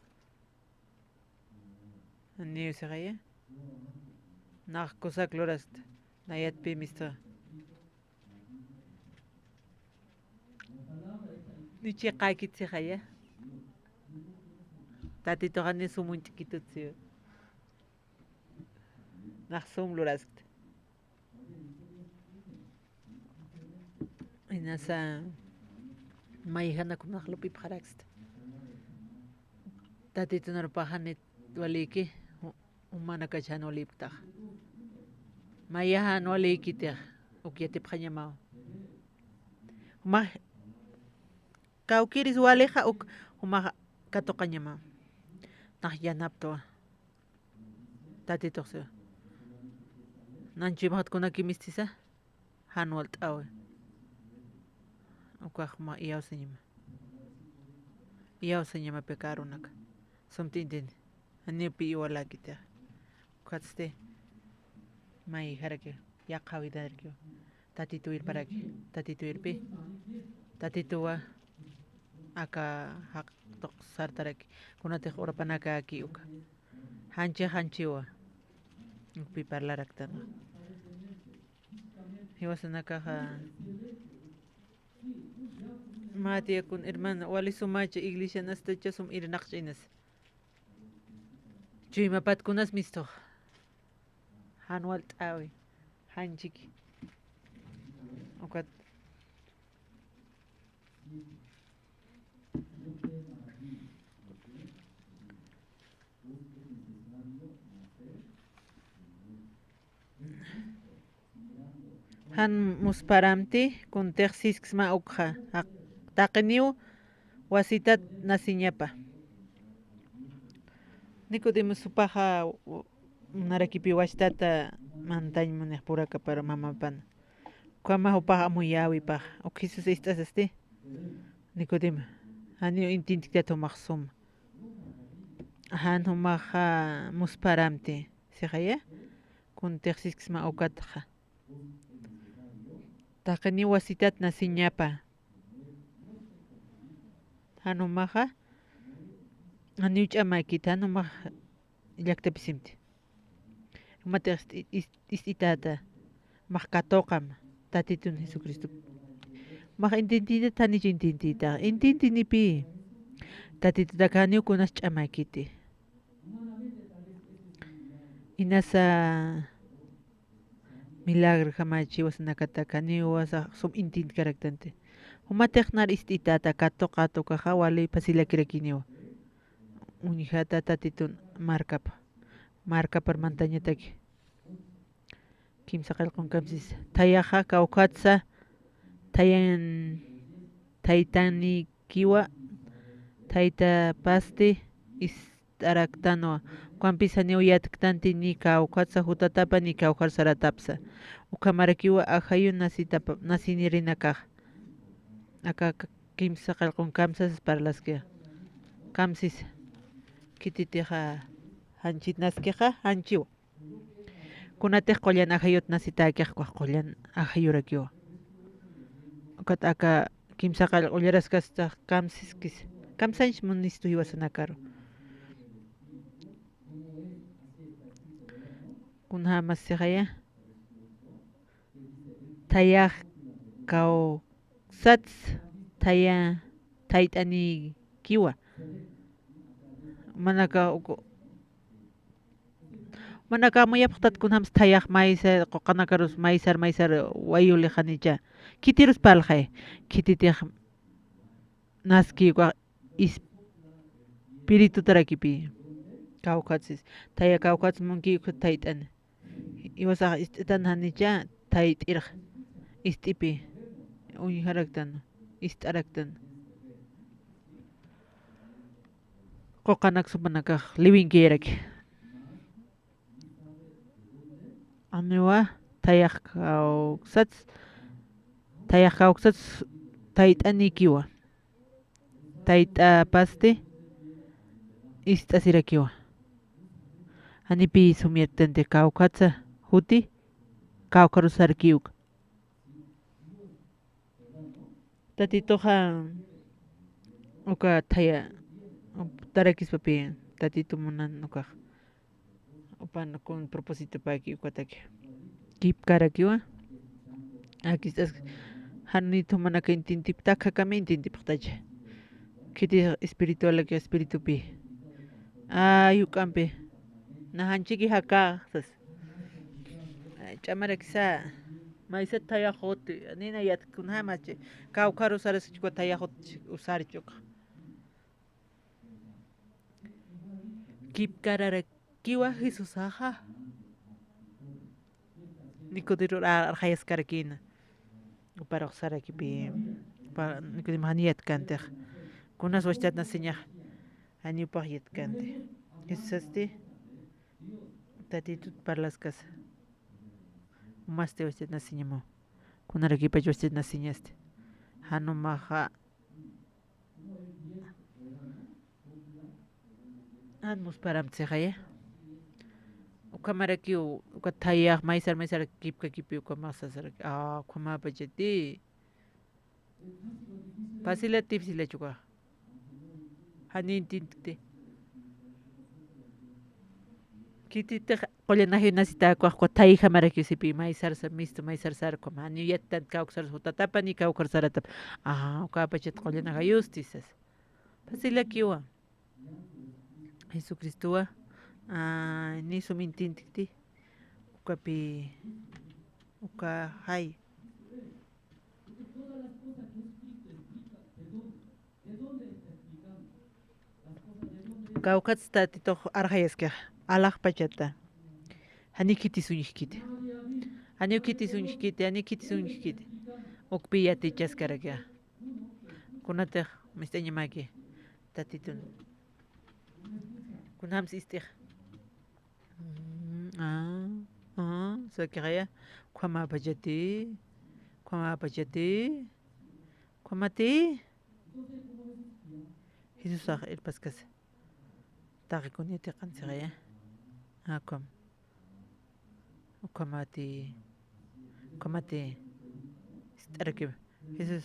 Janiw sixaya. Nax kusak lurasta. Nayatpi mistuxa. Ni chiqäkit sixaya. Tatituxa ni sum uñt'kitut siwa. Nax sum luraskta. Inasa mayjanakunax lup'ipxaraksta. Tatitun arupax janit walïki, ju-, jumanakach jan walïpktax. Maya jan walïkitix, uk yatipxañamaw. Jumax kawkïris walixa uk, jumax katuqañamaw. Nax yanaptwa. Tatitux siwa. Nan chuymaxat kunaki mistisa, jan walt'äwi. Ukax mä iyawsañama. Iyawsañamapï aka arunaka. Sumt'intini. Janiwpï iwalakiti. Ukatsti mayjarakiw, yaqha widarkiw. Tatituw irparaki. Tatituw irpi. Tatituwa aka jaq tuq sartaraki. Kunatix urapanakäki uka. Janchi, janchiwa. Ukpi parlaraktan. Jiwasanakaxa. Mä tiyakun hermana, wali sumacha iglesian astacha sum irnaqch'inas. Chuymapatkunas mistux. Jan walt'äwi. Janchiki. Ukat. Jan musparamti, kuntix sisksma ukxa, jaq-, taqiniw wasitat nasiñapa. Nicodemus jupaxa, u-, munarakipi wachtata mantañ munix purakapar mamapana. Ukhama jupax amuyäwipax, uk Jesús ist'asasti. Nicodemo, janiw intintktat jumax suma. Jan jumaxa musparamti, sixaya, kuntix sisksma ukatxa. Taqiniw wasitat nasiñapa. Jan jumaxa, janiw ch'amäkit, jan jumax llaktapisimti. Jumatix ist-, ist-, ist'itäta, jumax katuqam, Tatitun Jesucristo. Max intintita, thanich intintita. Intintinipi. Tatitutakaniw kunas ch'amakiti. Inasa milagro jamachi wasanakatakaniw wasa sum intintkaraktanti. Jumatix nar ist'itata katu katu kaxa wali pasilakirakiniwa. Uñjata tatitun markapa. Markapar mantañataki. Kimsa qillqunkamsis. Thayaxa kawkhatsa, thayan, thaytanikiwa, thaytapasti ist'araktanwa. Ukampis janiw yatktanti ni kawkhatsa jutatapa ni kawkhar saratapsa. Ukhamarakiwa ajayu nasitapa, nasinirinakax. Aka k-, kimsa qillqunkamsas parlaskixa. Kamsis. Khititixa janchitnaskixa, janchiwa. Kunatix qullan ajayut nasitäkix, ukax qullan ajayurakiwa. Ukat aka kimsa qillqu ullaraskastax kamsiskis. Kamsanch munistu jiwasanakaru. Kunjämas sixaya. Thayax kawksats thaya, thayt'anikiwa. Manaka uku, manaka amuyapxtat kunjams thayax maysar, quqanakarus maysar, maysar wayulixanicha. Khitirus parlxay, khititix naski ukax espiritutarakipi. Kawkhatsis, thaya kawkhats munki ukat thayt'ani. Iwasax ist'itan janicha thayt'irx ist'ipi uñjaraktan, ist'araktan. Quqanak supanakax liwinkiraki. Aniwa thayax kawksats, thayax kawksats thayt'anikiwa. Thayt'apasti ist'asirakiwa. Janipi sum yatktanti kawkhatsa juti, kawkharus sarki uka. Tatituxa uka thaya, tarakispapi, tatitu munan ukax. Upan kun propósitopäki ukataki. Kipkarakiwa. Akist'as, janit jumanaka intintipxta, akhakami intintipxtacha. Khiti espiritualaki espiritupi. Ay, juk'ampi. Najanchiki jaka, sas. Ay, ch'amarakisa. Maysat thayaxut, nina yat kunjamachi. Kawkharu sarasachwa thayaxut usarichuka. Kipkararakiwa Jesusaxa. Nicodemo ar-, arxayaskarakina. Uparux sarakipi. Upa-, Nicodemo jani yatkantix. Kunas wachtat nasiñax. Jani upax yatkanti. Jesusasti. Tatitut parlaskasa. Umasti wachtat nasiñamu. Kunarakipach wachtat nasiñasti. Janumaxa Jan musparam sixaya. Ukhamarakiw, uka thayax, maysar, maysar, kipkakipi, ukhamax sasaraki. Ah, ukhamapachati. Fácil, difícil, chuka. Jani intintikti. Khititix qullan ajayu nasitakuxa, uka thayjamarakiw sipi, maysar sa, mistu, maysar sar, ukhama. Jani yattan kawksar jutatapa, ni kawkhar saratapa. Ah, ukapachat qullan ajayusti sas. Fácilakiwa. Jesucristowa, ah, ni sum intintikti, ukapi, uka jay. Kawkhats Tatitux arxayaskixa, alaxpachata. Jani khitis uñjkiti. Jani khitis uñjkiti, jani khitis uñjkiti. Ukpi yatichaskarakixa. Kunatix mist'añamaki, Tatitun. Kunjams ist'ix. Mm, ah, ah, sakixaya. Ukhamapachati, ukhamapachati, ukhamati. Jesusax irpaskasa. Taqi kun yatiqan sixaya. Ah, ukham. Ukhamati, ukhamati. Ist'arakiwa. Jesús,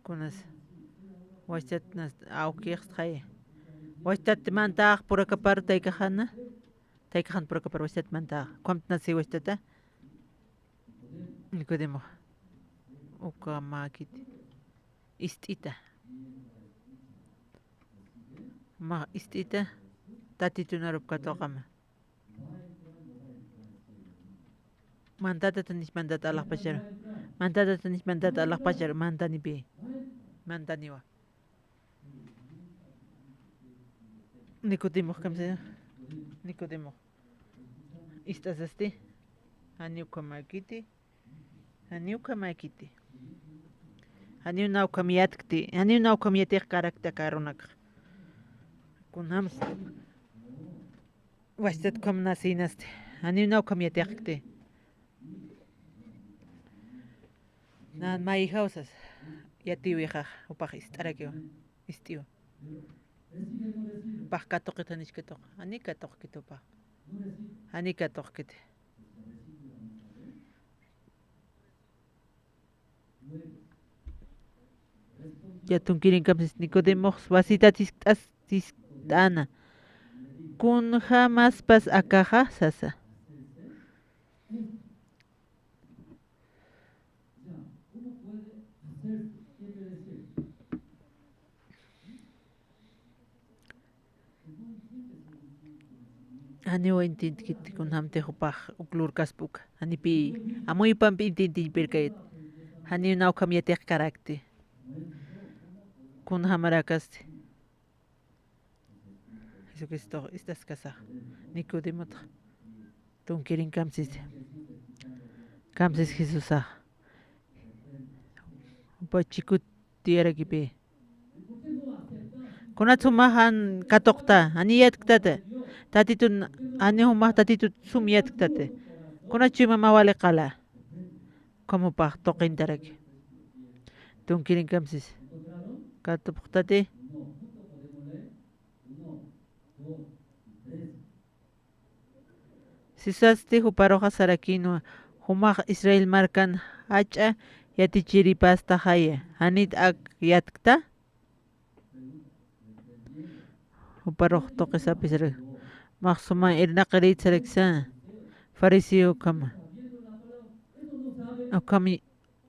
kunas, wachtat nas, awkixtxay. Wachtat mantax purakapar taykaxana. Taykaxan purakapar wachtat mantax. Ukhamt nasi wachtata. Nicodemo. Ukamäkiti. Ist'ita. Mä ist'ita. Tatitun arup katuqama. Mantatatanish mantata alaxpacharu. Mantatatanish mantata alaxpacharu. Mantanipi. Mantaniwa. Nicodemo kamsa. Nicodemo. Ist'asasti. Janiw ukhamäkiti. Janiw ukhamäkiti. Janiw naw ukham yatkti. Janiw naw ukham yatiqkarakti aka arunakxa. Kunjams. Wachtat ukham nacinasti. Janiw naw ukham yatiqkti. Nan mayijaw sas. Yatiwixa. Jupax ist'arakiwa. Ist'iwa. Jupax katuqit janichkatuq. Jani katuqkit jupax. Jani katuqkit. Ya tunkirinkamsis Nicodemox wasita tiskt'as, tiskt'ana. Kunjamaspas akaxa sasa. Janiw entiendkiti kunjamtix jupax uk lurkaspa uka. Janipi amuypampi entiendiñpirkayat. Janiw naw ukham yatiqkarakti. Kunjamarakasti. Jesucristox ist'askasax. Nicodemotx. Tunkirin kamsis. Kamsis Jesusax. Jupa chikut tiyarakipi. Kunat sumax jan katuqta, jani yatktata. Tatitun, jani jumax tatitut sum yatktata. Kunat chuyma mä wali qala. Ukham jupax tuqintaraki. Tunkirin kamsis. Katuqtati. Sisasti juparuxa sarakïnwa, jumax Israel markan jach'a yatichiripastaxaya, janit ak yatkta? Juparux tuqisapis sarak, max suma irnaqirït saraksa, fariseo ukhama. Ukham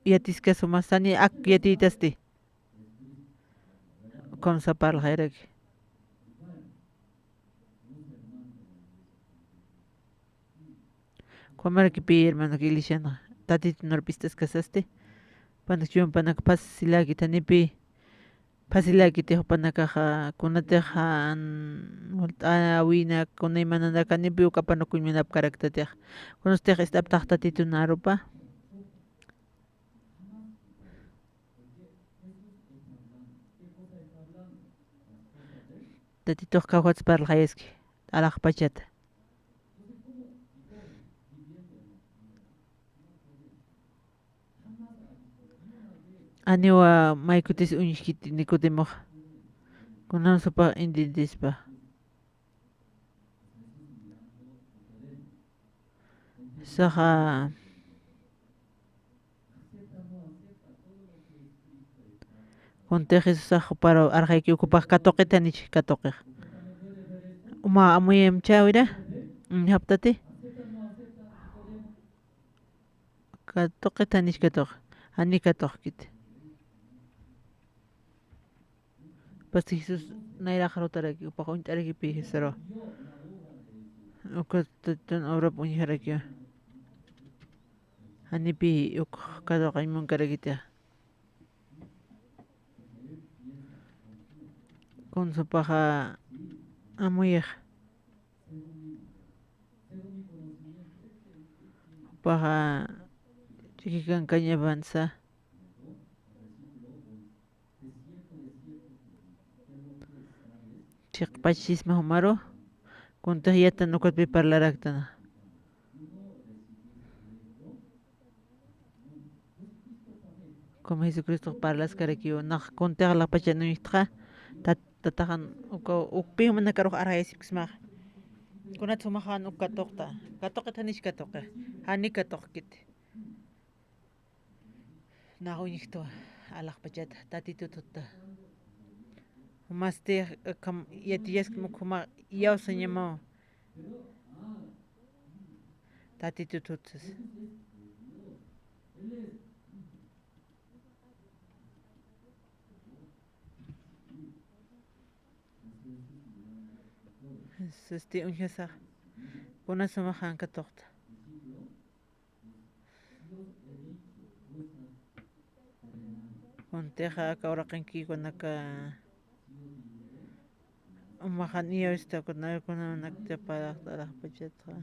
yatiskas jumax sani ak yatïtasti. Ukham saparlxayraki. Ukhamarakipi, hermano, iglesian, Tatitun arup ist'askasasti. Jupanak chuymapanak fácilakit, janipi fácilakiti, jupanakaxa kunatix jan walt'äwina, kuna imananaka janipi uka apanukuñ munapkaraktatix. Kunastix ist'aptax Tatitun arupa. Tatitux kawkhatsa parlxayaski, alaxpachata. Janiwa maykutis uñjkiti Nicodemoxa. Kunjams jupax entiendispa. Saxa, kuntix Jesusax juparu arxayki, uk jupax katuqit janich katuqix. Uma amuyamchäwira, uñjaptati. Katuqit janich katuq, jani katuqkit. Pasti Jesús nayrax arutaraki, jupax uñt'arakipi Jesusaru. Uka Tatitun obrap uñjarakiwa. Janipi uk katuqañ munkarakitixa. Kunsa jupaxa amuyix. Jupaxa chikikankañapansa. Chiqpachisma jumaru, kuntix yatan ukatpi parlaraktana. Como Jesucristox parlaskarakiw, nax kuntix alaxpachan uñjtxa, tat-, tataxan uka, ukpi jumanakarux arxayasipksmaxa. Kunat sumax jan uk katuqta, katuqit janich katuqi, jani katuqkiti. Nax uñjtwa alaxpachata, Tatitut juta. Jumasti, eh, kam-, yatiyaskma uk jumax iyawsañamaw. Tatitut jutsas. Este, uñjasax, kuna sumaxan katuqta. Kuntixa aka uraqinki kunaka umaxan iyawista kuna, kuna nakta paraxta alaxpachatxa.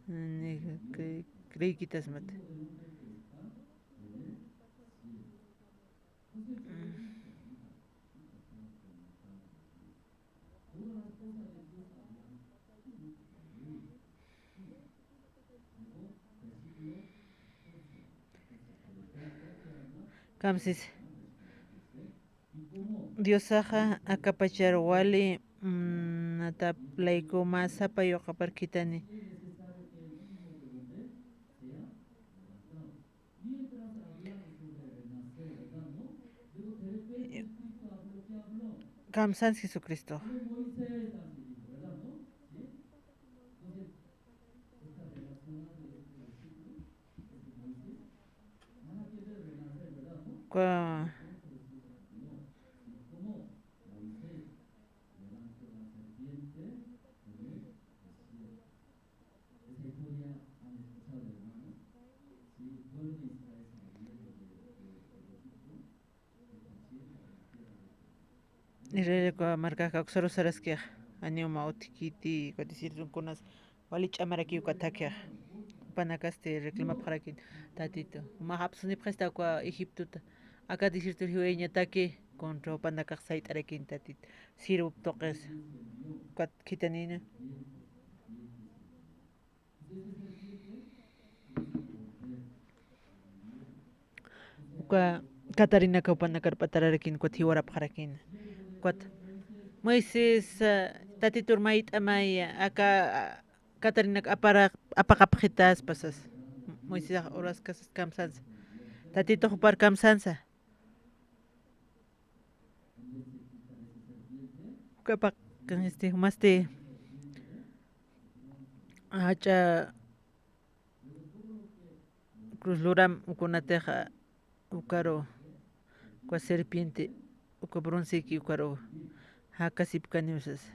Ni cre-, creekitasmata. Kamsis. Diosaxa akapachar wali, mm, natap layku mä sapa yuqapar khithani. Kamsans Jesucristo. Kwa-, Israel markaxa uksaru saraskixa, janiw mä utjkiti, uka desiertonkunas wali ch'amarakiw uka thakhixa. Jupanakasti reclamapxarakin: Tatitu, mä japsunipxista uka Egiptota, aka desiertor jiwayañataki, contra jupanakax sayt'arakin Tatitu, sirvop tuqis, ukat khitanïna. Uka katarinaka jupanakar p'atararakin, ukat jiwarapxarakin. Ukat, Moisés, ah, Tatitur mayt'amay, aka, ah, katarinak apara-, apaqapxitaspa sas. Moisés uraskasas kamsansa. Tatitux jupar kamsansa. Ukapaq, este, jumasti jach'a cruz luram, ukunatixa ukaru, uka serpiente, uka bronceki ukaru jakasipkaniw sasa.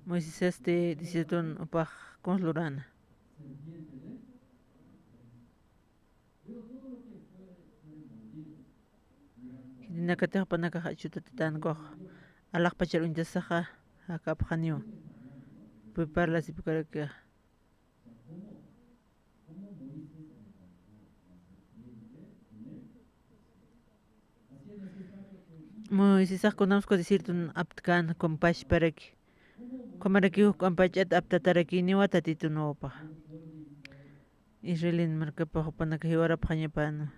Moisés este desierton jupax kuns lurana. Khitinakatix jupanakax achutatatankuxa alaxpachar uñtasaxa jakapxaniwa. Pipar lasipkarakixa. Moisesax kunamsku desierton aptkan kumpachparaki. Ukhamarakiw juk'ampach'at aptatarakiniwa Tatitunwawpaxa. Israelin markapax jupanaka jiwarapxañapäna.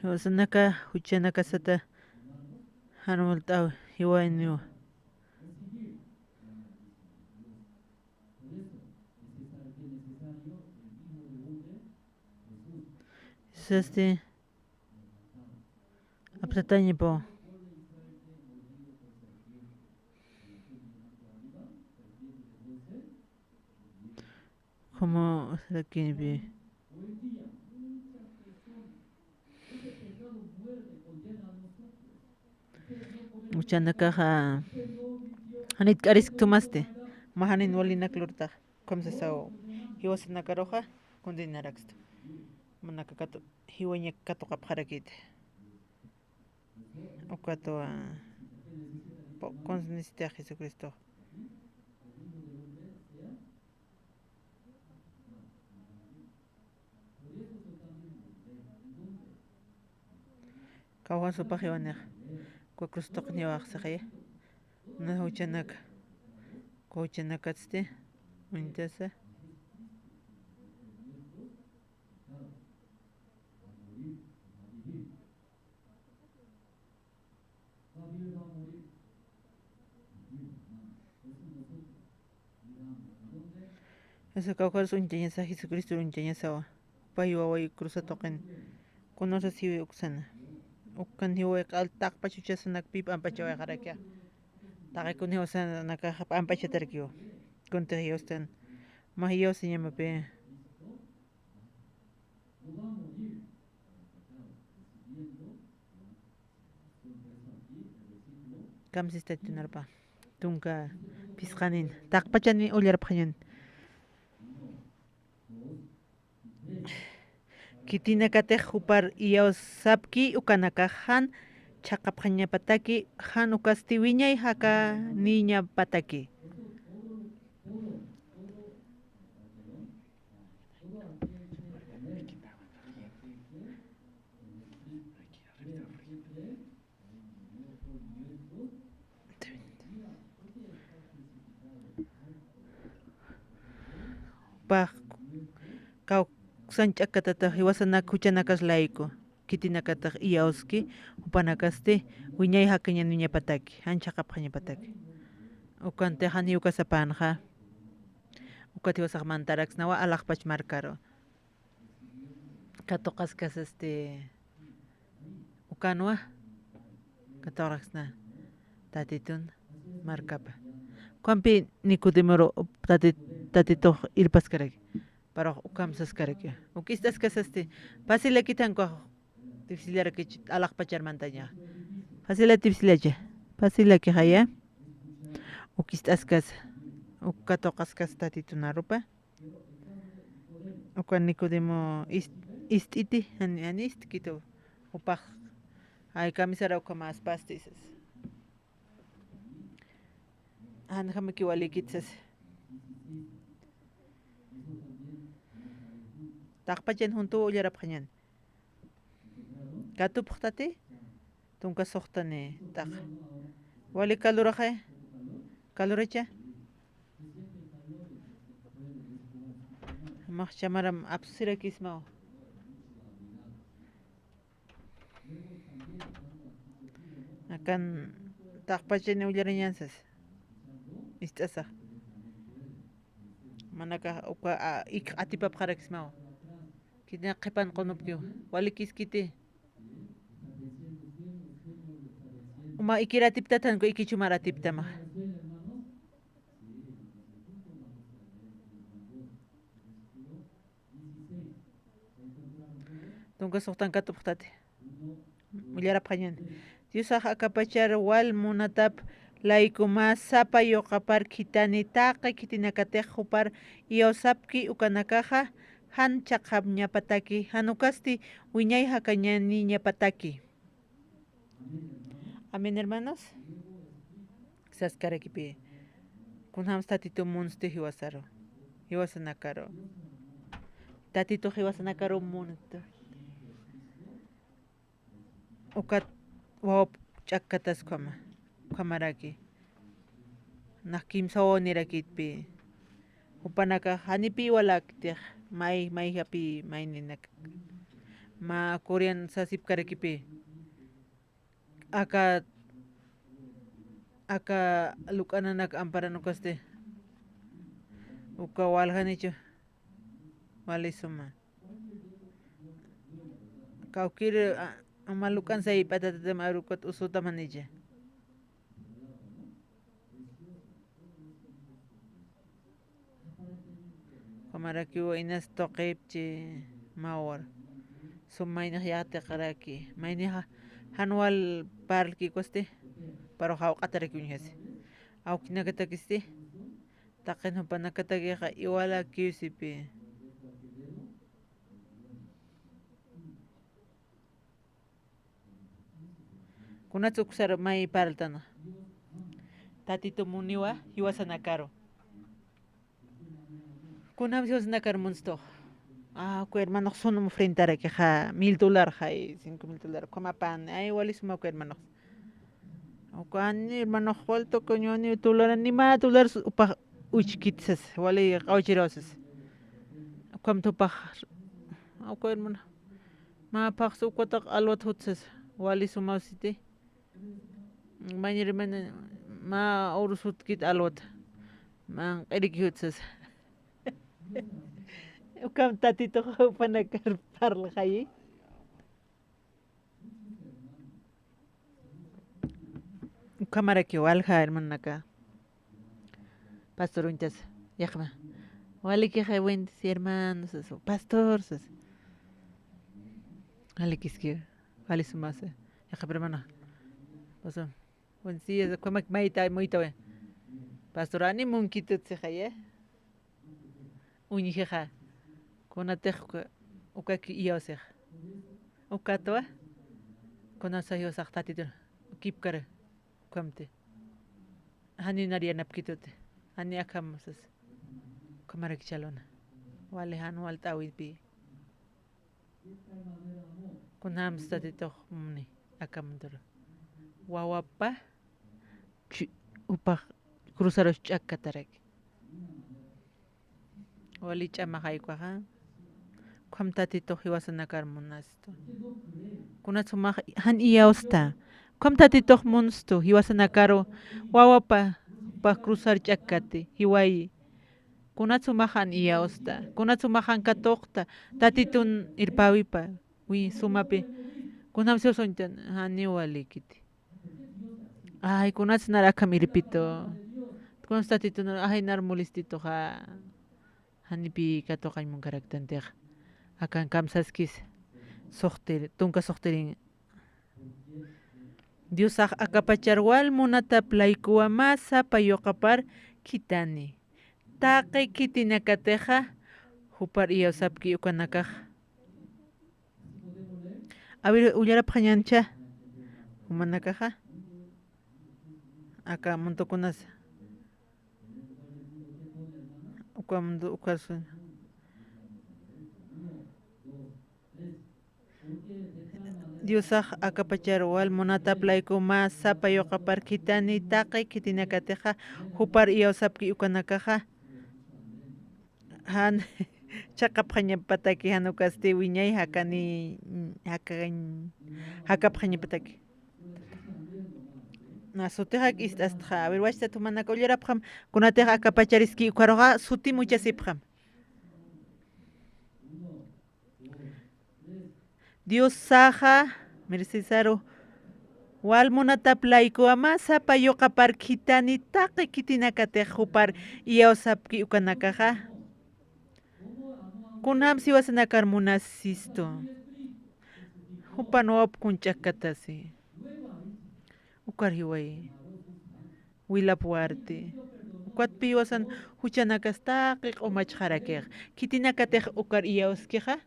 Jiwasanaka juchanakasata jan walt'aw jiwayniwa. Sasti aptatañapaw. Como será que vi-, juchanakaxa janit k'arisk tumasti, mä janin walinak lurtax, ukham sasaw jiwasanakaruxa condenaraksta. Manaka katu-, jiwañak katuqapxarakiti. Ukatwa, ah, po-, kuns nisitixa Jesucristo. Kawkhans jupax jiwanixa, uka cruz tuqin jiwaxsixaya, na juchanaka, uka juchanakatsti uñtasa. Esa kawkharus uñchañasa, Jesucristor uñchañasawa. Pay waway cruza tuqin. Kunasas jiwi uksana. Ukan jiway q'al taqpach juchasanak pï p'ampachawayxarakixa. Taqi kun jiwasanakaxa p'ampachatarakiwa. Kuntix iyawstan. Mä iyawsañamapi. Kamsista tunarpa. Tunka phisqanin. Taqpachani ullarapxañan. Khitinakatix jupar iyawsapki ukanakax jan chhaqapxañapataki, jan ukasti wiñay jakaniñapataki. Jupax kawksan ch'akatatax jiwasanak juchanakas layku, khitinakatax iyawski, jupanakasti wiñay jakañaniñapataki, jan chhaqapxañapataki. Ukantix jan jiwkasapänxa, ukat jiwasax mantaraksnawa alaxpach markaru. Katuqaskas, este, ukanwa, katuqasna Tatitun markapa. Ukampi Nicodemoro, Tati-, Tatitux irpaskaraki, pero ukham saskaraki. Ukist'askas, este, facilakithanku, difícilaraki alaxpachar mantaña. Facila difícilacha, facilakixaya. Ukist'askas, uk katuqaskas Tatitun arupa. Uka Nicodemo ist-, ist'iti, jan, jan ist'kitu, jupax, ay, kamisara ukhamäspasti sas. Janjamakiw walikit sas. Taqpachan juntuw ullarapxañan. Katupxtati, tunka suxtani taq. Wali kaluraxay, kaluracha. Max chamaram apsusirakismaw. Akan taqpachani ullarañan sas. Ist'asax. Manakax uka, a, ikx atipapxarakismaw. Khitinaka qhipan qunupkiw. Walikiskiti. Uma ikir atiptathanku, ikichumar atiptamaxa. Tunka suxtan katupxtati. Ullarapxañan. Diosax akapachar wal munatap layku mä sapa yuqapar khithani, taqi khitinakatix jupar iyawsapki ukanakaxa, jan chhaqhapñapataki, jan ukasti wiñay jakañaniñapataki. Amén, hermanos. Saskarakipi. Kunjams Tatitu munsti jiwasaru, jiwasanakaru. Tatitu jiwasanakaru munstu. Ukat wawap ch'akkatas ukhama, ukhamaraki. Nax kimsa wawanirakitpi. Jupanakax janipi iwalaktix, may, mayjapi, mayninak. Mä Corean sasipkarakipi. Aka, aka luk'ananak amparan ukasti. Uka waljanichu. Wali suma. Kawkir, a, ama luk'an sayp'atatatam arukat usutam janicha. Ukhamarakiw inas tuqipchi mawar. Sum maynix yatiqaraki. Maynixa jan wal parlki ukasti. Pero jawq'ataraki uñjasi. Awkinakatakisti. Taqin jupanakatakixa iwalakiw sipi. Kunats uksar may parltanxa. Tatitu muniwa jiwasanakaru. Kunjams jiwasanakar munstux. Ah, uka hermanox sunum ofrendarakixa, mil dólar, jay, cinco mil dólar, ukhamapan, ay, wali suma uka hermanox. Uka, ani hermanox, wal tukuñu, ani dólar, ni mä dólar upax uchkit sas, wali q'awchiraw sas. Ukham tupax, uka hermano. Mä phaxsa ukataq alwat jut sas, wali sumaw siti. Mañir mana, mä urus jutkit alwat. Mä q'iriki jut sas. Ukham Tatitux jupanakar parlxayi. Ukhamaraki walja, hermanonaka. Pastor uñtas. Yaqma. Walikixa, buen día, hermano, sas, pastor, sas. Walikiski, wali sumasa. Yaqma, hermana. Pastor. Buen día, kumak mayta, mayta, we. Pastor, ani munkitut sixaya. Uñjixa. Kunatix uka, ukaki iyawsix. Ukatwa. Kunasa Diosax Tatitun. Kipkar. Ukamti. Jani nariyanapkituti. Jani akham sas. Ukhamaraki chaluna. Wali jan walt'äwipi. Kunjams Tatitux muni, akham dur. Wawapa, chu-, jupax cruzarus ch'akkataraki. Wali ch'amaxay ukaxa. Ukham Tatitux jiwasanakar munasistu. Kunats jumax jan iyawsta. Ukham Tatitux munstu, jiwasanakaru. Wawapa, jupax cruzar ch'akkati, jiwayi. Kunats jumax jan iyawsta, kunats jumax jan katuqta, Tatitun irpäwipa, wi sumapi, kunjams Dios uñtan, janiw walikiti. Ay, kunats nar akham irpitu, kunats Tatitun, ay, nar molestituxa, janipi katuqañ munkaraktantixa. Akan kamsaskis, suxtir, tunka suxtirin. Diosax akapachar wal munatap laykuwa mä sapa yuqapar khithani. Taqi khitinakatixa, jupar iyawsapki ukanakaxa. A ver, ullarapxañäncha, jumanakaxa. Aka muntukunasa. Uka mundu, uka su-, Diosax akapachar wal munatap layku mä sapa yuqapar khithani taqi khitinakatixa jupar iyawsapki ukanakaxa. Jan, chhaqapxañapataki jan ukasti wiñay jakani, jakañ, jakapxañapataki. Na sutixak ist'astxa. A ver, wachtat jumanaka ullarapxam, kunatix akapachariski ukaruxa suti muchasipxam. Diosaxa, mirsisaru, wal munatap laykuwa mä sapa yuqapar khithani taqi khitinakatix jupar iyawsapki ukanakaxa. Kunjams jiwasanakar munasistu. Jupan wawap kun ch'akkatasi. Ukar jiwayi. Wilap warti. Ukatpi jiwasan juchanakas taqi q'umachxarakix. Khitinakatix ukar iyawskixa.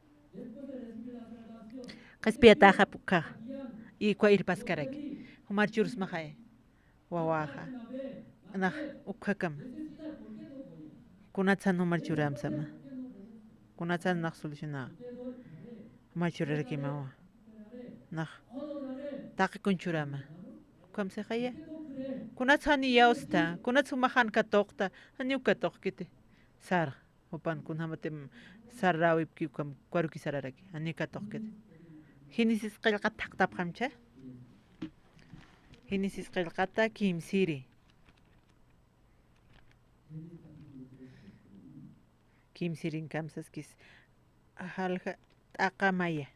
Qhispiyataxap ukhaxa. Ikwa irpaskaraki. Jumar churasmaxay. Wawaxa. Nax ukhakam. Kunatsan jumar churämsama. Kunatsan nax solucionaxa. Jumar churarakimawa. Nax. Taqi kun churäma. Ukham sixaya. Kunats jan iyawsta. Kunats jumax jan katuqta. Janiw katuqkiti. Sar. Jupan kunjamatim sarräwipki ukham ukaruki sararaki. Janiw katuqkiti. Génesis qillqat thaqtapxamcha. Génesis qillqata kimsiri. Kimsirin kamsaskis. Jalja t'aqa maya.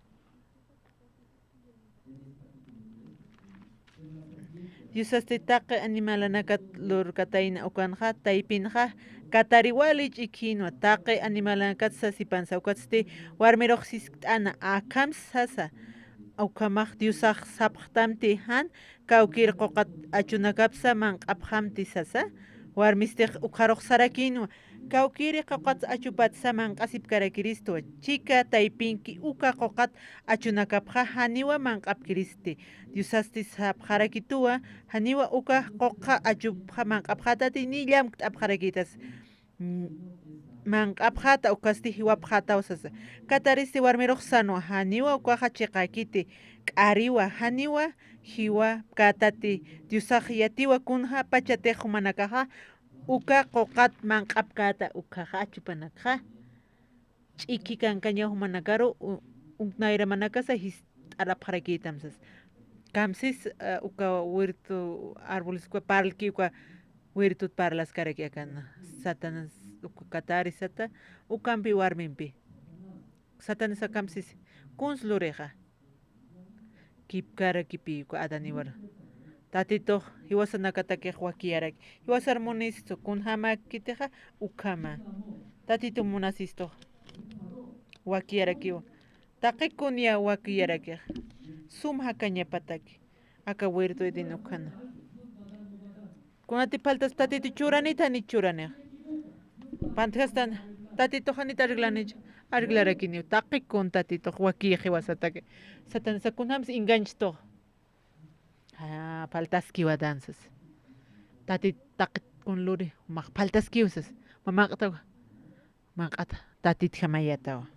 Diosasti taqi animalanakat lurkatayna ukanxa, taypinxa katari wali ch'ikïnwa, taqi animalanakat sasipansa, ukatsti warmirux siskt'ana, akham sasa, ukhamax Diosax sapxtamti jan, kawkïr quqat achunakapsa manq'apxamti sasa, warmistix ukxarux sarakïnwa, kawkïri quqat achupatsa manq'asipkarakiristwa, chika taypinki uka quqat achunakapxa janiwa manq'apkiristi. Diosasti sapxarakituwa, janiwa uka quqxa achupxa manq'apxätati ni llamkt'apxarakitas. Mm, manq'apxäta ukasti jiwapxätaw sasa. Kataristi warmirux sanwa, janiwa ukaxa chiqäkiti, k'ariwa, janiwa jiwapkätati, Diosax yatiwa kunja pachatix jumanakaxa, uka quqat manq'apkäta ukhaxa achupanakxa. Ch'iki kankañaw jumanakaru, u-, uk nayramanakasa jist'arapxarakïtam sas. Kamsis, eh, uka huerto, árboles uka parlki uka huertot parlaskaraki akan. Satanás uka katari sata, ukampi warmimpi. Satanás akamsis, kuns lurixa. Kipkarakipi uka Adán Evara. Tatitux jiwasanakatakix wakiyaraki. Jiwasar munistu, kunjamäkitixa ukhama. Tatitu munasistux wakiyarakiwa. Taqi kunya wakiyarakix. Sum jakañapataki. Aka huerto Edén ukhana. Kunati faltas Tatitu churanit jani churanix. Pantjastan Tatitux janit arreglanich, arreglarakiniw. Taqi kun Tatitux wakiy jiwasataki. Satanasa kunjams engañchtux. Ah, faltaskiwa danzas. Tatit taqi kun luri, max faltaskiw sas. Mamaqtawa. Manq'ata, tatitjamayatawa.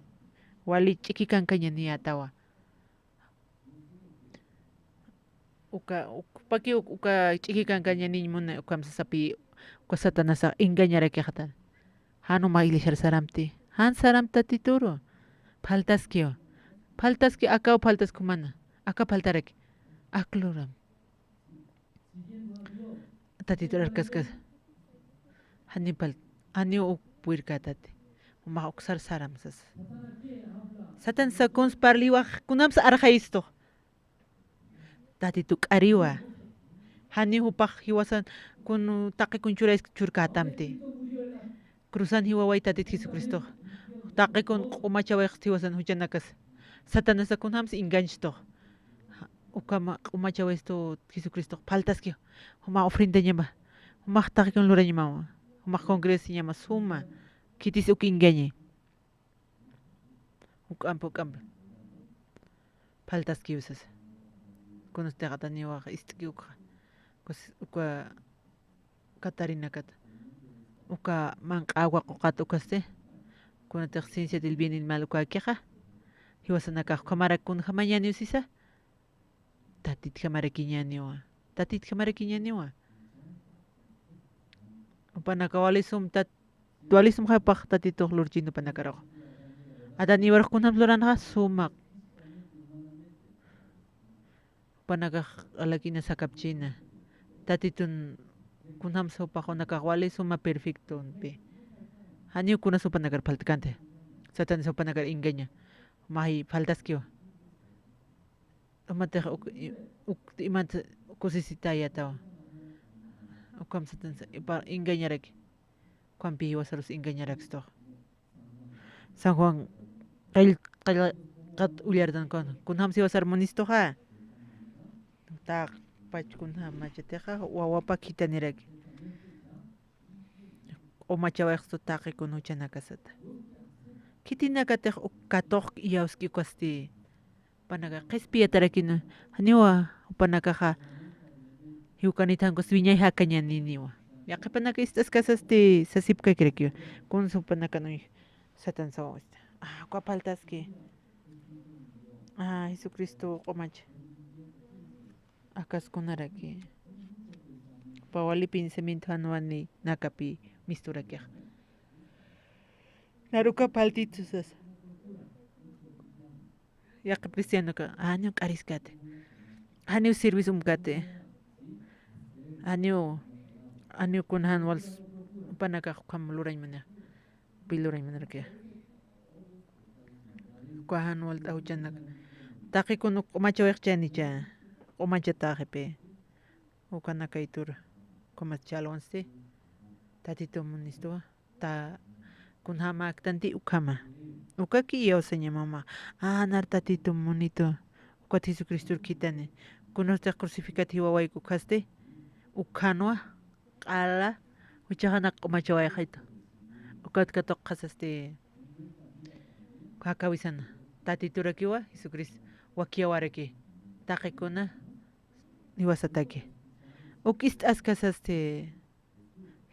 Wali ch'iki kankañaniyatawa. Uka, uk-, paki uk-, uka ch'iki kankañaniñ muna, ukham sasapi, uka Satanasa engañarakixtan. Jan uma iglesiar saramti. Jan saram Tatituru. Faltaskiwa. Faltaski akaw faltaskumana. Aka faltaraki. Akluram. Tatitur arkaskas. Jani pal-, jani uk puirkatati. Jumax uksar saram sas. Satan sakuns parliwax kunams arxayistu. Tatitu k'ariwa. Jani jupax jiwasan kun taqi kun churaysk churkätamti. Cruzan jiwaway Tatit Jesucristox. Taqi kun q'umachawayxst jiwasan juchanakas. Satanasa kunjams engañchtux. Ukhama q'umachawaystu Jesucristox. Faltaski. Juma ofrendañama. Jumax taqi kun lurañama. Jumax congregacionama suma. Khitis uk engañi. Juk'ampi, juk'ampi. Faltaskiw sasa. Kunastix ataniwax ist'ki ukxa. Ukas, uka Catarinakat. Uka manq'a waquqat ukasti. Kunatix ciencia del bien y mal ukakixa. Jiwasanakax ukhamarak kunjamañaniw sisa. Tatitjamarakiñaniwa. Tatitjamarakiñaniwa. Jupanaka walisum tat-, walisum japax Tatitux lurchin jupanakaruxa. Adán Evarux kunjams luranxa sumaq. Jupanakax q'alakina sakapchina. Tatitun kunjams jupax jupanakax wali suma perfectonpi. Janiw kunas jupanakar faltkanti. Satanas jupanakar engaña. May faltaskiwa. Umatix uk, i-, uk, imat kusisitayatawa. Ukham Satanasa, ipa, engañaraki. Ukampi jiwasarus engañarakstux. San Juan, qall-, qall-, qat ullartan kun, kunjams jiwasar munistuxa. Taqpach kunjamachatixa, wawapa khitaniraki. Q'umachawayxstu taqi kun juchanakasata. Khitinakatix uk katuq iyawski ukasti. Jupanaka qhispiyatarakina, janiwa jupanakaxa, jiwkanit jan ukas wiñay jakañaniniwa. Yaqhipanaka ist'askasasti sasipkakirakiwa. Kunsa jupanaka nuy Satan sawawista. Ah, uka faltaski. Ah, Jesucristo q'umach. Akas kunaraki. Jupa wali pensamiento jan waninakapi misturakix. Naruka faltitu sasa. Yaqhip cristianoka, janiw k'ariskati. Janiw sirvis umkati. Janiw, janiw kun jan wals jupanakax ukham lurañ mana. Pi lurañ manaraki. Uka jan walt'a juchanak. Taqi kun uk q'umachawayxchanicha. Q'umachataxipi. Ukanakaytur. Ukamas chalwansti. Tatitu munistuwa. Ta, kunjamäktanti ukhama. Ukaki iyawsañamama. Ah, nar Tatitu munitu. Ukat Jesucristor khitani. Kunastix crucificat jiwawayku ukhasti. Ukhanwa. Q'ala. Juchaxanak q'umachawayxitu. Ukat katuqxasasti. Jakawisana. Tatiturakiwa Jesucristo. Wakiyawaraki. Taqi kuna. Jiwasataki. Uk ist'askasasti.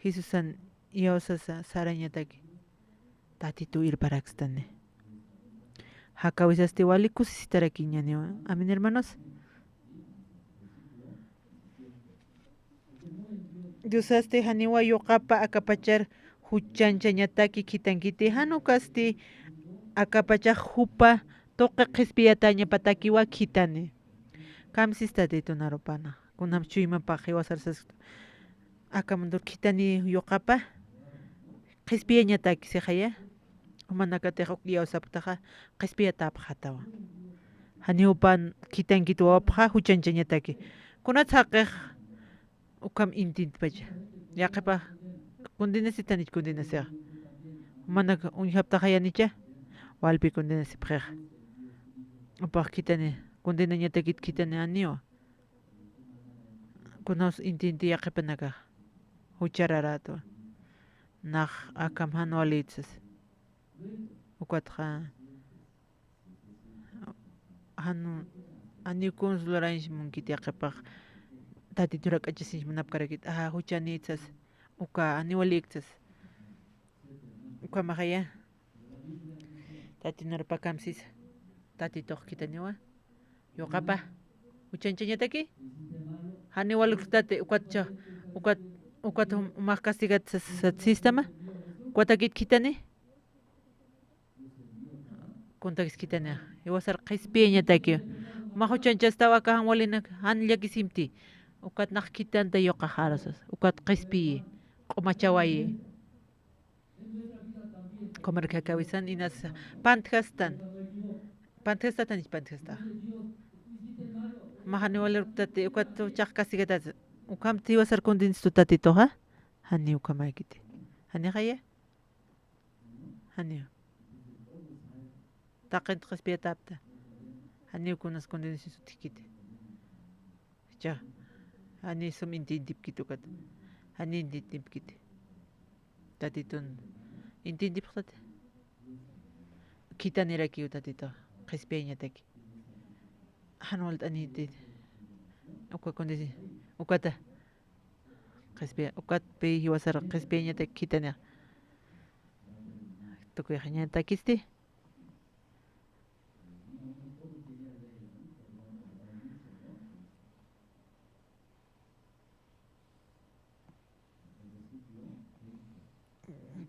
Jesusan iyawsasa sarañataki. Tatitu irparakstani. Jakawisasti wali kusisitarakiñaniwa. Amén, hermanos. Diosasti janiwa yuqapa akapachar juchanchañataki khitankiti. Jan ukasti akapachax jupa tuqi qhispiyatañapatakiwa khitani. Kamsis Tatitu narupana. Kunam chuymapax jiwasar sas. Aka mundur khitani yuqapa. Qhispiyañataki sixaya. Jumanakatix uk iyawsapktaxa qhispiyatäpxatawa. Janiw jupan khitankit wawapxa juchanchañataki. Kunat jaqix Ukham intintpacha. Yaqhipax condenasitanich condenasixa. Manak uñjaptaxayanicha, walpi condenasipxixa. Upax khithani, condenañatakit khithani aniwa. Kunaws intinti yaqhipanakax. Juchararätwa. Nax akham jan walït sas. Ukatxa, jan, janiw kuns lurañs munkit yaqhipax, Tatitur jak'achasinch munapkarakit, a, juchanït sas, uka, janiw walïkt sas. Ukhamaxaya, Tatinur pakamsisa, Tatitux khithaniwa, yuqapa, juchanchañataki, janiw walïkt tati, ukat cha, ukat, ukat jum-, jumax castigat sas, sat sistama, ukatakit khithani. Kuntakis khithanixa, jiwasar qhispiyañataki. Jumax juchanchastaw aka jan walinak, jan llakisimti. Ukat nax khithanta yuqaxaru sas. Ukat qhispiyi, q'umachawayi. Comer cacahuizan inas pantjastan. Pantjastatanich pantjastaxa. Jumax janiw walïrktati, ukat juchax castigatat. Ukhamti jiwasar condenasistu Tatituxa. Janiw ukhamäkiti. Janixaya. Janiw. Taqint qhispiyatäpta. Janiw kunas condenación sutjkiti. Jichha. Janiw sum intintipkiti ukat. Janiw intintipkiti. Tatitun. Intintipxtati. Khitanirakiw Tatitux. Qhispiyañataki. Jan walt'aniti. Uka condenación. Ukata. Qhispiya, ukatpï jiwasar qhispiyañatak khithanix. Tukuyxañatakisti.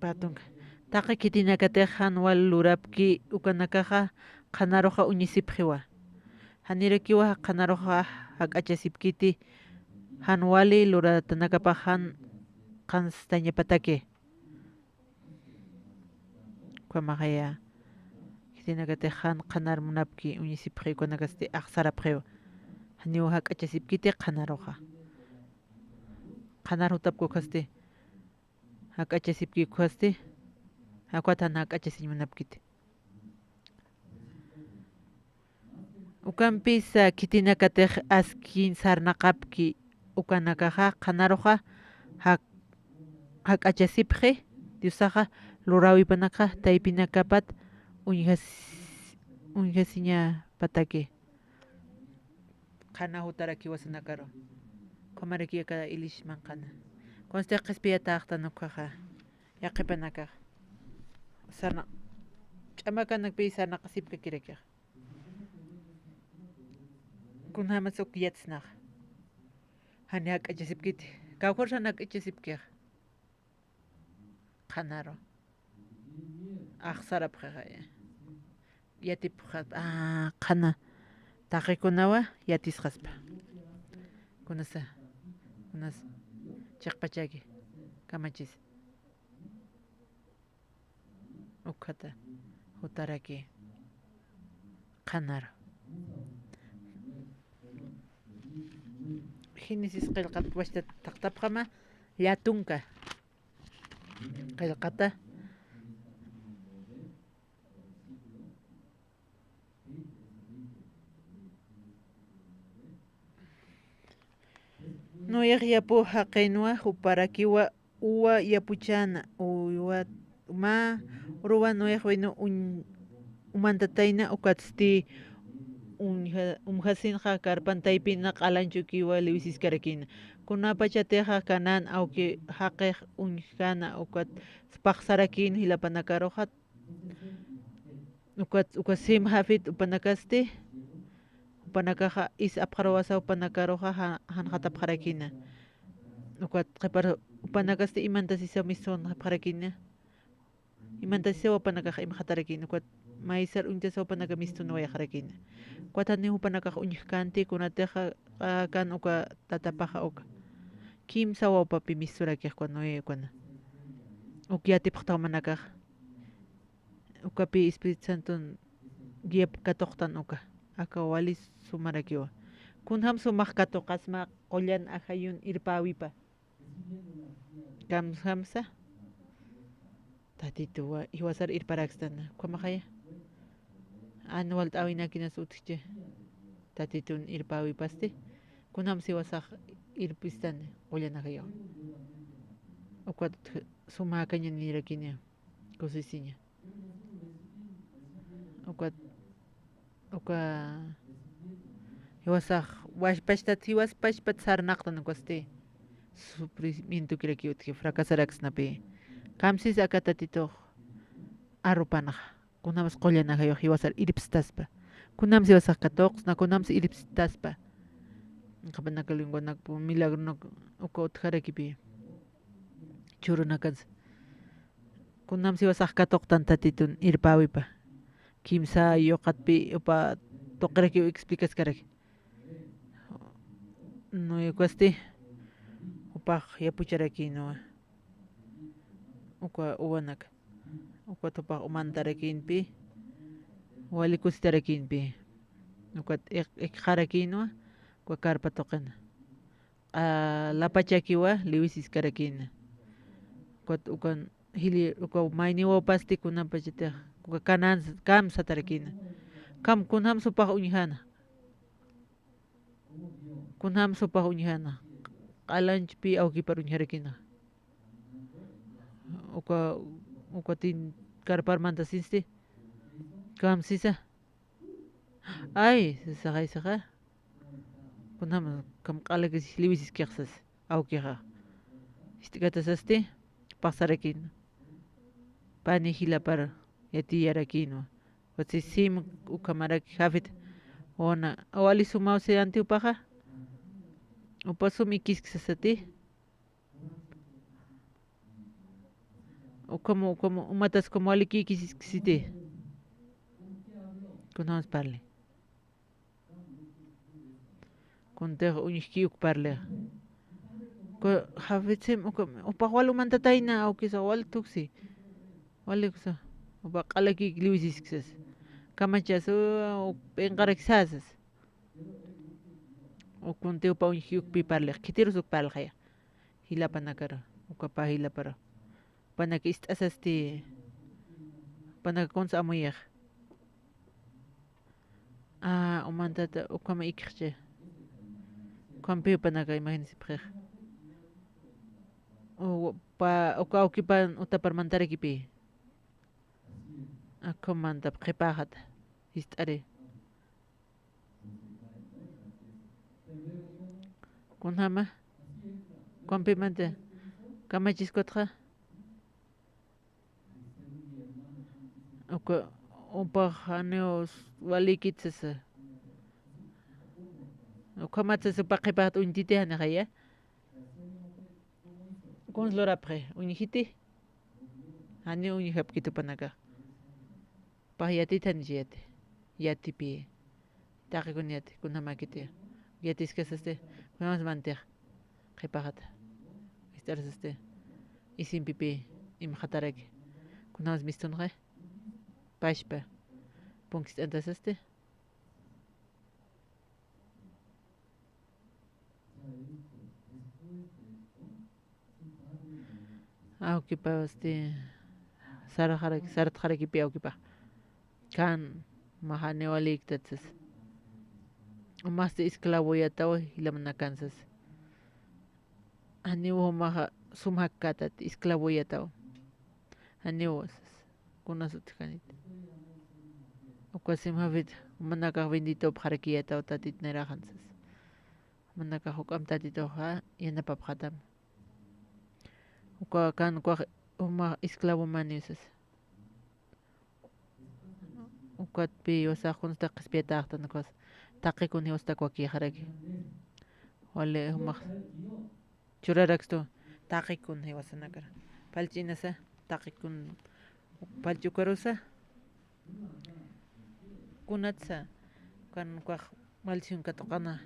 Patunka. Taqi khitinakatix jan wal lurapki ukanakaxa qhanaruxa uñisipxiwa. Janirakiwa qhanaruxa jak'achasipkiti jan wali luratanakapax jan qhanstañapataki. Ukhamaxaya. Khitinakatix jan qhanar munapki uñisipxi ukanakasti axsarapxiwa. Janiw jak'achasipkiti qhanaruxa. Qhanar jutapki ukhasti. Jak'achasipki ukhasti, ukat jan jak'achasiñ munapkiti. Ukampisa khitinakatix askiñ sarnaqapki ukanakaxa, qhanaruxa jak-, jak'achasipxi, Diosaxa luräwipanakaxa taypinakapat uñjas-, uñjasiñapataki. Qhana jutarakiwa sanakaru. Ukhamaraki aka ilish manqhana. Kunsti qhispiyatäxtan ukkhaxa. Yaqhipanakax. Sarna-, ch'amakanakpi sarnaqasipkakirakixa. Kunjamas uk yatsnaxa. Jani jak'achasipkiti. Kawkhar jan jak'achasipkixa. Qhanaru. Axsarapxaxa. Yatipxaspa. Ah, qhana. Taqikunawa yatisxaspa. Kunasa. Kunas. Chiqpachaki. Kamachis. Ukhata. Jutaraki. Qhanaru. Génesis qillqat wachta taqtapxama, llatunka. Qillqata. Noex yapu jaqinwa, juparakiwa uwa yapuchäna, uwa, mä uruwa Noex waynu uñ-, umantatayna, ukatsti uñja-, umjasinxa karpan taypina q'alanchukiwa liwisiskarakina. Kunapachatixa Canaán awki jaqix uñjkana, ukat paxsarakina jilapanakaruxa, ukat, uka sim jafit upanakasti, upanakaxa is apxaruwasa upanakaruxa ja-, janxatapxarakina. Ukat qhipar upanakasti imantasisa mistunxapxarakina. Imantasisawa upanakax imxatarakina. Ukat maysar uñtasa upanaka mistunwayaxarakina. Ukat janiw upanakax uñjkänti kunatixa, a, kan uka tatapaxa uka. Kimsawa upapi misturakix uka Noé ukana. Uk yatipxtaw umanakaxa. Ukapi Espíritu Santun guiap katuqtan uka, aka wali sumarakiwa. Kunjam sumax katuqasma qullan ajayun irpäwipa. Kamsjamsa. Tatituwa jiwasar irparakstan. Ukhamaxaya. An walt'äwinakinas utjchi. Tatitun irpäwipasti. Kunjamsa jiwasax irpistan qullan ajayu. Ukat suma akañanirakini. Kusisiña. Ukat, uka, jiwasax, waspachtat, jiwaspachpat sarnaqtan ukasti. Sufrimientokirakï utji, fracasaraksnapi. Kamsis aka Tatitux arropanaxa. Kunjams qullan ajayux jiwasar irpstaspa. Kunjams jiwasax katuqsna, kunjams irpstaspa. Qhapanaka lenguanakpu, milagronak uka utjarakipi. Churunakans. Kunjams jiwasax katuqtan Tatitun irpäwipa. Kimsa yuqatpi upa tuqirakiw explicaskaraki. No, ukasti, upax yapucharakïnwa. Uka uwanak. Ukat upax umantarakïnpi. Wali kusitarakïnpi. Ukat ik-, ikxarakïnwa. Uka karpa tuqina. Q'a, lapachakiwa liwisiskarakïna. Ukat ukan jili, uka mayniwapasti kunapachatix, uka kanan, kam satarakïna. Kam kunjams upax uñjäna. Kunjams upax uñjäna. Q'alanchpi awkipar uñjarakïna. Uka, uka tin karpar mantasinsti. Kam sisa. Ay, sasaxay saxa. Kunjam kam q'alakis liwisiskix sas, awkixa. Ist'kata sasti, pasarakïn. Pani jilapar yatiyarakïnwa. Wasi sim ukhamaraki jafit. Wana, wali sumaw si anti upaxa. Upa sum ikisk sasati. Ukham, ukham, umatas ukham walikïkisisksiti. Kunjams parli. Kuntix uñjki uk parli. Ku, jafitsim, ukham, upax wal umantatayna, awkisa wal tuksi. Wal uksa. Upa q'alakïk liwisiskisas. Kamachas, u, p'inqaraksasas. Ukunti upa uñjki ukpi parlix, khitirus uk parlxaya. Jilapanakar, ukapa jilapar. Panaka ist'asasti, panaka kuns amuyix. A, umantata, ukama ikxchi. Ukampi panaka, imagínense, pxix. U, pa, uka awkipan utapar mantarakipi. Akhumantap qhipaxata, ist'ari. Kunjama, kumpimanta, kamachiskutxa. Uka, upax janiw walikit sasa. Ukhamat sasa upa qhipaxat uñtiti janixaya. Kuns lurapxi, uñjiti. Janiw uñjapkit upanakax. Pax yatit janichi yati. Yatipi. Taqikun yati, kunjamakiti. Yatiskasasti, kunjamas mantix. Qhipaxata. Ist'arsasti. Isimpipi, imxataraki. Kunjamas mistunxa. Pachpa. Punkist'antasasti. Awkipa, este, sarxaraki, sartxarakipi awkipa. Kan, maxa janiw waliktat sas. Umasti esclavoyataw jilamanakan sas. Janiw jumaxa sum jakkatat, esclavoyataw. Janiw sas. Kunas utjkanit. Ukasim jafit, jumanakax benditopxarakiyataw Tatit nayraxan sas. Jumanakax juk'amp Tatituxa yanapapxatam. Uka kan ukax jumax esclavomaniw sas. Ukatpi jiwasax kunsa qhispiyatäxtan ukas. Taqi kun jiwastak wakïxaraki. Wali jumax churarakstu taqi kun jiwasanakar. Phalch'inasa, taqi kun phalch'ukarusa. Kunatsa, kan ukax maldición katuqana.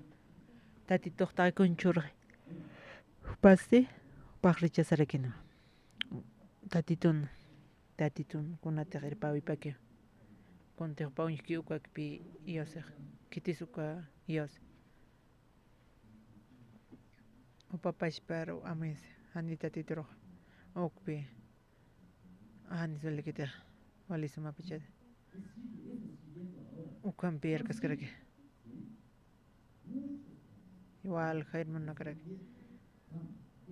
Tatitux taqi kun churxi. Jupasti, jupax rechazarakina. Tatitun, Tatitun, kunatix irpäwipakiw. Kuntix jupa uñjki ukakpi iyawsix. Khitis uka iyawsi. Jupa pachparu amuyasi, jani Tatiturux ukpi, jani sulikitix, wali sumapachati. Ukampi arkaskiraki. Igual, Jair Munakaraki.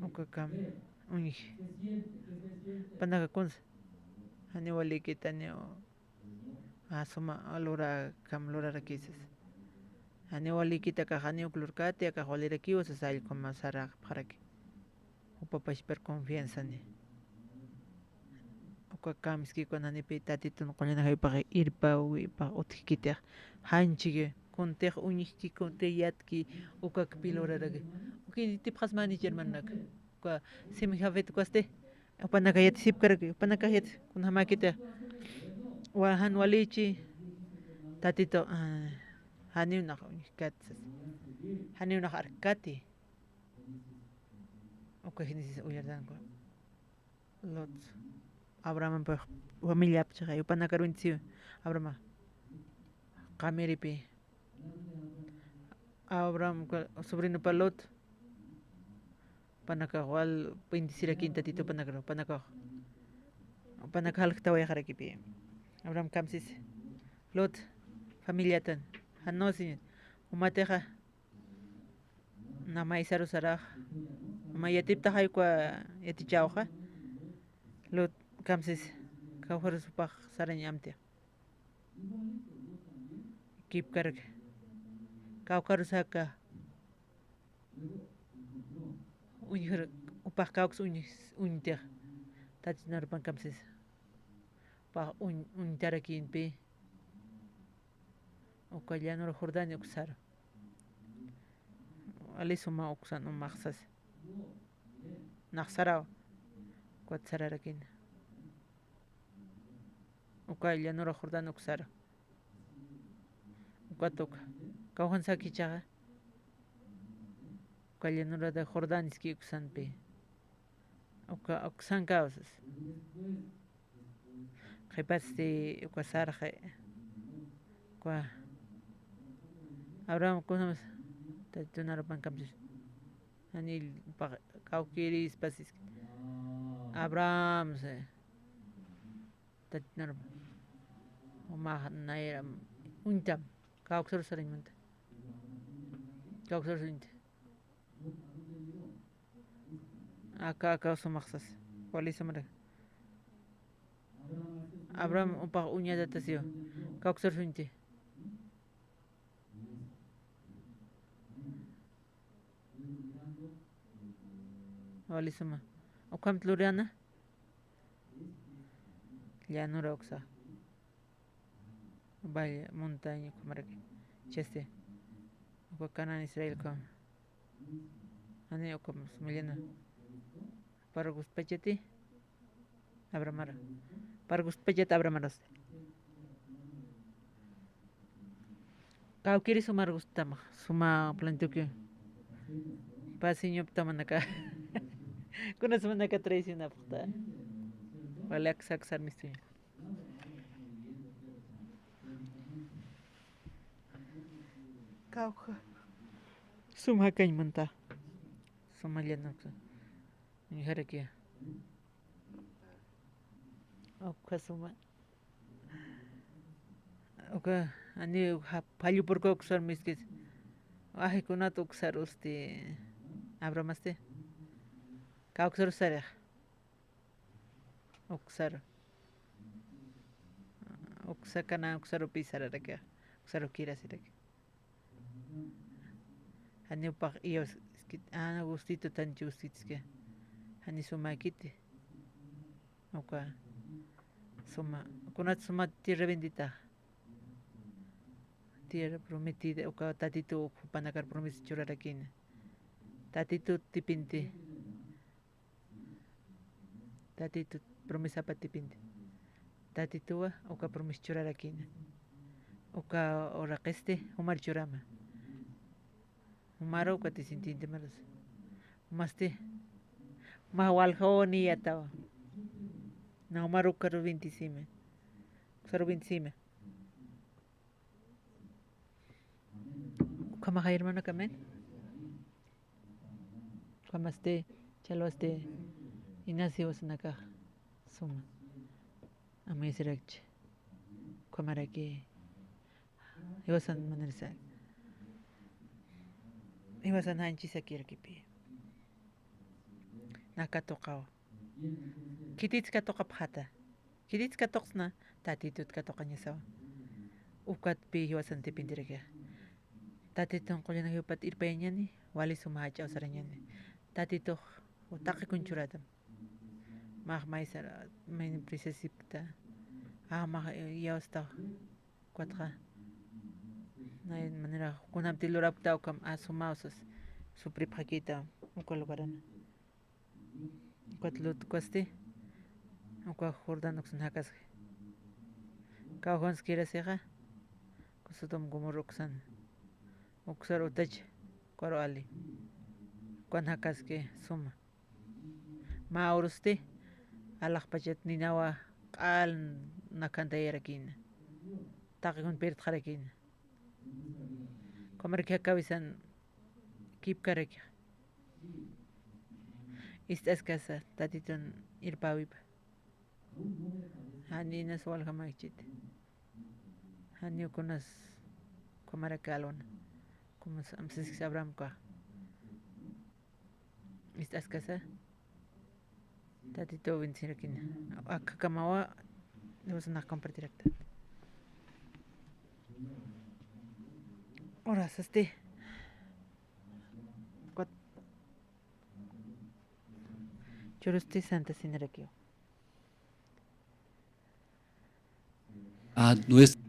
Ukakam, uñji. Panaka kunsa. Jani walikitani, a, suma lura, kam lurarakisas. Jani walikitaka jani uk lurkati, akax walirakiwa sas allkuma saraqpxaraki. Jupa pachpar confianzani. Uka kamski kunanipi Tatitun qullan jaypax irpawipax utjkitix. Janchiki, kuntix uñjki, kuntix yatki, ukakpi luraraki. Ukitipxas mani, hermanaka. Uka simi jafet ukasti. Upanaka yatisipkaraki, upanaka yat, kunjamakitix. Wa jan walichi, Tatitu, a, janiw nax uñjkati sas. Janiw nax arkkati. Uka Génesis uyartanku. Lot. Abrahampa familiap chixay, upanakar uñt'siw. Abrahama. Qamiripi. Abraham, uka sobrinopa Lot. Upanakax wal bendecirakin Tatitu upanakar, upanakax. Upanakax jalktawayxarakipi. Abraham kamsis. Lot, familiatan. Jan no, señor. Umatixa. Nax maysaru sarax, mä yatiptaxay uka yatichawxa, Lot kamsis, kawkharus jupax sarañ amti. Kipkaraki, kawkharus aka, uñjir, jupax kawks uñ, uñtix, Tatit narupan kamsis, jupax uñ, uñtarakïnpi. Uka llanura Jordán uksaru. Wali suma uksan umax sas. Nax saraw. Ukat sararakïna. Uka llanura Jordán uksaru. Ukat uka. Kawkhan sakichaxa. Uka llanura de Jordán iski uksanpi. Uka, uksan kawsas. Qhipasti uka sarxi. Uka Abraham kunjamas Tatitu narupan kamsis. Jani pa-, kawkïrispas iski. Abraham, si. Tatitu narupan. Umax nayram uñtam. Kawksarus sarañ munta. Kawksarus uñti. Aka, aka sumax sas. Wali sumara. Abraham upax uñatatasiwa. Kawksar suñti. Wali suma. Ukhamt lurana. Llanura uksa. Valle, montaña, ukhamaraki. Chiste. Uka Canaán Israel ukham. Jani ukham sumillana. Para gustpachati. Abrahamara. Para gustpachati Abrahamarus. Kawkiri sumar gustamax. Suma plantuki. Pasiñoptamanaka. Kuna sumanaka traicionapxta. Wali aksa aksar mistuña. Kawkha. Sum jakañ munta. Suma llanuksa. Uñjarakiya. Ukha suma. Uka, ani uka phallupurka uksar miskis. Aji kunat uksarusti. Abrahamasti. Kawksarus sarix. Uksaru. Uksa Canaán uksarupi sararaki. Uksaru kirasiraki. Jani upax iyawskit, a, gustitutanchi gustitiski. Jani sumakiti. Uka suma, kunat suma tierra bendita. Tierra prometida, uka Tatitu jupanakar promesa churarakina. Tatitu tipinti. Tatitu promesapa tipinti. Tatituwa uka promesa churarakina. Uka uraqisti jumar churama. Jumaru uka tisintinti marus. Jumasti. Mä waljaw niyatawa. Na jumaru ukaru vintisima. Uksaru vintisima. Ukhamaxa, hermano, amén. Ukhamasti, challwasti, inas jiwasanakax suma. Amuyasirakchi. Ukhamaraki jiwasan manirisa. Jiwasan janchi sakirakipï. Naka tuqawa. Khititsa katuqapxata. Khititsa katuqsna, Tatitut katuqañasawa. Ukatpï jiwasan tipintiraki. Tatitun qullan ajayupat irpayañani, wali suma jach'aw sarañani. Tatitux taqi kun churatam. Max maysar, mayni prisasipkta. A, max iyawstaw. Ukatxa. Nay manera kunamti lurapkta ukham, a, sumaw sas. Supripxakïta, uka lugarana. Ukat Lot ukasti, uka Jordán uksan jakaski. Kawjanskirasixa, uka Sodoma Gomorra uksan. Uksar utach, ukaru ali. Ukan jakaski suma. Mä urusti, alaxpachat ninawa q'al nakhantayarakïna. Taqi kun pirtxarakïna. Ukhamaraki jakawisan kipkaraki. Ist'askasa Tatitun irpäwipa. Janiw inas waljamäkchiti. Janiw kunas ukhamaraki alwan. Como amsïskis Abrahamkax. Ist'askasa. Tatituw bendecirakïna. Akakamawa, Diosnax compartirakta. Ora, sasti. Cuat-, churusti Santa Cenarakiw. A nuestra